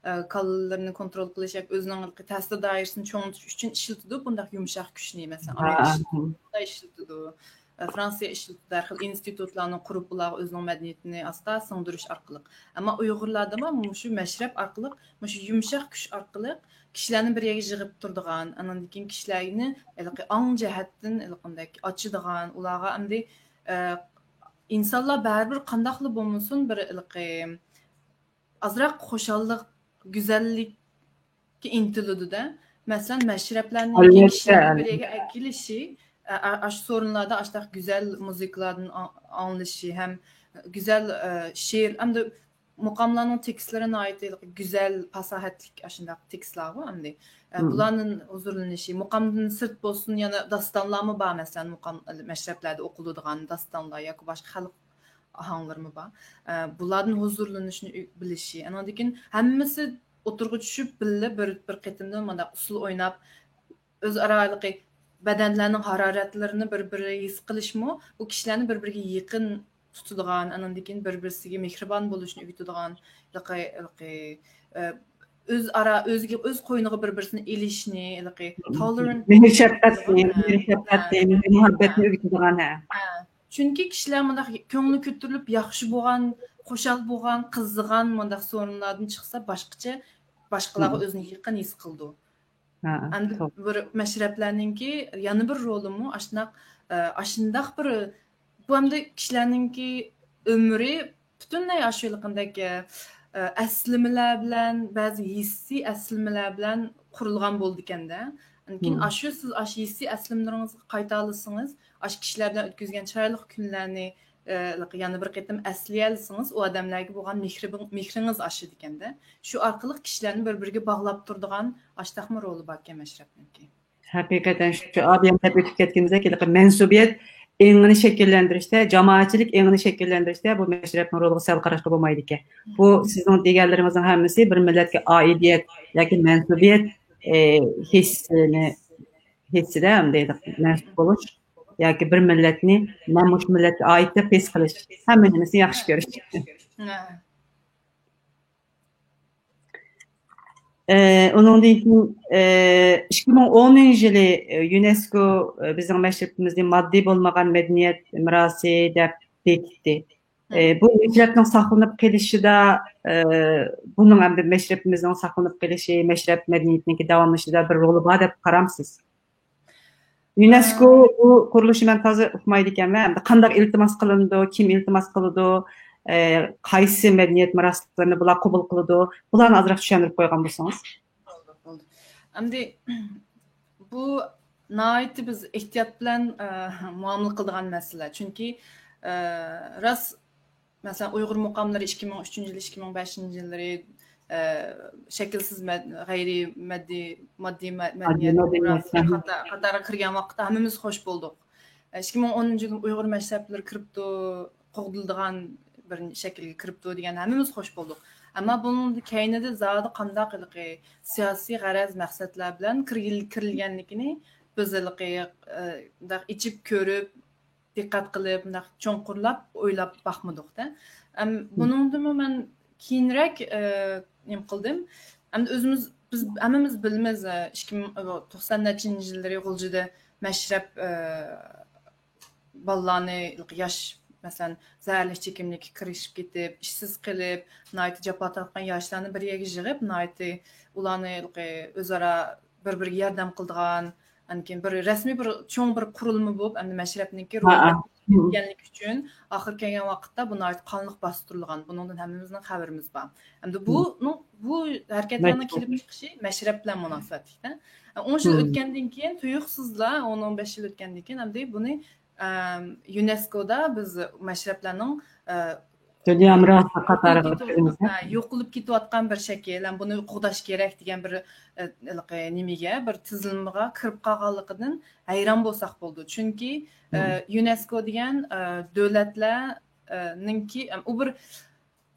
ئە، كاللىلىرىنى كونترول قىلىش ياكى ئۆزىنىڭ ھېلىقى تەسىر دائىرىسىنى چوڭىتىش ئۈچۈن ئىشلىتىدۇ بۇنداق يۇمشاق كۈچنى. مەسىلەن، ئامېرىكا ئىشلىتىدۇ، خىتاي ئىشلىتىدۇ. ئە، فرانسىيە ئىشلىتىدۇ، ھەر خىل ئىنستىتۇتلارنى قۇرۇپ، بۇلارغا ئۆزىنىڭ مەدەنىيىتىنى ئاستا سىڭدۈرۈش ئارقىلىق. ئەمما ئۇيغۇرلاردا مۇشۇ مەشرەپ ئارقىلىق، مۇشۇ يۇمشاق كۈچ ئارقىلىق كىشىلەرنى بىر يەرگە يىغىپ تۇرىدىغان، ئاندىن كېيىن كىشىلەرنى ھېلىقى ئاڭ جەھەتتىن ھېلىقىندەك ئاچىدىغان، ئۇلارغا ئەمدى، ئە، ئىنسانلار بەرىبىر قانداقلا بولمىسۇن، بىر ھېلىقى ئازراق خۇشاللىق، گۈزەللىككە ئىنتىلىدۇ-دە. مەسىلەن، مەشرەپلەرنىڭ كىشىلەرنى بىر يەرگە ئەكېلىشى، ئە، ئە، ئاشۇ سورۇنلاردا ئاشۇنداق گۈزەل مۇزىكىلاردىن ئاڭ-، ئاڭلىشى ھەم گۈزەل، ئە، شېئىر، ئەمدى مۇقاملارنىڭ تېكىستلىرى ناھايىتى گۈزەل، پاساھەتلىك ئاشۇنداق تېكىستلارغۇ ئەمدى. ئە، بۇلارنىڭ ھۇزۇرلىنىشى، مۇقامدىن سىرت بولسۇن، يەنە داستانلارمۇ بار، مەسىلەن، مۇقام، مەشرەپلەردە ئوقۇلىدىغان داستانلار ياكى باشقا خەلق ئاھاڭلىرىمۇ بار. ئە، بۇلاردىن ھۇزۇرلىنىشنى ئۆ-، بىلىشى. ئانىڭدىن كېيىن ھەممىسى ئوتتۇرىغا چۈشۈپ، بىللە بىر، بىر قېتىمدىن مۇنداق ئۇسسۇل ئويناپ، ئۆزئارا ھېلىقى بەدەنلەرنىڭ ھارارەتلىرىنى بىر-بىرى ھېس قىلىشمۇ بۇ كىشىلەرنى بىر-بىرىگە يېقىن تۇتىدىغان، ئانىڭدىن كېيىن بىر-بىرسىگە مېھرىبان بولۇشنى ئۆگىتىدىغان، ھېلىقى، ھېلىقى، ئە، ئۆزئارا ئۆزىگە، ئۆز قوينىغا بىر-بىرسىنى ئېلىشنى، ھېلىقى tolerant، مېھىر شەپقەتنى، مېھىر شەپقەتنى، مېھىر مۇھەببەتنى ئۆگىتىدىغان، ھە. ھە. چۈنكى كىشىلەر مۇنداق كۆڭلى كۆتۈرۈلۈپ، ياخشى بولغان، خۇشال بولغان، قىزىغان مۇنداق سورۇنلاردىن چىقسا، باشقىچە، باشقىلارغا ئۆزىنى يېقىن ھېس قىلىدۇ. ئەمدى بىر مەشرەپلەرنىڭكى يەنە بىر رولىمۇ ئاشۇنداق، ئە، ئاشۇنداق بىر، بۇ ئەمدى كىشىلەرنىڭكى ئۆمرى پۈتۈنلەي ئاشۇ ھېلىقىدەك، ئە، ئەسلىمىلەر بىلەن، بەزى ھېسسىي ئەسلىمىلەر بىلەن قۇرۇلغان بولىدىكەن-دە. لېكىن ئاشۇ سىز ئاشۇ ھېسسىي ئەسلىمىلىرىڭىزگە قايتالىسىڭىز، ئاشۇ كىشىلەر بىلەن ئۆتكۈزگەن چىرايلىق كۈنلەرنى، ئە، يەنە بىر قېتىم ئەسلىيەلىسىڭىز، ئۇ ئادەملەرگە بولغان مېھرىبىڭ-، مېھرىڭىز ئاشىدىكەن-دە. شۇ ئارقىلىق كىشىلەرنى بىر-بىرىگە باغلاپ تۇرىدىغان ئاشۇنداقمۇ رولى باركەن مەشرەپنىڭكى. ھەقىقەتەن شۇ ئابىيەم دەپ ئۆتۈپ كەتكىنىمىزدەك، ھېلىقى مەنسۇبىيەت ئېڭىنى شەكىللەندۈرۈشتە، جامائەتچىلىك ئېڭىنى شەكىللەندۈرۈشتە بۇ مەشرەپنىڭ رولىغا سەل قاراشقا بولمايدىكەن. بۇ سىزنىڭ دېگەنلىرىڭىزنىڭ ھەممىسى بىر مىللەتكە ئائىدىيەت ياكى مەنسۇبىيەت، ئى، ھېسسىنى، ھېسسىدە ئەمدى مەنسۇپ بولۇش ياكى بىر مىللەتنى مەن مۇشۇ مىللەتكە ئائىت دەپ ھېس قىلىش، ھەممە نېمىسىنى ياخشى كۆرۈش. ئە، ئۇنىڭدىن كېيىن، ئە، ئىككى مىڭ ئونىنچى يىلى، ئە، يۇنېسكو، ئە، بىزنىڭ مەشرىپىمىزنى ماددىي بولمىغان مەدەنىيەت مىراسى دەپ بېكىتتى. ئە، بۇ مەشرەپنىڭ ساقلىنىپ قېلىشىدا، ئە، بۇنىڭ ئەمدى مەشرىپىمىزنىڭ ساقلىنىپ قېلىشى، مەشرەپ مەدەنىيىتىنىڭكى داۋاملىشىشىدا بىر رولى بار دەپ قارامسىز؟ يۇنېسكو بۇ قۇرۇلۇشنى مەن تازا ئۇقمايدىكەنمەن. ئەمدى قانداق ئىلتىماس قىلىنىدۇ، كىم ئىلتىماس قىلىدۇ، ئە، قايسى مەدەنىيەت مىراسلىرىنى بۇلار قوبۇل قىلىدۇ؟ بۇلارنى ئازراق چۈشەندۈرۈپ قويغان بولسىڭىز. بولدى، بولدى. ئەمدى بۇ ناھايىتى بىز ئېھتىيات بىلەن، ئە، مۇئامىلە قىلىدىغان مەسىلە. چۈنكى، ئە، راست، مەسىلەن، ئۇيغۇر مۇقاملىرى ئىككى مىڭ ئۈچىنچى يىل، ئىككى مىڭ بەشىنچى يىللىرى، ئە، شەكىلسىز مەد-، غەيرىي مەددىي، ماددىي مە-، مەدەنىيەت مىراسى قاتا-، قاتارىغا كىرگەن ۋاقىتتا ھەممىمىز خوش بولدۇق. ئىككى مىڭ ئونىنچى يىل ئۇيغۇر مەشرەپلىرى كىرىپتۇ، قوغدىلىدىغان بىر شەكىلگە كىرىپتۇ دېگەن ھەممىمىز خوش بولدۇق. ئەمما بۇنىڭ كەينىدە زادى قانداق ھېلىقى سىياسىي غەرەز مەقسەتلەر بىلەن كىرگىل-، كىرىلگەنلىكىنى بىز ھېلىقى، ئە، مۇنداق ئېچىپ كۆرۈپ، دىققەت قىلىپ، مۇنداق چوڭقۇرلاپ ئويلاپ باقمىدۇق-دە. ئەم، بۇنىڭدىمۇ مەن كېيىنرەك، ئە، نېمە قىلدىم. ئەمدى ئۆزىمىز، بىز ھەممىمىز بىلىمىز، ئە، ئىككى مىڭ، توقسان نەچچىنچى يىللىرى غۇلجىدا مەشرەپ، ئە، بالىلارنى، ياش، مەسىلەن، زەھەرلىك چېكىملىككە كىرىشىپ كېتىپ، ئىشسىز قېلىپ، ناھايىتى جاپا تارتقان ياشلارنى بىر يەرگە يىغىپ، ناھايىتى ئۇلارنى ھېلىقى ئۆزئارا بىر-بىرىگە ياردەم قىلىدىغان، ئاندىن كېيىن بىر رەسمىي بىر چوڭ بىر قۇرۇلما بولۇپ، ئەمدى مەشرەپنىڭكى روھى ئىكەنلىكى ئۈچۈن، ئاخىرى كەلگەن ۋاقىتتا بۇ ناھايىتى قانلىق باستۇرۇلغان. بۇنىڭدىن ھەممىمىزنىڭ خەۋىرىمىز بار. ئەمدى بۇنىڭ، بۇ ھەرىكەتلەرنىڭ كېلىپ چىقىشى مەشرەپ بىلەن مۇناسىۋەتلىك-دە. ئون يىل ئۆتكەندىن كېيىن، تۇيۇقسىزلا، ئون، ئون بەش يىل ئۆتكەندىن كېيىن، ئەمدى بۇنى، ئەم، يۇنېسكودا بىز مەشرەپلەرنىڭ، ئە، دۇنيا مىراسى قاتارىغا كىرگۈزۈپ، ھە، يوقىلىپ كېتىۋاتقان بىر شەكىل، ھەم بۇنى قوغداش كېرەك دېگەن بىر، ئە، ھېلىقى نېمىگە، بىر تىزىلمىغا كىرىپ قالغانلىقىدىن ھەيران بولساق بولىدۇ. چۈنكى، ئە، يۇنېسكو دېگەن، ئە، دۆلەتلەر، ئە، نىڭكى، ئەم، ئۇ بىر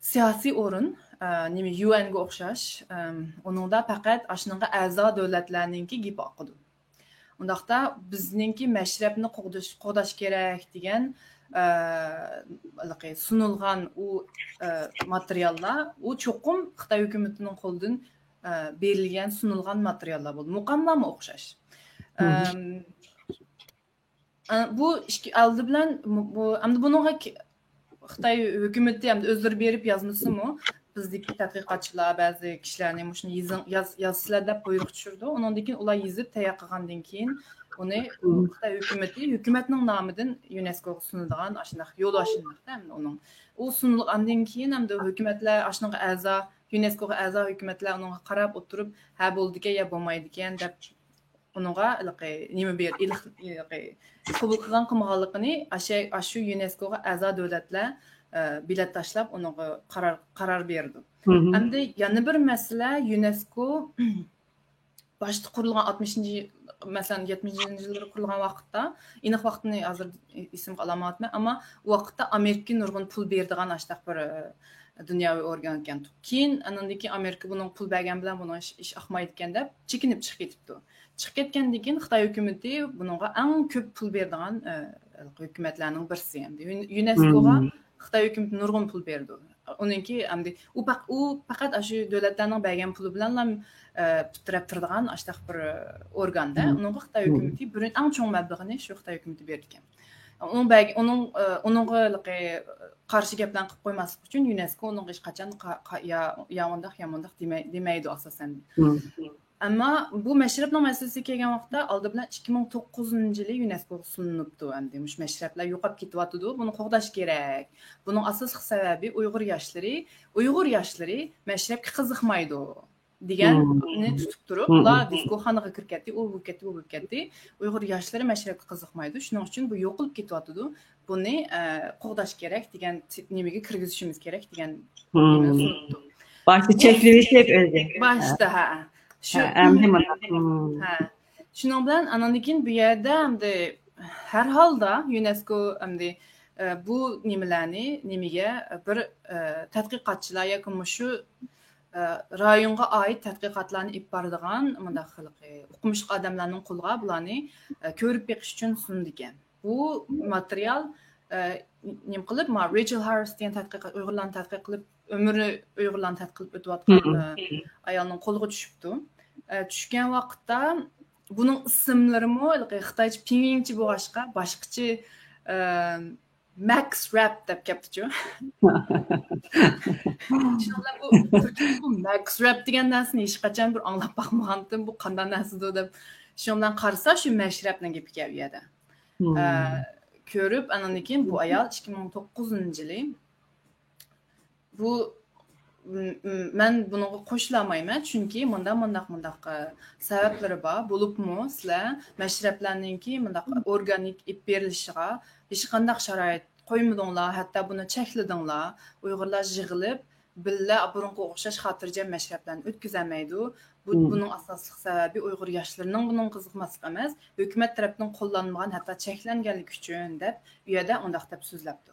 سىياسىي ئورۇن، ئە، نېمە، يۇ ئېنگە ئوخشاش، ئەم، ئۇنىڭدا پەقەت ئاشۇنىڭغا ئەزا دۆلەتلەرنىڭكى گېپى ئاقىدۇ. ئۇنداقتا بىزنىڭكى مەشرەپنى قوغداش، قوغداش كېرەك دېگەن، ئە، ھېلىقى سۇنۇلغان ئۇ، ئە، ماتېرىياللار، ئۇ چوقۇم خىتاي ھۆكۈمىتىنىڭ قولىدىن، ئە، بېرىلگەن، سۇنۇلغان ماتېرىياللار بولدى. مۇقاملارمۇ ئوخشاش. ئەم، ئە، بۇ ئىككى ئالدى بىلەن بۇ، ئەمدى بۇنىڭغا كى-، خىتاي ھۆكۈمىتى ئەمدى ئۆزلىرى بېرىپ يازمىسىمۇ، بىزدىكى تەتقىقاتچىلار بەزى كىشىلەرنى مۇشۇنى يېزىڭ، ياز-، يازسىلەر دەپ بۇيرۇق چۈشۈردى. ئۇنىڭدىن كېيىن ئۇلار يېزىپ تەييار قىلغاندىن كېيىن، ئۇنى خىتاي ھۆكۈمىتى، ھۆكۈمەتنىڭ نامىدىن يۇنېسكوغا سۇنىدىغان ئاشۇنداق يول ئاشۇنداق ئەمدى ئۇنىڭ. ئۇ سۇنۇلغاندىن كېيىن ئەمدى ھۆكۈمەتلەر ئاشۇنىڭغا ئەزا، يۇنېسكوغا ئەزا ھۆكۈمەتلەر ئۇنىڭغا قاراپ ئولتۇرۇپ، ھە بولىدىكەن يا بولمايدىكەن دەپ ئۇنىڭغا ھېلىقى نېمە بېرىپ، ئىلىق-، ھېلىقى قوبۇل قىلغان قىلمىغانلىقىنى ئاشۇ، ئاشۇ يۇنېسكوغا ئەزا دۆلەتلەر، ئە، بېلەت تاشلاپ، ئۇنىڭغا قارار، قارار بېرىدۇ. ئەمدى يەنە بىر مەسىلە، يۇنېسكو باشتا قۇرۇلغان ئاتمىشىنچى، مەسىلەن، يەتمىشىنچى يىللىرى قۇرۇلغان ۋاقىتتا، ئېنىق ۋاقتىنى ھازىر ئېسىمگە ئالالمايۋاتىمەن، ئەمما ئۇ ۋاقىتتا ئامېرىكا نۇرغۇن پۇل بېرىدىغان ئاشۇنداق بىر، ئە، دۇنياۋى ئورگان ئىكەن. كېيىن ئاندىن كېيىن ئامېرىكا بۇنىڭ پۇل بەرگەن بىلەن بۇنىڭ ئىش، ئىش ئاقمايدىكەن دەپ چېكىنىپ چىقىپ كېتىپتۇ. چىقىپ كەتكەندىن كېيىن خىتاي ھۆكۈمىتى بۇنىڭغا ئەڭ كۆپ پۇل بېرىدىغان، ئە، ھۆكۈمەتلەرنىڭ بىرسى. ئەمدى يۇن-، يۇنېسكوغا خىتاي ھۆكۈمىتى نۇرغۇن پۇل بېرىدۇ. ئۇنىڭكى ئەمدى ئۇ پەق-، ئۇ پەقەت ئاشۇ دۆلەتلەرنىڭ بەرگەن پۇلى بىلەنلا، ئە، پۈتتۈرەپ تۇرىدىغان ئاشۇنداق بىر ئورگاندا. ئۇنىڭغا خىتاي ھۆكۈمىتى بىر ئەڭ چوڭ مەبلىغىنى شۇ خىتاي ھۆكۈمىتى بېرىدىكەن. ئۇنىڭ بەرگ-، ئۇنىڭ، ئە، ئۇنىڭغا ھېلىقى قارشى گەپلەرنى قىلىپ قويماسلىق ئۈچۈن يۇنېسكو ئۇنىڭغا ھېچقاچان قا-، قا-، يا، يا مۇنداق، يا مۇنداق دېمەي-، دېمەيدۇ ئاساسەن. ئەمما بۇ مەشرەپنىڭ مەسىلىسىگە كەلگەن ۋاقىتتا، ئالدى بىلەن ئىككى مىڭ توققۇزىنچى يىلى يۇنېسكوغا سۇنۇلۇپتۇ. ئەمدى مۇشۇ مەشرەپلەر يوقاپ كېتىۋاتىدۇ، بۇنى قوغداش كېرەك. بۇنىڭ ئاساسلىق سەۋەبى ئۇيغۇر ياشلىرى، ئۇيغۇر ياشلىرى مەشرەپكە قىزىقمايدۇ دېگەننى تۇتۇپ تۇرۇپ، ئۇلار دىسكوخانىغا كىرىپ كەتتى، ئۇ بولۇپ كەتتى، بۇ بولۇپ كەتتى. ئۇيغۇر ياشلىرى مەشرەپكە قىزىقمايدۇ، شۇنىڭ ئۈچۈن بۇ يوقىلىپ كېتىۋاتىدۇ. بۇنى، ئە، قوغداش كېرەك دېگەن تى-، نېمىگە كىرگۈزۈشىمىز كېرەك دېگەن نېمىنى سۇنۇپتۇ. باشتا چەكلىۋېتىپ ئۆزى. باشتا، ھە. شۇ، ھە، ئەمدى مانا. ھە. شۇنىڭ بىلەن ئانان كېيىن بۇ يەردە ئەمدى ھەر ھالدا يۇنېسكو ئەمدى، ئە، بۇ نېمىلەرنى، نېمىگە بىر، ئە، تەتقىقاتچىلار ياكى مۇشۇ، ئە، رايونغا ئائىت تەتقىقاتلارنى ئېلىپ بارىدىغان مۇنداق ھېلىقى ئوقۇمۇشلۇق ئادەملەرنىڭ قولىغا بۇلارنى، ئە، كۆرۈپ بېقىش ئۈچۈن سۇنىدىكەن. بۇ ماتېرىيال، ئە، نېمە قىلىپ، ما، رېچېل ھاررىس دېگەن تەتقىقات، ئۇيغۇرلارنى تەتقىق قىلىپ، ئۆمرى ئۇيغۇرلارنى تەتقىق قىلىپ ئۆتۈۋاتقان، ئە، ئايالنىڭ قولىغا چۈشۈپتۇ. ئە، چۈشكەن ۋاقىتتا بۇنىڭ ئىسىملىرىمۇ ھېلىقى خىتايچە پىڭيىڭچە بولغاچقا، باشقىچە، ئە، ماكس رەپ دەپ كەپتىچۇ. شۇنىڭ بىلەن بۇ، بۇ ماكس رەپ دېگەن نەرسىنى ھېچقاچان بىر ئاڭلاپ باقمىغانتىم، بۇ قانداق نەرسىدۇ دەپ. شۇنىڭ بىلەن قارىسا، شۇ مەشرەپنىڭ گېپى كەلگەن يەردە. ئە، كۆرۈپ، ئانان كېيىن بۇ ئايال ئىككى مىڭ توققۇزىنچى يىلى بۇ، م-، م-، مەن بۇنىڭغا قوشۇلالمايمەن، چۈنكى مۇنداق، مۇنداق، مۇنداق، ئە، سەۋەبلىرى بار. بولۇپمۇ سىلەر مەشرەپلەرنىڭكى مۇنداق ئورگانىك ئېلىپ بېرىلىشىغا ھېچقانداق شارائىت قويمىدىڭلار، ھەتتا بۇنى چەكلىدىڭلار. ئۇيغۇرلار يىغىلىپ، بىللە بۇرۇنقىغا ئوخشاش خاتىرجەم مەشرەپلەرنى ئۆتكۈزەلمەيدۇ. بۇ، مم. بۇنىڭ ئاساسلىق سەۋەبى ئۇيغۇر ياشلىرىنىڭ بۇنىڭغا قىزىقماسلىقى ئەمەس، ھۆكۈمەت تەرەپتىن قوللانمىغان، ھەتتا چەكلەنگەنلىكى ئۈچۈن دەپ، ئۇ يەردە ئۇنداق دەپ سۆزلەپتۇ.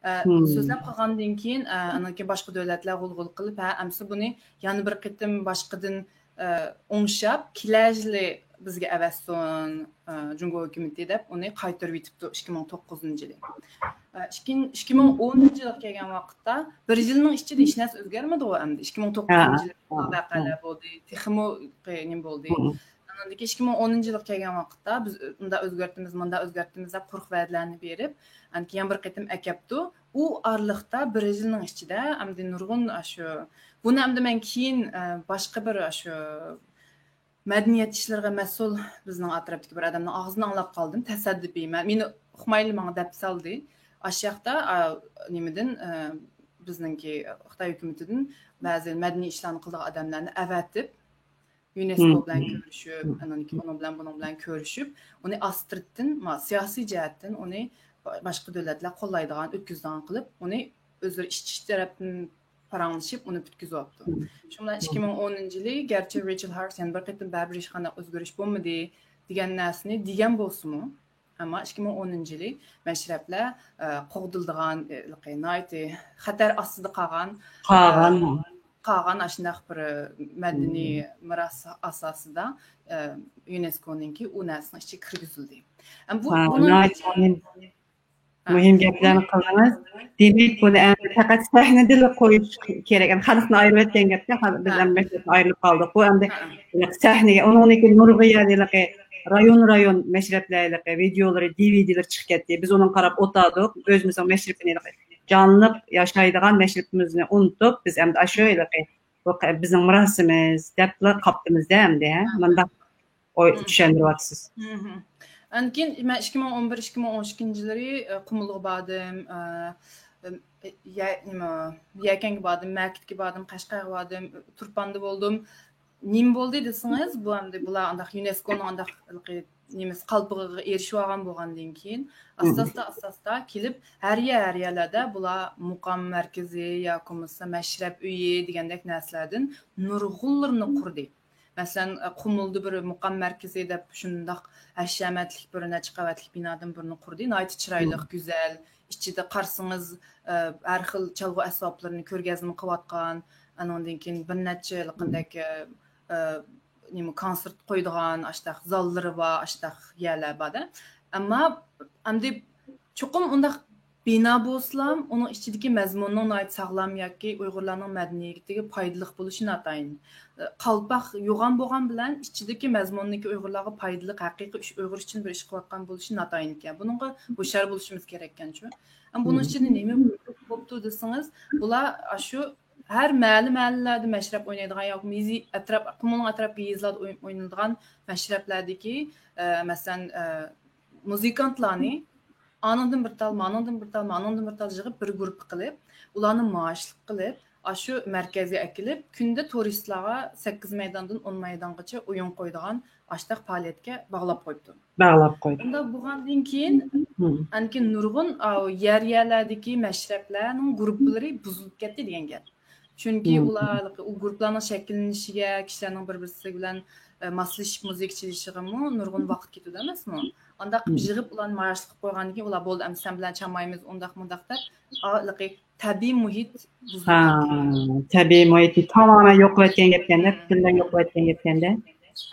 ئە، مم. سۆزلەپ قىلغاندىن كېيىن، ئە، ئاندىن كېيىن باشقا دۆلەتلەر غۇلغۇلا قىلىپ، ھە، ئەمسە بۇنى يەنە بىر قېتىم باشقىدىن، ئە، ئوڭشاپ، كېلەر يىلى بىزگە ئەۋەتسۇن، ئە، جۇڭگو ھۆكۈمىتى دەپ ئۇنى قايتۇرۇۋېتىپتۇ ئىككى مىڭ توققۇزىنچى يىلى. ئە، ئىككى-، ئىككى مىڭ ئونىنچى يىلغا كەلگەن ۋاقىتتا، بىر يىلنىڭ ئىچىدە ھېچ نەرسە ئۆزگەرمىدىغۇ ئەمدى. ئىككى مىڭ توققۇزىنچى يىلى ۋەقەلەر بولدى، تېخىمۇ نېمە بولدى. ئاندىن كېيىن ئىككى مىڭ ئونىنچى يىلغا كەلگەن ۋاقىتتا بىز ئۇنداق ئۆزگەرتىمىز، مۇنداق ئۆزگەرتىمىز دەپ قۇرۇق ۋەدىلەرنى بېرىپ، ئاندىن كېيىن يەنە بىر قېتىم ئەكەپتۇ. ئۇ ئارىلىقتا بىر يىلنىڭ ئىچىدە ئەمدى نۇرغۇن ئاشۇ، بۇنى ئەمدى مەن كېيىن، ئە، باشقا بىر ئاشۇ مەدەنىيەت ئىشلىرىغا مەسئۇل بىزنىڭ ئەتراپتىكى بىر ئادەمنىڭ ئاغزىدىن ئاڭلاپ قالدىم. تەسەددىپى. مەن، مېنى ئۇقمايلا ماڭا دەپ سالدى. ئاشۇ ياقتا، ئا، نېمىدىن، ئە، بىزنىڭكى خىتاي ھۆكۈمىتىدىن بەزى مەدەنىي ئىشلارنى قىلىدىغان ئادەملەرنى ئەۋەتىپ، يۇنېسكو بىلەن كۆرۈشۈپ، ئاندىن كېيىن ئۇنىڭ بىلەن، بۇنىڭ بىلەن كۆرۈشۈپ، ئۇنى ئاستىرتتىن، ما-، سىياسىي جەھەتتىن ئۇنى با-، باشقا دۆلەتلەر قوللايدىغان، ئۆتكۈزىدىغان قىلىپ، ئۇنى ئۆزلىرى ئىچ-، ئىچ تەرەپتىن پاراڭلىشىپ، ئۇنى پۈتكۈزۈۋاپتۇ. شۇنىڭ بىلەن ئىككى مىڭ ئونىنچى يىلى، گەرچە رىچارد ھاررىس يەنە بىر قېتىم بەرىبىر ھېچقانداق ئۆزگىرىش بولمىدى دېگەن نەرسىنى دېگەن بولسىمۇ، ئەمما ئىككى مىڭ ئونىنچى يىلى مەشرەپلەر، ئە، قوغدىلىدىغان، ئە، ناھايىتى خەتەر ئاستىدا قالغان، قالغان. ئە، قالغان ئاشۇنداق بىر، ئە، مەدەنىي مىراس ئاساسىدا، ئە، يۇنېسكونىڭكى ئۇ نەرسىنىڭ ئىچىگە كىرگۈزۈلدى. ئەم، بۇ، ھا، بۇنىڭ ناھايىتى مۇھىم. ھا. مۇھىم گەپلەرنى قىلدىڭىز. دېمەك، بۇنى ئەمدى پەقەت سەھنىدىلا قويۇش كېرەك. ئەمدى خەلقنى ئايرىۋەتكەن گەپتە، خەلق، بىز ھا. ئەمدى مەشرەپتىن ئايرىلىپ قالدۇق. بۇ ئەمدى ھا. سەھنىگە، ئۇنىڭدىن كېيىن نۇرغۇن يەردە ھېلىقى رايون، رايون مەشرەپلەر ھېلىقى ۋىدېئولىرى، دىۋىدېلىرى چىقىپ كەتتى. بىز ئۇنىڭغا قاراپ ئولتۇردۇق. ئۆزىمىزنىڭ مەشرىپىنى ھېلىقى جانلىق ياشايدىغان مەشرىپىمىزنى ئۇنتۇپ، بىز ئەمدى ئاشۇ ھېلىقى بۇ قە-، بىزنىڭ مىراسىمىز دەپلا قاپتىمىزدە ئەمدى، ھە؟ مۇنداق ئوي، چۈشەندۈرۈۋاتىسىز. ئاندىن كېيىن مەن ئىككى مىڭ ئون بىر، ئىككى مىڭ ئون ئىككىنچى يىللىرى، ئە، قۇمۇلغا باردىم، ئە، ئە، يە-، نېمە، يەكەنگە باردىم، مەكىتكە باردىم، قەشقەرگە باردىم، تۇرپاندا بولدۇم. نېمە بولدى دېسىڭىز، بۇ ئەمدى بۇلار ئانداق يۇنېسكونىڭ ئانداق ھېلىقى نېمىسى، قالپىغىغا ئېرىشىۋالغان بولغاندىن كېيىن، ئاستا-ئاستا، ئاستا-ئاستا كېلىپ، ھەر يەر، ھەر يەرلەردە بۇلار مۇقام مەركىزى ياكى بولمىسا مەشرەپ ئۆيى دېگەندەك نەرسىلەردىن نۇرغۇنلىرىنى قۇردى. مەسىلەن، قۇمۇلدا بىر مۇقام مەركىزى دەپ شۇنداق ھەشەمەتلىك بىر نەچچە قەۋەتلىك بىنادىن بىرنى قۇردى. ناھايىتى چىرايلىق، گۈزەل. ئىچىدە قارىسىڭىز، ئە، ھەر خىل چالغۇ ئەسۋابلىرىنى كۆرگەزمە قىلىۋاتقان، ئانىڭدىن كېيىن بىر نەچچە ھېلىقىندەك، ئە، ئە، نېمە، كونسېرت قويىدىغان ئاشتاق زاللىرى بار، ئاشتاق يەرلەر بار-دە. ئەمما ئەمدى چوقۇم ئۇنداق بىنا بولسىلام، ئۇنىڭ ئىچىدىكى مەزمۇننىڭ ناھايىتى ساغلام ياكى ئۇيغۇرلارنىڭ مەدەنىيىتىگە پايدىلىق بولۇشى ناتايىن. قالپاق يوغان بولغان بىلەن ئىچىدىكى مەزمۇننىڭكى ئۇيغۇرلارغا پايدىلىق، ھەقىقىي ئۈچ-، ئۇيغۇر ئۈچۈن بىر ئىش قىلىۋاتقان بولۇشى ناتايىنكەن. بۇنىڭغا ھوشيار بولۇشىمىز كېرەككەنچۇ؟ ئەمما بۇنىڭ ئىچىدە نېمە بوپتۇ دېسىڭىز، بۇلار ئاشۇ ھەر مەھەللە-مەھەللىلەردە مەشرەپ ئوينايدىغان ياكى يېزا ئەتراپ، قۇمۇلنىڭ ئەتراپىدىكى يېزىلاردا ئوي-، ئوينىلىدىغان مەشرەپلەردىكى، ئە، مەسىلەن، ئە، مۇزىكانتلارنى ئانىڭدىن بىر تال، مانىڭدىن بىر تال، مانىڭدىن بىر تال يىغىپ، بىر گۇرۇپپا قىلىپ، ئۇلارنى مائاشلىق قىلىپ، ئاشۇ مەركەزگە ئەكېلىپ، كۈندە تۇرىستلارغا سەككىز مەيداندىن ئون مەيدانغىچە ئويۇن قويىدىغان ئاشتاق پائالىيەتكە باغلاپ قويدۇم. باغلاپ قويدۇم. ئۇنداق بولغاندىن كېيىن، ئاندىن كېيىن نۇرغۇن، ئاۋۇ يەر-يەرلەردىكى مەشرەپلەرنىڭ گۇرۇپپىلىرى بۇزۇلۇپ كەتتى دېگەن گەپ. چۈنكى ئۇلار ئۇ گۇرۇپپىلارنىڭ شەكىللىنىشىگە، كىشىلەرنىڭ بىر-بىرسى بىلەن، ئە، ماسلىشىپ مۇزىكا چېلىشىغىمۇ نۇرغۇن ۋاقىت كېتىدۇ ئەمەسمۇ؟ ئانداق قىلىپ يىغىپ ئۇلارنى مائاشلىق قويغاندىن كېيىن، ئۇلار بولدى، ئەمدى سەن بىلەن چالمايمىز، ئۇنداق مۇنداق دەپ، ھېلىقى تەبىئىي مۇھىت بۇزۇلۇپ كەتتى. تەبىئىي مۇھىت تامامەن يوقىلىۋەتكەن گەپكەندە، پۈتۈنلەي يوقىلىۋەتكەن گەپكەندە.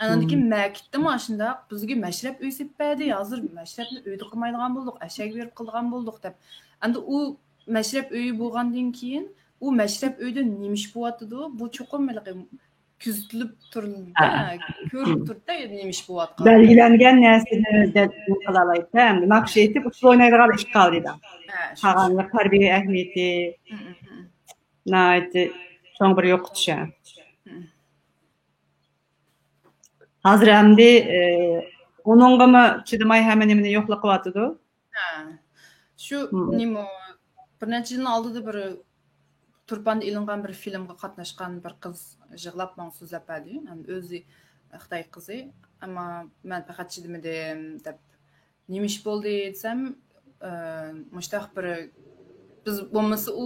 ئاندىن كېيىن مەكىتتىمۇ ئاشۇنداق بىزگە مەشرەپ ئۆي سېلىپ بەردى. ھازىر مەشرەپنى ئۆيدە قىلمايدىغان بولدۇق، ئەشەگە بېرىپ قىلىدىغان بولدۇق دەپ. ئەمدى ئۇ مەشرەپ ئۆيى بولغاندىن كېيىن، ئۇ مەشرەپ ئۆيدە نېمە ئىش بولۇۋاتىدۇ؟ بۇ چوقۇم ھېلىقى كۆزىتىلىپ تۇرۇلدى، كۆرۈلۈپ تۇرۇلدى، نېمە ئىش بولۇۋاتقان. بەلگىلەنگەن نەرسىنى قىلالايدۇ، ناخشا ئېيتىپ، ئۇسسۇل ئوينايدىغان ئىش قالدى. قالغانلار تەربىيە ئەھمىيىتى ناھايىتى چوڭ بىر يوقىتىش. ھازىر ئەمدى، ئە، ئۇنىڭغىمۇ چىدىماي ھەممە نېمىنى يوقلاپ قويۇۋاتىدۇ. ھە. شۇ نېمە، بىر نەچچە يىلنىڭ ئالدىدا بىر، تۇرپاندا ئېلىنغان بىر فىلىمغا قاتناشقان بىر قىز يىغلاپ ماڭا سۆزلەپ بەردى. ھەم ئۆزى خىتاي قىزى. ئەمما مەن پەقەت چىدىمىدىم دەپ، نېمە ئىش بولدى دېسەم، ئە، مۇشتاق بىر، بىز بولمىسا ئۇ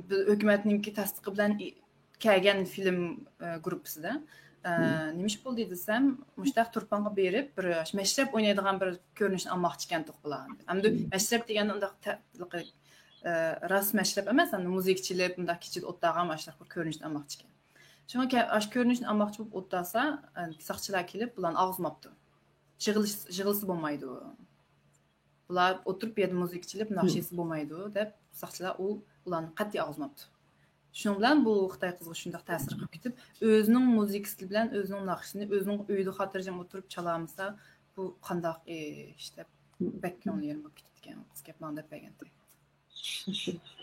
بىز ھۆكۈمەتنىڭكى تەستىقى بىلەن ئى-، كەلگەن فىلىم، ئە، گۇرۇپپىسىدە. ئە، نېمە ئىش بولدى دېسەم، مۇشتاق تۇرپانغا بېرىپ، بىر مەشرەپ ئوينايدىغان بىر كۆرۈنۈشنى ئالماقچىكەن توققۇلار. ئەمدى مەشرەپ دېگەندە ئۇنداق تە-، ئە، راست مەشرەپ ئەمەس، ئەمدى مۇزىكا چېلىپ، مۇنداق كېچىدە ئولتۇرغان ئاشۇنداق بىر كۆرۈنۈشنى ئالماقچىكەن. شۇڭا كە-، ئاشۇ كۆرۈنۈشنى ئالماقچى بولۇپ ئولتۇرسا، ئە، ساقچىلار كېلىپ، بۇلارنى ئالغۇزماپتۇ. يىغىلىش-، يىغىلسا بولمايدۇ. بۇلار ئولتۇرۇپ بۇ يەردە مۇزىكا چېلىپ، ناخشا ئېيتسا بولمايدۇ، دەپ ساقچىلار ئۇ، ئۇلارنى قەتئىي ئالغۇزماپتۇ. شۇنىڭ بىلەن بۇ خىتاي قىزغا شۇنداق تەسىر قىلىپ كېتىپ، ئۆزىنىڭ مۇزىكىسى بىلەن ئۆزىنىڭ ناخشىسىنى ئۆزىنىڭ ئۆيىدە خاتىرجەم ئولتۇرۇپ چالالمىسا، بۇ قانداق ئىش دەپ بەك كۆڭلى يېرىم بولۇپ كېتىپتىكەن. قىز گەپ ماڭا دەپ بەرگەنتى.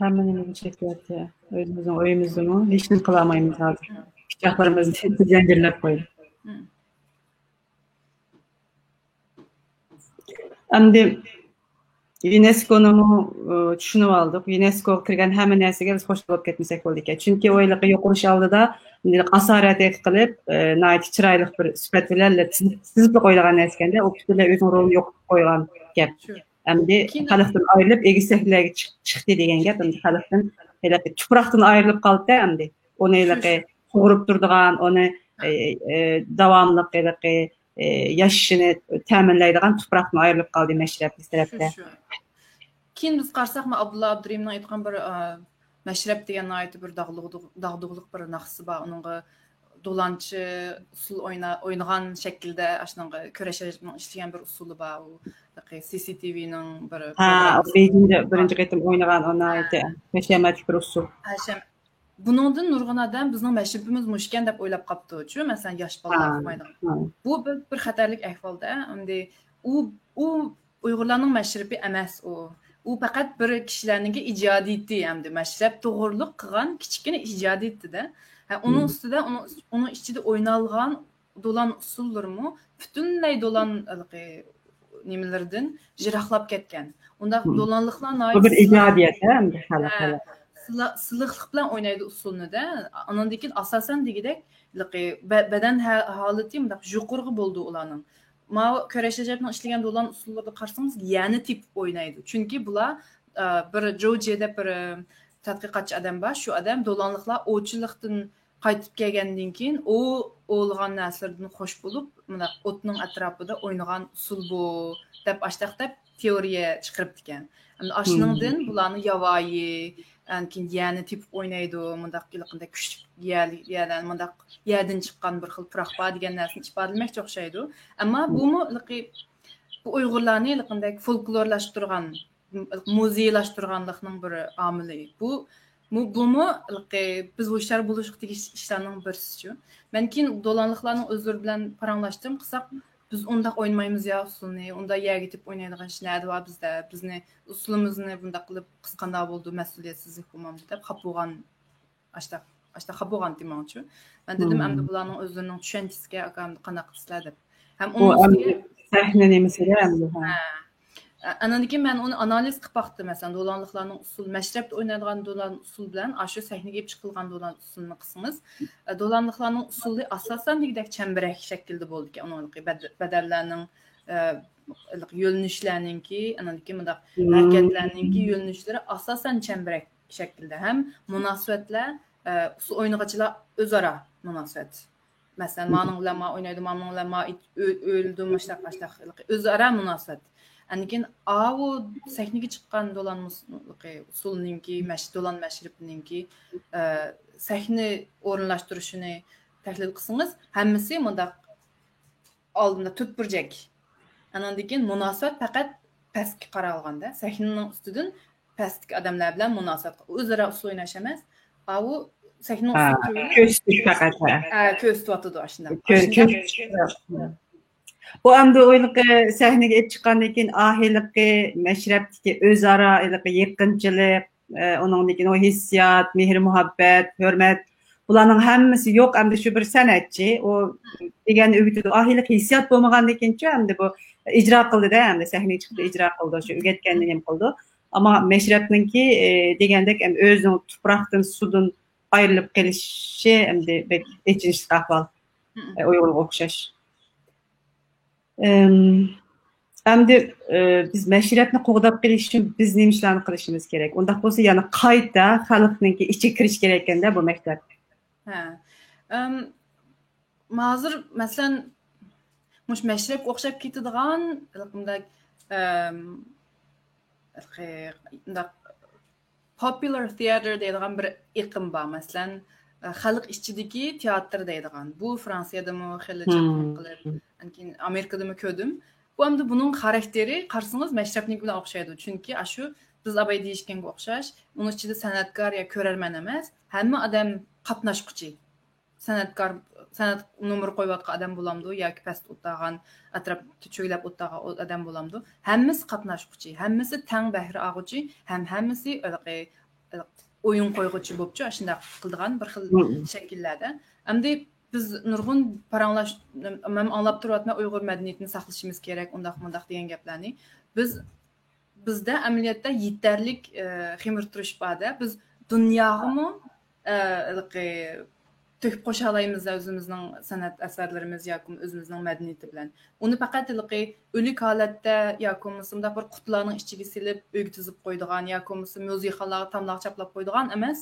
ھەممە نېمىگە چېكىۋەتتى. ئۆزىمىزنىڭ ئۆيىمىزدىمۇ ھېچنېمە قىلالمايمىز ھازىر. پىچاقلىرىمىزنى زەنجىرلەپ قويۇپ. ئەمدى يۇنېسكونىمۇ، ئى، چۈشىنىۋالدۇق. يۇنېسكوغا كىرگەن ھەممە نەرسىگە بىز خوش بولۇپ كەتمىسەك بولىدىكەن. چۈنكى ئۇ ھېلىقى يۇقىرى ئالدىدا ئاسارەت ھەقىقىي قىلىپ، ئى، ناھايىتى چىرايلىق بىر سۈپەت بىلەن سىزىپ، سىزىپلا قويۇلغان نەرسىكەندە، ئۇ پۈتۈنلەي ئۆزىنىڭ رولىنى يوقىتىپ قويغان گەپ. شۇ. ئەمدى كېيىن خەلقتىن ئايرىلىپ، ئېگىز سەھنىلەرگە چىق-، چىقتى دېگەن گەپ. ئەمدى خەلقتىن ھېلىقى تۇپراقتىن ئايرىلىپ قالدى ئەمدى. ئۇنى شۇ، ھېلىقى شۇ. سۇغۇرۇپ تۇرىدىغان، ئۇنى، ھە. ئى، ئى، داۋاملىق ھېلىقى، ئى، ياشىشىنى تەمىنلەيدىغان تۇپراقتىن ئايرىلىپ قالدى مەشرەپ بىر تەرەپتە. شۇ، شۇ. كېيىن بىز قارىساق، مانا ئابدۇللا ئابدۇرېھىمنىڭ ئېيتقان بىر، ئا، مەشرەپ دېگەن ناھايىتى بىر داغدۇغىلىق، داغدۇغىلىق بىر ناخشىسى بار. ئۇنىڭغا دولانچى ئۇسسۇل ئوينا-، ئوينىغان شەكىلدە ئاشۇنىڭغا كۈرەش رەجىپنىڭ ئىشلىگەن بىر ئۇسسۇلى بار. ئۇ سىسىتىۋنىڭ بىر ھە، پروگراممىسى بېيجىڭدە بار. بىرىنچى قېتىم ئوينىغان ئۇ ھە. ناھايىتى ھەشەمەتلىك بىر ئۇسسۇل. ھەشەم-، بۇنىڭدىن نۇرغۇن ئادەم بىزنىڭ مەشرىپىمىز مۇشۇكەن دەپ ئويلاپ قاپتۇچۇ، مەسىلەن، ياش بالىلار ھە، ئۇقمايدىغان. ھە. بۇ بىر، بىر خەتەرلىك ئەھۋالدا. ئەمدى ئۇ، ئۇ ئۇيغۇرلارنىڭ مەشرىپى ئەمەس ئۇ. ئۇ پەقەت بىر كىشىلەرنىڭكى ئىجادىيىتى، ئەمدى مەشرەپ توغرۇلۇق قىلغان كىچىككىنە ئىجادىيىتىدە. ھە، ئۇنىڭ مم. ئۈستىدە، ئۇنىڭ، ئۇنىڭ ئىچىدە ئوينالغان دولان ئۇسسۇللىرىمۇ پۈتۈنلەي دولان ھېلىقى نېمىلىرىدىن يىراقلاپ كەتكەن. ئۇنداق مم. دولانلىقلار بۇ بىر ناھايىتى ئىجادىيەت، ھە، ئەمدى خەلق، ھە، خەلق. سىلا-، سىلىقلىق بىلەن ئوينايدۇ ئۇسسۇلنى-دە. ئاندىن كېيىن ئاساسەن دېگۈدەك، ھېلىقى بە-، بەدەن ھە-، ھالىتى مۇنداق يۇقىرىغا بولىدۇ ئۇلارنىڭ. ماۋۇ كۈرەش رەجەپنىڭ ئىشلىگەن دولان ئۇسسۇللىرىدا قارىسىڭىز، يەنى تېپىپ ئوينايدۇ. چۈنكى بۇلار، ئە، بىر جوجې دەپ بىر، ئە، تەتقىقاتچى ئادەم بار. شۇ ئادەم دولانلىقلار ئوۋچىلىقتىن قايتىپ كەلگەندىن كېيىن، ئۇ ئوۋلىغان نەرسىلىرىدىن خوش بولۇپ، مۇنداق ئوتنىڭ ئەتراپىدا ئوينىغان ئۇسسۇل بۇ، دەپ ئاشتاق دەپ تېئورىيە چىقىرىپتىكەن. ئەمدى ئاشۇنىڭدىن مم. بۇلارنىڭ ياۋايى، ئاندىن كېيىن يەنى تېپىپ ئوينايدۇ، مۇنداق ھېلىقىندەك كۈچلۈك يەر، يەردىن، مۇنداق يەردىن چىققان بىر خىل پۇراق بار دېگەن نەرسىنى ئىپادىلىمەكچى ئوخشايدۇ. ئەمما مم. بۇمۇ ھېلىقى، بۇ ئۇيغۇرلارنى ھېلىقىندەك فولكلورلاشتۇرغان، مۇزېيلاشتۇرغانلىقنىڭ بىر ئامىلى. بۇ، بۇ، بۇمۇ ھېلىقى بىز ھوشيار بولۇشقا تېگىشلىك ئىشلارنىڭ بىرسىچۇ. مەن كېيىن دولانلىقلارنىڭ ئۆزلىرى بىلەن پاراڭلاشتىم، قىلساق، بىز ئۇنداق ئوينىمايمىز يا ئۇسسۇلنى، ئۇنداق يەرگە تېپىپ ئوينايدىغان ئىش نەدە بار بىزدە؟ بىزنى، ئۇسسۇلىمىزنى بۇنداق قىلىپ قىلسا قانداق بولىدۇ، مەسئۇلىيەتسىزلىك بولمامدۇ دەپ خاپا بولغان، ئاشتاق، ئاشتاق خاپا بولغانتى ماڭىچۇ. مەن دېدىم، مم. ئەمدى بۇلارنىڭ ئۆزلىرىنىڭ چۈشەنچىسىگە، ئاكا، ئەمدى قانداق قىلىسىلەر دەپ. ھەم ئۇ ئۇنىڭ ئەمدى ئۈستىگە سەھنە نېمىسىدە ئەمدى، ھە. ھە. ئە، ئانىڭدىن كېيىن مەن ئۇنى ئانالىز قىلىپ باقتىم. مەسىلەن، دولانلىقلارنىڭ ئۇسسۇلى، مەشرەپتە ئوينايدىغان دولان ئۇسسۇلى بىلەن ئاشۇ سەھنىگە ئېلىپ چىقىلغان دولان ئۇسسۇلىنى قىلسىڭىز، ئە، دولانلىقلارنىڭ ئۇسسۇلى ئاساسەن دېگۈدەك چەمبىرەك شەكىلدە بولىدىكەن. ئۇنىڭ بەد-، بەدەنلەرنىڭ، ئە، يۆنىلىشلەرنىڭكى، ئانىڭدىن كېيىن مۇنداق مم. ھەرىكەتلەرنىڭكى يۆنىلىشلىرى ئاساسەن چەمبىرەك شەكىلدە ھەم مۇناسىۋەتلەر، ئە، ئۇسسۇل ئوينىغۇچىلار ئۆزئارا مۇناسىۋەت. مەسىلەن، مم. مانىڭ بىلەن ما ئوينايدۇ، مانىڭ بىلەن ما ئۆ-، ئۆلىدۇ، مۇشتاق، ئاشتاق، ئۆزئارا مۇناسىۋەت. ئاندىن كېيىن ئاۋۇ سەھنىگە چىققان دولان مۇس-، ئۇسسۇلنىڭكى، مەش-، دولان مەشرىپىنىڭكى، ئە، سەھنە ئورۇنلاشتۇرۇشىنى تەھلىل قىلسىڭىز، ھەممىسى مۇنداق ئالدىندا تۆت بۇرجەك. ئانىڭدىن كېيىن مۇناسىۋەت پەقەت پەسكە قارالغاندا، سەھنىنىڭ ئۈستىدىن پەستىكى ئادەملەر بىلەن مۇناسىۋەت، ئۆزئارا ئۇسسۇل ئويناش ئەمەس. ئاۋۇ سەھنىنىڭ ھە، ئۈستىدە تۇرۇۋېلىپ كۆرسىتىش پەقەت، ھە. ھە، كۆرسىتىۋاتىدۇ ئاشۇنداق. كۆ-، ئاشۇنداق. كۆرسىتىش. بۇ ئەمدى ئۇ ھېلىقى سەھنىگە ئېلىپ چىققاندىن كېيىن، ئا، ھېلىقى مەشرەپتىكى ئۆزئارا ھېلىقى يېقىنچىلىق، ئە، ئۇنىڭدىن كېيىن ئۇ ھېسسىيات، مېھىر-مۇھەببەت، ھۆرمەت، بۇلارنىڭ ھەممىسى يوق. ئەمدى شۇ بىر سەنئەتچى، ئۇ دېگەننى ئۆگىتىدۇ. ئا، ھېلىقى ھېسسىيات بولمىغاندىن كېيىنچۇ، ئەمدى بۇ ئىجرا قىلدى-دە، ئەمدى سەھنىگە چىقتى، ئىجرا قىلدى، شۇ ئۆگەتكەننى نېمە قىلدى. ئەمما مەشرەپنىڭكى، ئى، دېگەندەك، ئەم، ئۆزىنىڭ تۇپراقتىن، سۇدىن ئايرىلىپ قېلىشى ئەمدى بەك ئېچىنىشلىق ئەھۋال. ئى، ئۇيغۇرغا ئوخشاش. ئەم، ئەمدى، ئى، بىز مەشرەپنى قوغداپ قېلىش ئۈچۈن بىز نېمە ئىشلارنى قىلىشىمىز كېرەك؟ ئۇنداق بولسا يەنە قايتا خەلقنىڭكى ئىچىگە كىرىش كېرەك ئىكەن-دە بۇ مەشرەپ. ھە. ئەم، ھازىر، مەسىلەن، مۇشۇ مەشرەپكە ئوخشاپ كېتىدىغان، مۇنداق، ئەم، مۇنداق popular theatre دەيدىغان بىر ئېقىم بار. مەسىلەن، خەلق ئىچىدىكى تىياتىر دەيدىغان. بۇ فرانسىيەدىمۇ خېلى چوڭقۇر قىلىپ، ئاندىن كېيىن ئامېرىكىدىمۇ كۆردۈم. بۇ ئەمدى بۇنىڭ خاراكتېرى، قارىسىڭىز، مەشرەپنىڭكى بىلەن ئوخشايدۇ. چۈنكى ئاشۇ بىز ئاباي دېيىشكەنگە ئوخشاش، ئۇنىڭ ئىچىدە سەنئەتكار يا كۆرەرمەن ئەمەس، ھەممە ئادەم قاتناشقۇچى. سەنئەتكار، سەنئەت نومۇرى قويۇۋاتقان ئادەم بولامدۇ ياكى پەستە ئولتۇرغان، ئەتراپتا چۆگىلەپ ئولتۇرغان ئادەم بولامدۇ، ھەممىسى قاتناشقۇچى، ھەممىسى تەڭ بەھرە ئالغۇچى ھەم ھەممىسى ھېلىقى، ھېلىقى ئويۇن قويغۇچى بوپچۇ، ئاشۇنداق قىلىدىغان بىر خىل شەكىللەردە. ئەمدى بىز نۇرغۇن پاراڭلاش، مەن ئاڭلاپ تۇرۇۋاتىمەن، ئۇيغۇر مەدەنىيىتىنى ساقلىشىمىز كېرەك، ئۇنداق مۇنداق دېگەن گەپلەرنى. بىز بىزدە ئەمەلىيەتتە يېتەرلىك، ئە، خېمىرتۇرۇش بار-دە. بىز دۇنياغىمۇ، ئە، ھېلىقى تۆكۈپ قوشالايمىز-دە ئۆزىمىزنىڭ سەنئەت ئەسەرلىرىمىز ياكى ئۆزىمىزنىڭ مەدەنىيىتى بىلەن. ئۇنى پەقەت ھېلىقى ئۆلۈك ھالەتتە ياكى بولمىسا مۇنداق بىر قۇتىلارنىڭ ئىچىگە سېلىپ، ئۆيگە تىزىپ قويىدىغان ياكى بولمىسا مۇزېيخانىلارغا تاملارغا چاپلاپ قويىدىغان ئەمەس.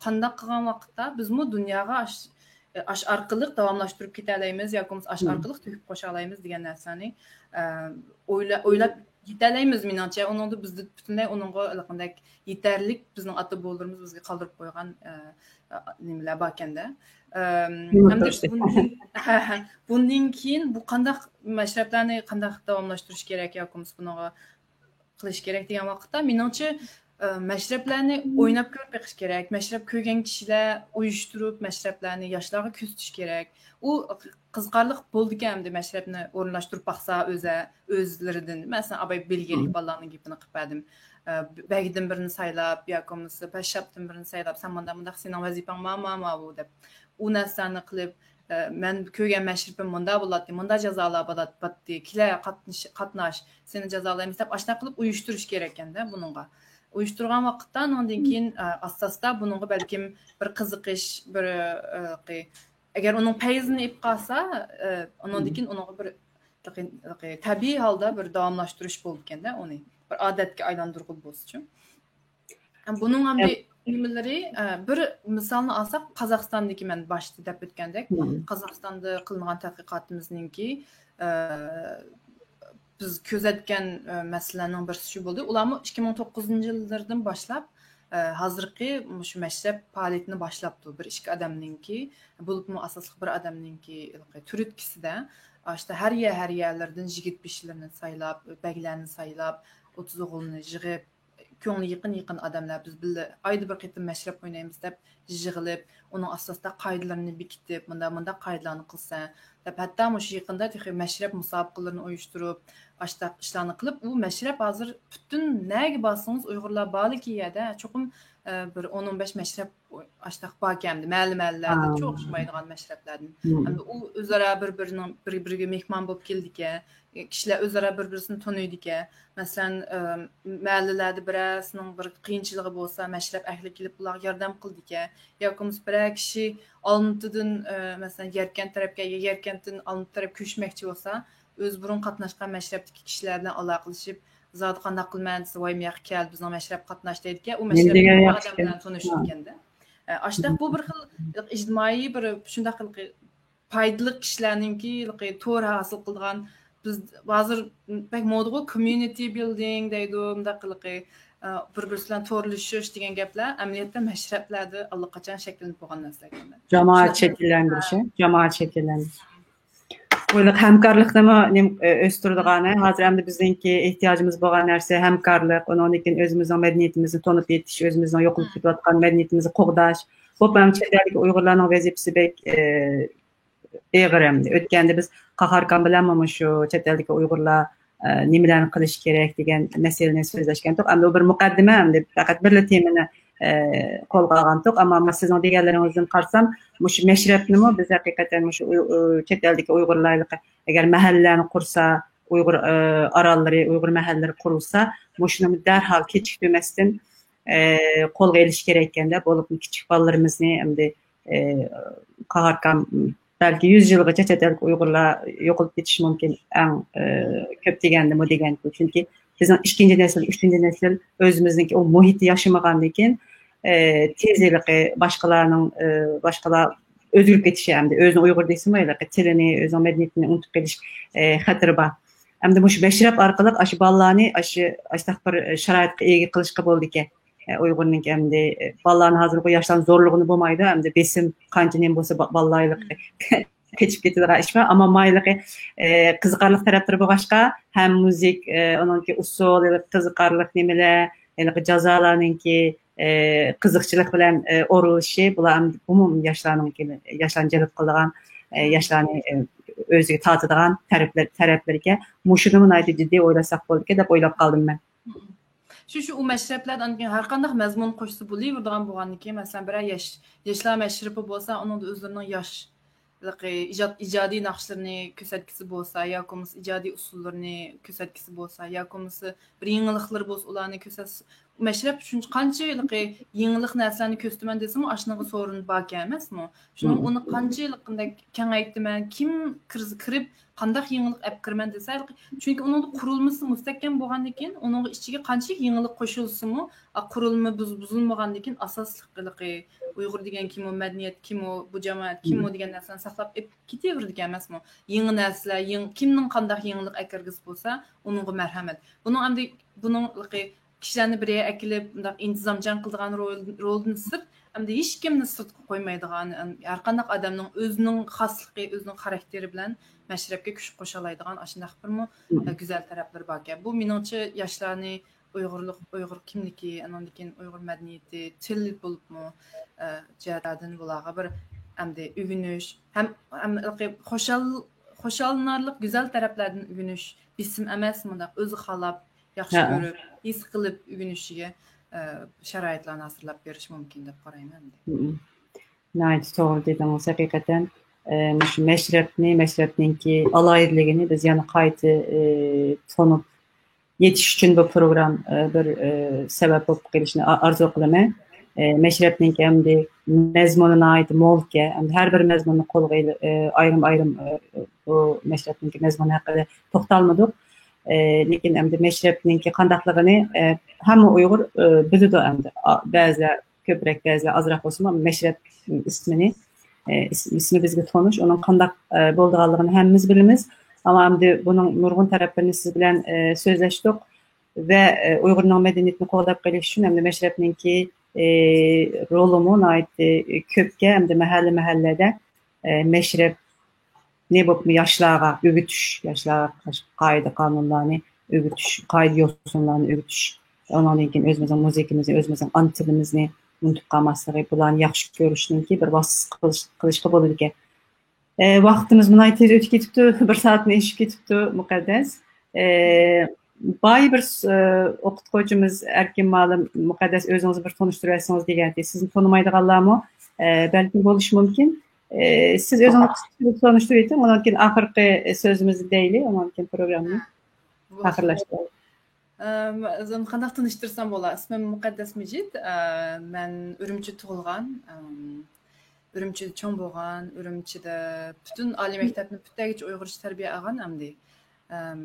قانداق قىلغان ۋاقىتتا بىزمۇ دۇنياغا ئاش-، ئاش ئارقىلىق داۋاملاشتۇرۇپ كېتەلەيمىز ياكى بولمىسا ئاش ئارقىلىق تۆكۈپ قوشالايمىز دېگەن نەرسىنى، ئە، ئويلا-، ئويلاپ يېتەلەيمىز، مېنىڭچە. ئۇنىڭدا بىزدە پۈتۈنلەي ئۇنىڭغا ھېلىقىدەك يېتەرلىك بىزنىڭ ئاتا-بوۋىلىرىمىز بىزگە قالدۇرۇپ قويغان، ئە، ئە، نېمىلەر باركەن-دە. ئەم، ئەمدى بۇندىن، بۇندىن كېيىن بۇ قانداق مەشرەپلەرنى قانداق داۋاملاشتۇرۇش كېرەك ياكى بولمىسا بۇنىڭغا قىلىش كېرەك دېگەن ۋاقىتتا، مېنىڭچە، ئە، مەشرەپلەرنى ئويناپ كۆرۈپ بېقىش كېرەك. مەشرەپ كۆرگەن كىشىلەر ئۇيۇشتۇرۇپ، مەشرەپلەرنى ياشلارغا كۆرسىتىش كېرەك. ئۇ قىزىقارلىق بولىدىكەن ئەمدى مەشرەپنى ئورۇنلاشتۇرۇپ باقسا ئۆزە-، ئۆزلىرىدىن. مەسىلەن، ئاباي بېلگىيەلىك بالىلارنىڭ گېپىنى قىلىپ بەردىم. ئە، بەگدىن بىرنى سايلاپ ياكى بولمىسا پەششاپتىن بىرنى سايلاپ، سەن مانداق، مانداق، سېنىڭ ۋەزىپەڭ ما، ما، ماۋۇ دەپ. ئۇ نەرسىلەرنى قىلىپ، ئە، مەن كۆرگەن مەشرىپىم مۇنداق بولاتتى، مۇنداق جازالار بولاتتى، كېلە قاتنىش-، قاتناش، سېنى جازالايمىز دەپ ئاشۇنداق قىلىپ ئۇيۇشتۇرۇش كېرەككەن-دە بۇنىڭغا. ئۇيۇشتۇرغان ۋاقىتتا ئۇنىڭدىن كېيىن، ئە، ئاستا-ئاستا بۇنىڭغا بەلكىم بىر قىزىقىش، بىر، ئە، قى-، ئەگەر ئۇنىڭ پەيزىنى ئېلىپ قالسا، ئە، ئۇنىڭدىن كېيىن ئۇنىڭغا بىر، قى-، قى-، تەبىئىي ھالدا بىر داۋاملاشتۇرۇش بولىدىكەن-دە ئۇنى. بىر ئادەتكە ئايلاندۇرغىلى بولسىچۇ. بۇنىڭ ئەمدى نېمىلىرى، ئە، بىر مىسالنى ئالساق، قازاقىستاندىكى مەن باشتا دەپ ئۆتكەندەك، قازاقىستاندا قىلىنغان تەتقىقاتىمىزنىڭكى، ئە، بىز كۆزەتكەن، ئە، مەسىلىلەرنىڭ بىرسى شۇ بولدى. ئۇلارمۇ ئىككى مىڭ توققۇزىنچى يىللىرىدىن باشلاپ، ئە، ھازىرقى مۇشۇ مەشرەپ پائالىيىتىنى باشلاپتۇ. بىر ئىككى ئادەمنىڭكى، بولۇپمۇ ئاساسلىق بىر ئادەمنىڭكى تۈرتكىسىدە، ئاشتا ھەر يەر، ھەر يەرلەردىن يىگىت بېشىلىرىنى سايلاپ، بەگلەرنى سايلاپ، ئوتتۇز ئوغۇلنى يىغىپ، كۆڭلى يېقىن، يېقىن ئادەملەر، بىز بىللە ئايدا بىر قېتىم مەشرەپ ئوينايمىز دەپ يىغىلىپ، ئۇنىڭ ئاساسىدا قائىدىلىرىنى بېكىتىپ، مۇنداق، مۇنداق قائىدىلەرنى قىلسا دەپ، ھەتتا مۇشۇ يېقىندا تېخى مەشرەپ مۇسابىقىلىرىنى ئۇيۇشتۇرۇپ، ئاشۇنداق ئىشلارنى قىلىپ، ئۇ مەشرەپ ھازىر پۈتۈن نەگە بارسىڭىز ئۇيغۇرلار بارلىكى يەردە چوقۇم، ئە، بىر ئون، ئون بەش مەشرەپ ئاشۇنداق باركەن ئەمدى، مەھەللە، مەھەللىلەردە ئوخشىمايدىغان مەشرەپلەردىن. ئەمدى ئۇ ئۆزئارا بىر-بىرىنىڭ، بىر-بىرىگە مېھمان بولۇپ كېلىدىكەن. كىشىلەر ئۆزئارا بىر-بىرسىنى تونۇيدىكەن. مەسىلەن، ئە، مەھەللىلەردە بىرەرسىنىڭ بىر قىيىنچىلىقى بولسا، مەشرەپ ئەھلى كېلىپ ئۇلارغا ياردەم قىلىدىكەن. ياكى بولمىسا بىرەر كىشى ئالمۇتىدىن، ئە، مەسىلەن، يەركەنت تەرەپكە، يا يەركەنتتىن ئالمۇتا تەرەپ كۆچمەكچى بولسا، ئۆزى بۇرۇن قاتناشقان مەشرەپتىكى كىشىلەر بىلەن ئالاقىلىشىپ، زادى قانداق قىلىمەن دېسە، ۋاي، مۇياققا كەل، بىزنىڭ مەشرەپكە قاتناش دەيدىكەن. ئۇ مەشرەپتىكى ئادەم بىلەن تونۇشىدىكەن-دە. ئە، ئاشۇنداق بۇ بىر خىل ئىجتىمائىي بىر شۇنداق پايدىلىق كىشىلەرنىڭكى تور ھاسىل قىلىدىغان، بىز ھازىر بەك مودىغۇ، كوميۇنىتى بىلدىڭ دەيدۇ، مۇنداق قىلىقى، ئە، بىر-بىرسى بىلەن تورلىشىش دېگەن گەپلەر ئەمەلىيەتتە مەشرەپلەردە ئاللىقاچان شەكىللىنىپ بولغان نەرسىلەر. جامائەت شەكىللەندۈرۈشى، جامائەت شەكىللەندۈرۈشى. بۇ ھەمكارلىقنىمۇ نېمە، ئۆ-، ئۆستۈرىدىغانى، ھازىر ئەمدى بىزنىڭكى ئېھتىياجىمىز بولغان نەرسە ھەمكارلىق، ئۇنىڭدىن كېيىن ئۆزىمىزنىڭ مەدەنىيىتىمىزنى تونۇپ يېتىش، ئۆزىمىزنىڭ يوقىلىپ كېتىۋاتقان مەدەنىيىتىمىزنى قوغداش. بولۇپمۇ چەت ئەلدىكى ئۇيغۇرلارنىڭ ۋەزىپىسى بەك، ئە، ئېغىر ئەمدى. ئۆتكەندە بىز قاھاركان بىلەنمۇ مۇشۇ چەت ئەلدىكى ئۇيغۇرلار، ئە، نېمىلەرنى قىلىش كېرەك دېگەن مەسىلىنى سۆزلەشكەنتۇق. ئەمدى ئۇ بىر مۇقەددىمە، ئەمدى پەقەت بىرلا تېمىنى، ئە، قولغا ئالغانتۇق. ئەمما مانا سىزنىڭ دېگەنلىرىڭىزدىن قارىسام، مۇشۇ مەشرەپنىمۇ بىز ھەقىقەتەن مۇشۇ ئۇي-، ئۇ، چەت ئەلدىكى ئۇيغۇرلار ئەگەر مەھەللىلەرنى قۇرسا، ئۇيغۇر، ئە، ئاراللىرى، ئۇيغۇر مەھەللىلىرى قۇرۇلسا، مۇشۇنى دەرھال كېچىكتۈرمەستىن، ئە، قولغا ئېلىش كېرەك ئىكەن-دە، بولۇپمۇ كىچىك بالىلىرىمىزنى ئەمدى، ئە، قاھاركام، بەلكى يۈز يىلغىچە چەت ئەلدىكى ئۇيغۇرلار يوقىلىپ كېتىشى مۇمكىن، ئەڭ، ئە، كۆپ دېگەندىمۇ دېگەن. چۈنكى بىزنىڭ ئىككىنچى نەسىل، ئۈچىنچى نەسىل ئۆزىمىزنىڭكى ئۇ مۇھىتتا ياشىمىغاندىن كېيىن، ئە، تېز ھېلىقى باشقىلارنىڭ، ئە، باشقىلار ئۆزگىرىپ كېتىشى، ئەمدى ئۆزىنىڭ ئۇيغۇر دېسىمۇ، ھېلىقى تىلىنى، ئۆزىنىڭ مەدەنىيىتىنى ئۇنتۇپ قېلىش، ئە، خەتىرى بار. ئەمدى مۇشۇ مەشرەپ ئارقىلىق ئاشۇ بالىلارنى ئاشۇ، ئاشۇنداق بىر شارائىتقا ئىگە قىلىشقا بولىدىكەن. ئە، ئۇيغۇرنىڭكى ئەمدى، ئە، بالىلارنى ھازىرقى ياشلارنى زورلىغىلى بولمايدۇ. ئەمدى بېسىم قانچە نېمە بولسا، با-، بالىلار ھېلىقى قېچىپ كېتىدىغان ئىش بار. ئەمما مانا ھېلىقى، ئە، قىزىقارلىق تەرەپلىرى بولغاچقا، ھەم مۇزىك، ئە، ئۇنىڭكى ئۇسسۇل، ھېلىقى قىزىقارلىق نېمىلەر، ھېلىقى جازالارنىڭكى، ئە، قىزىقچىلىق بىلەن، ئە، ئورۇنلىشىشى، بۇلار ھەم ئومۇمىي ياشلارنىڭكى، ياشلارنى جەلپ قىلىدىغان، ئە، ياشلارنى، ئە، ئۆزىگە تارتىدىغان تەرەپلەر، تەرەپلىرىكەن. مۇشۇنىمۇ ناھايىتى جىددىي ئويلاشساق بولىدىكەن دەپ ئويلاپ قالدىم مەن. شۇ، شۇ ئۇ مەشرەپلەردىن كېيىن ھەر قانداق مەزمۇن قوشسا بولۇۋېرىدىغان بولغاندىكىن، مەسىلەن، بىرەر ياش، ياشلار مەشرىپى بولسا، ئۇنىڭدا ئۆزلىرىنىڭ ياش، ھېلىقى ئىجاد، ئىجادىي ناخشىلىرىنى كۆرسەتكۈسى بولسا، ياكى بولمىسا ئىجادىي ئۇسسۇللىرىنى كۆرسەتكۈسى بولسا، ياكى بولمىسا بىر يېڭىلىقلىرى بولسا، ئۇلارنى كۆرسەتسە، مەشرەپ شۇنچە قانچە ھېلىقى يېڭىلىق نەرسىلەرنى كۆرسىتىمەن دېسىمۇ، ئاشۇنىڭغا سورۇن باركەن ئەمەسمۇ؟ شۇنىڭ ئۇنى قانچە ھېلىقىندەك كېڭەيتىمەن، كىم كىرسە كىرىپ، قانداق يېڭىلىق ئەپ كىرىمەن دېسە، چۈنكى ئۇنىڭدا قۇرۇلمىسى مۇستەھكەم بولغاندىن كېيىن، ئۇنىڭغا ئىچىگە قانچىلىك يېڭىلىق قوشۇلسىمۇ، ئا، قۇرۇلما بۇز-، بۇزۇلمىغاندىن كېيىن، ئاساسلىق ھېلىقى ئۇيغۇر دېگەن كىمۇ، مەدەنىيەت كىمۇ، بۇ جامائەت كىمۇ دېگەن نەرسىلەرنى ساقلاپ ئېلىپ كېتىۋېرىدىكەن ئەمەسمۇ؟ يېڭى نەرسىلەر، يېڭى، كىمنىڭ قانداق يېڭىلىق ئەكىرگۈسى بولسا، ئۇنىڭغا مەرھەمەت. بۇنىڭ ئەمدى، بۇنىڭ ھېلىقى كىشىلەرنى بىر يەرگە ئەكېلىپ، مۇنداق ئىنتىزامچان قىلىدىغان رول، رولدىن سىرت، ئەمدى ھېچكىمنى سىرتقا قويمايدىغان، ئەم، ھەر قانداق ئادەمنىڭ ئۆزىنىڭ خاسلىقى، ئۆزىنىڭ خاراكتېرى بىلەن مەشرەپكە كۈچ قوشالايدىغان ئاشۇنداق بىرمۇ، ئە، گۈزەل تەرەپلىرى باركەن. بۇ مېنىڭچە ياشلارنى ئۇيغۇرلۇق، ئۇيغۇر كىملىكى، ئاندىن كېيىن ئۇيغۇر مەدەنىيىتى، تىل بولۇپمۇ، ئە، جەھەتلەردىن بۇلارغا بىر ئەمدى ئۆگىنىش ھەم، ھەم خۇشال-، خۇشاللىنارلىق گۈزەل تەرەپلەردىن ئۆگىنىش، بېسىم ئەمەس، مۇنداق ئۆزى خالاپ، ياخشى كۆرۈپ، ھېس قىلىپ ئۆگىنىشىگە، ئە، شارائىتلارنى ھازىرلاپ بېرىش مۇمكىن دەپ قارايمەن ئەمدى. ناھايىتى توغرا دېدىڭىز، ھەقىقەتەن. ئە، مۇشۇ مەشرەپنى، مەشرەپنىڭكى ئالاھىدىلىكىنى بىز يەنە قايتا، ئە، تونۇپ يېتىش ئۈچۈن بۇ پروگرام، ئە، بىر، ئە، سەۋەب بولۇپ قېلىشىنى ئا-، ئارزۇ قىلىمەن. ئە، مەشرەپنىڭكى ئەمدى مەزمۇنى ناھايىتى مولكەن. ئەمدى ھەر بىر مەزمۇننى قولغا ئېلىپ، ئە، ئايرىم-ئايرىم، ئە، بۇ مەشرەپنىڭكى مەزمۇنى ھەققىدە توختالمىدۇق. ئە، لېكىن ئەمدى مەشرەپنىڭكى قانداقلىقىنى، ئە، ھەممە ئۇيغۇر، ئە، بىلىدۇ ئەمدى. ئا-، بەزىلەر كۆپرەك، بەزىلەر ئازراق بولسىمۇ، مەشرەپ ئىسمىنى، ئە، ئىس-، ئىسمى بىزگە تونۇش، ئۇنىڭ قانداق، ئە، بولىدىغانلىقىنى ھەممىمىز بىلىمىز. ئەمما ئەمدى بۇنىڭ نۇرغۇن تەرەپلىرىنى سىز بىلەن، ئە، سۆزلەشتۇق ۋە، ئە، ئۇيغۇرنىڭ مەدەنىيىتىنى قوغداپ قېلىش ئۈچۈن ئەمدى مەشرەپنىڭكى، ئە، رولىمۇ ناھايىتى كۆپكەن، ئەمدى مەھەللە، مەھەللىدە، ئە، مەشرەپ نى بولۇپمۇ ياشلارغا ئۆگىتىش، ياشلارغا قايىدە قانۇنلارنى ئۆگىتىش، قائىدە يوسۇنلارنى ئۆگىتىش، ئۇنىڭدىن كېيىن ئۆزىمىزنىڭ مۇزىكىمىزنى، ئۆزىمىزنىڭ ئانا تىلىمىزنى ئۇنتۇپ قالماسلىقى، بۇلارنى ياخشى كۆرۈشنىڭكى بىر ۋاسىتىسى قىلىش، قىلىشقا بولىدىكەن. ئە، ۋاقتىمىز ناھايىتى تېز ئۆتۈپ كېتىپتۇ، بىر سائەتتىن ئېشىپ كېتىپتۇ، مۇقەددەس. ئە، بايا بىر، ئە، ئوقۇتقۇچىمىز ئەركىن مۇئەللىم، مۇقەددەس ئۆزىڭىزنى بىر تونۇشتۇرۇۋەتسىڭىز دېگەنتى. سىزنى تونۇمايدىغانلارمۇ، ئە، بەلكىم بولۇشى مۇمكىن. ئى، سىز ئۆزىڭىزنى قىسقىچە تونۇشتۇرۇۋېتىڭ، ئۇنىڭدىن كېيىن ئاخىرقى سۆزىمىزنى دەيلى، ئۇنىڭدىن كېيىن پروگراممىنى ھە، بولىدۇ. ئاخىرلاشتۇرىلى. ئەم، ئۆزۈمنى قانداق تونۇشتۇرسام بولا؟ ئىسمىم مۇقەددەس مىجىت. ئە، مەن ئۈرۈمچىدە تۇغۇلغان، ئەم، ئۈرۈمچىدە چوڭ بولغان، ئۈرۈمچىدە پۈتۈن ئالىي مەكتەپنى پۈتتۈرگۈچە ئۇيغۇرچە تەربىيە ئالغان ئەمدى. ئەم،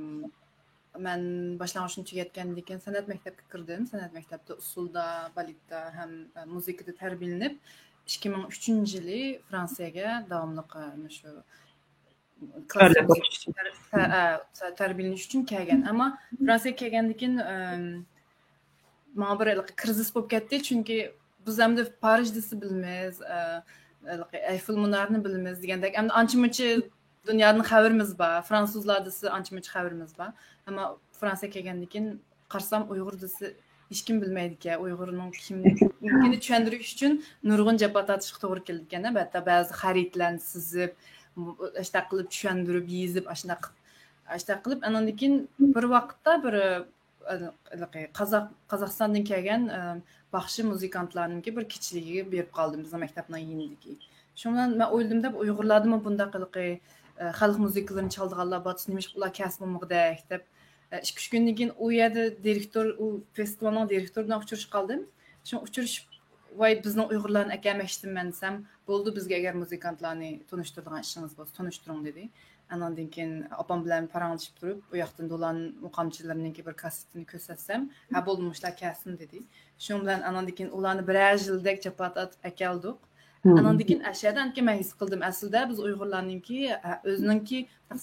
مەن باشلانغۇچنى تۈگەتكەندىن كېيىن سەنئەت مەكتەپكە كىردىم. سەنئەت مەكتەپتە ئۇسسۇلدا، بالېتتا ھەم، ئە، مۇزىكىدا تەربىيەلىنىپ، ئىككى مىڭ ئۈچىنچى يىلى فرانسىيەگە داۋاملىق، ئە، مۇشۇ كىلاسسىك مۇزىكا تەر-، تە-، ئە، تە-، تەربىيەلىنىش ئۈچۈن كەلگەن. ئەمما فرانسىيەگە كەلگەندىن كېيىن، ئەم، ماڭا بىر ھېلىقى كىرىزىس بولۇپ كەتتى، چۈنكى بىز ئەمدى پارىژ دېسە بىلىمىز، ئە، ھېلىقى ئەيفېل مۇنارىنى بىلىمىز دېگەندەك، ئەمدى ئانچە مۇنچە دۇنيادىن خەۋىرىمىز بار، فرانسۇزلار دېسە ئانچە مۇنچە خەۋىرىمىز بار. ئەمما فرانسىيەگە كەلگەندىن كېيىن قارىسام، ئۇيغۇر دېسە ھېچكىم بىلمەيدىكەن، ئۇيغۇرنىڭ كىملىكىنى چۈشەندۈرۈش ئۈچۈن نۇرغۇن جاپا تارتىشقا توغرا كېلىدىكەن، ھەتتا بەزى خەرىتىلەرنى سىزىپ، ئاشۇنداق قىلىپ چۈشەندۈرۈپ، يېزىپ، ئاشۇنداق، ئاشۇنداق قىلىپ، ئانىڭدىن كېيىن بىر ۋاقىتتا بىر، ئە، ھېلىقى قازاق-، قازاقىستاندىن كەلگەن، ئە، باخشى مۇزىكانتلارنىڭكى بىر كېچىلىكىگە بېرىپ قالدىم، بىزنىڭ مەكتەپنىڭ يېنىدىكى. شۇنىڭ بىلەن مەن ئويلىدىم دەپ، ئۇيغۇرلاردىمۇ بۇنداق ھېلىقى، ئە، خەلق مۇزىكىلىرىنى چالىدىغانلار بارتۇرسا، نېمىشقا ئۇلار كەلسە بولمىغۇدەك دەپ، ئە، ئىككى-ئۈچ كۈندىن كېيىن ئۇ يەردە دىرېكتور، ئۇ فېستىۋالنىڭ دىرېكتورى بىلەن ئۇچرىشىپ قالدىم. شۇڭا ئۇچرىشىپ، ۋاي، بىزنىڭ ئۇيغۇرلارنى ئەكەلمەكچىدىم مەن دېسەم، بولدى، بىزگە ئەگەر مۇزىكانتلارنى تونۇشتۇرىدىغان ئىشىڭىز بولسا، تونۇشتۇرۇڭ، دېدى. ئاناندىن كېيىن ئاپام بىلەن پاراڭلىشىپ تۇرۇپ، ئۇ ياقتىن دولان مۇقامچىلىرىنىڭكى بىر كاسسېتىنى كۆرسەتسەم، ھە، بولدى، مۇشۇلار كەلسۇن، دېدى. شۇنىڭ بىلەن ئاناندىن كېيىن ئۇلارنى بىرەر يىلدەك جاپا تارتىپ ئەكەلدۇق. ئاناندىن كېيىن ئەشەدە مەن ھېس قىلدىم، ئەسلىدە بىز ئۇيغۇرلارنىڭكى، ئە، ئۆزىنىڭكى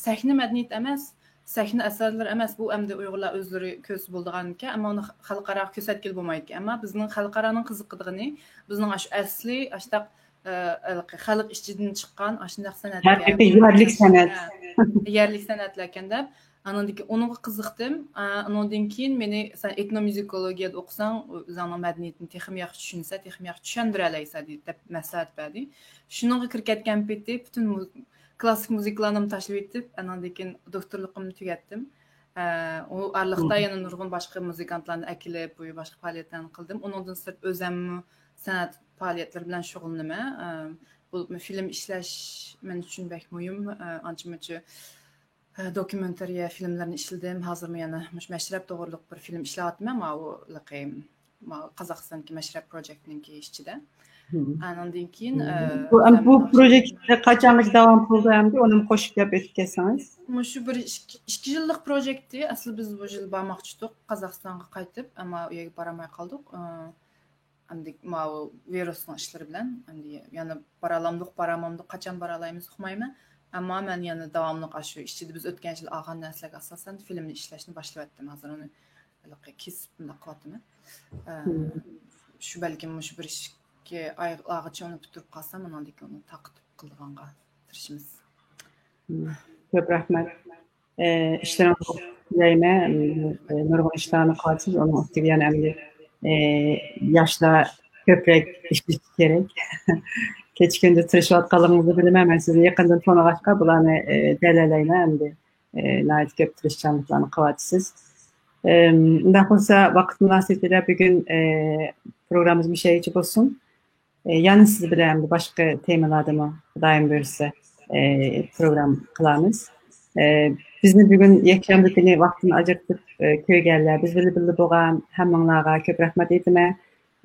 سەھنە مەدەنىيىتى ئەمەس، سەھنە ئەسەرلىرى ئەمەس، بۇ ئەمدى ئۇيغۇرلار ئۆزلىرى كۆرسە بولىدىغانكەن، ئەمما ئۇنى خەلقئاراغا كۆرسەتكىلى بولمايدىكەن. ئەمما بىزنىڭ خەلقئارانىڭ قىزىقىدىغىنى، بىزنىڭ ئاشۇ ئەسلى، ئاشۇنداق، ئە، خەلق ئىچىدىن چىققان ئاشۇنداق سەنئەتكەن. ھەقىقىي يەرلىك سەنئەت. ھە، يەرلىك سەنئەتلەركەن دەپ، ئانىڭدىن كېيىن ئۇنىڭغا قىزىقتىم. ئە، ئۇنىڭدىن كېيىن مېنى، سەن ئېتنومۇزىكولوگىيەدە ئوقۇساڭ، ئۆزۈڭنىڭ مەدەنىيىتىنى تېخىمۇ ياخشى چۈشىنىسەن، تېخىمۇ ياخشى چۈشەندۈرەلەيسەن، دېدى، دەپ مەسلىھەت بەردى. شۇنىڭغا كىرىپ كەتكەن پېتى پۈتۈن مۇ-، كلاسسىك مۇزىكىلارنىمۇ تاشلىۋېتىپ، ئاناندىن كېيىن دوكتورلۇقۇمنى تۈگەتتىم. ئە، ئۇ ئارىلىقتا يەنە نۇرغۇن باشقا مۇزىكانتلارنى ئەكېلىپ، بۇ باشقا پائالىيەتلەرنى قىلدىم. ئۇنىڭدىن سىرت ئۆزەممۇ سەنئەت پائالىيەتلىرى بىلەن شۇغۇللىنىمەن. ئە، بولۇپمۇ فىلىم ئىشلەش مەن ئۈچۈن بەك مۇھىم. ئە، ئانچە-مۇنچە، ئە، دوكيۇمېنتارىيە فىلىملىرىنى ئىشلىدىم. ھازىرمۇ يەنە مۇشۇ مەشرەپ توغرۇلۇق بىر فىلىم ئىشلەۋاتىمەن. ماۋۇ، لىقى، ماۋۇ قازاقىستاندىكى مەشرەپ پروجېكتنىڭكى ئىچىدە. ئانىڭدىن كېيىن، ئە، بۇ، ئەم، بۇ پروجېكت قاچانغىچە داۋام قىلىدۇ ئەمدى؟ ئۇنىمۇ قوشۇپ گەپ ئېتىپ كەتسىڭىز. مۇشۇ بىر ئىككى، ئىككى يىللىق پروجېكتى. ئەسلى بىز بۇ يىل بارماقچىدۇق قازاقىستانغا قايتىپ، ئەمما ئۇ يەرگە بارالماي قالدۇق. ئە، ئەمدى ماۋۇ ۋىرۇسنىڭ ئىشلىرى بىلەن ئەمدى يەنە بارالامدۇق، بارالمامدۇق، قاچان بارالايمىز ئۇقمايمەن. ئەمما مەن يەنە داۋاملىق ئاشۇ ئىچىدە بىز ئۆتكەن يىل ئالغان نەرسىلەرگە ئاساسەن فىلىمنى ئىشلەشنى باشلىۋەتتىم. ھازىر ئۇنى ھېلىقى كېسىپ مۇنداق قىلىۋاتىمەن. ئە، شۇ بەلكىم مۇشۇ بىر ئىككى ئايغىچە ئۇنى پۈتتۈرۈپ قالسام، ئۇنىڭدىن كېيىن ئۇنى تارقىتىپ قىلىدىغانغا تىرىشىمىز. كۆپ رەھمەت. ئە، ئىشلىرىڭىزغا تىلەيمەن. ئە، نۇرغۇن ئىشلارنى قىلىۋاتىسىز. ئۇنىڭ ئۈستىگە يەنە ئەمدى، ئە، ياشلار كۆپرەك ئىشلىشى كېرەك. كېچە كۈندۈز تىرىشىۋاتقانلىقىڭىزنى بىلىمەن. مەن سىزنى يېقىندىن تونۇغاچقا، بۇلارنى، ئە، دەلىللەيمەن ئەمدى. ئە، ناھايىتى كۆپ تىرىشچانلىقلارنى قىلىۋاتىسىز. ئەم، ئۇنداق بولسا، ۋاقىت مۇناسىۋىتى بىلەن بۈگۈن، ئە، پروگراممىمىز مۇشۇ يەرگىچە بولسۇن. ئە، يەنە سىز بىلەن باشقا تېمىلاردىمۇ، خۇدايىم بۇيرۇسا، ئە، پروگرامما قىلارمىز. ئە، بىزنى بۈگۈن يەكشەنبە كۈنى ۋاقتىنى ئاجرىتىپ، ئە، كۆرگەنلەر، بىز بىلەن بىللە بولغان ھەممىڭلارغا كۆپ رەھمەت ئېيتىمەن.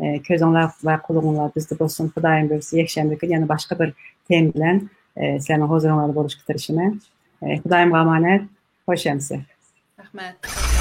ئە، كۆزۈڭلار ۋە قۇلىقىڭلار بىزدە بولسۇن. خۇدايىم بۇيرۇسا، يەكشەنبە كۈنى يەنە باشقا بىر تېما بىلەن، ئە، سىلەرنىڭ ھۇزۇرۇڭلاردا بولۇشقا تىرىشىمەن. ئە، خۇدايىمغا ئامانەت. خوش ئەمىسە. رەھمەت.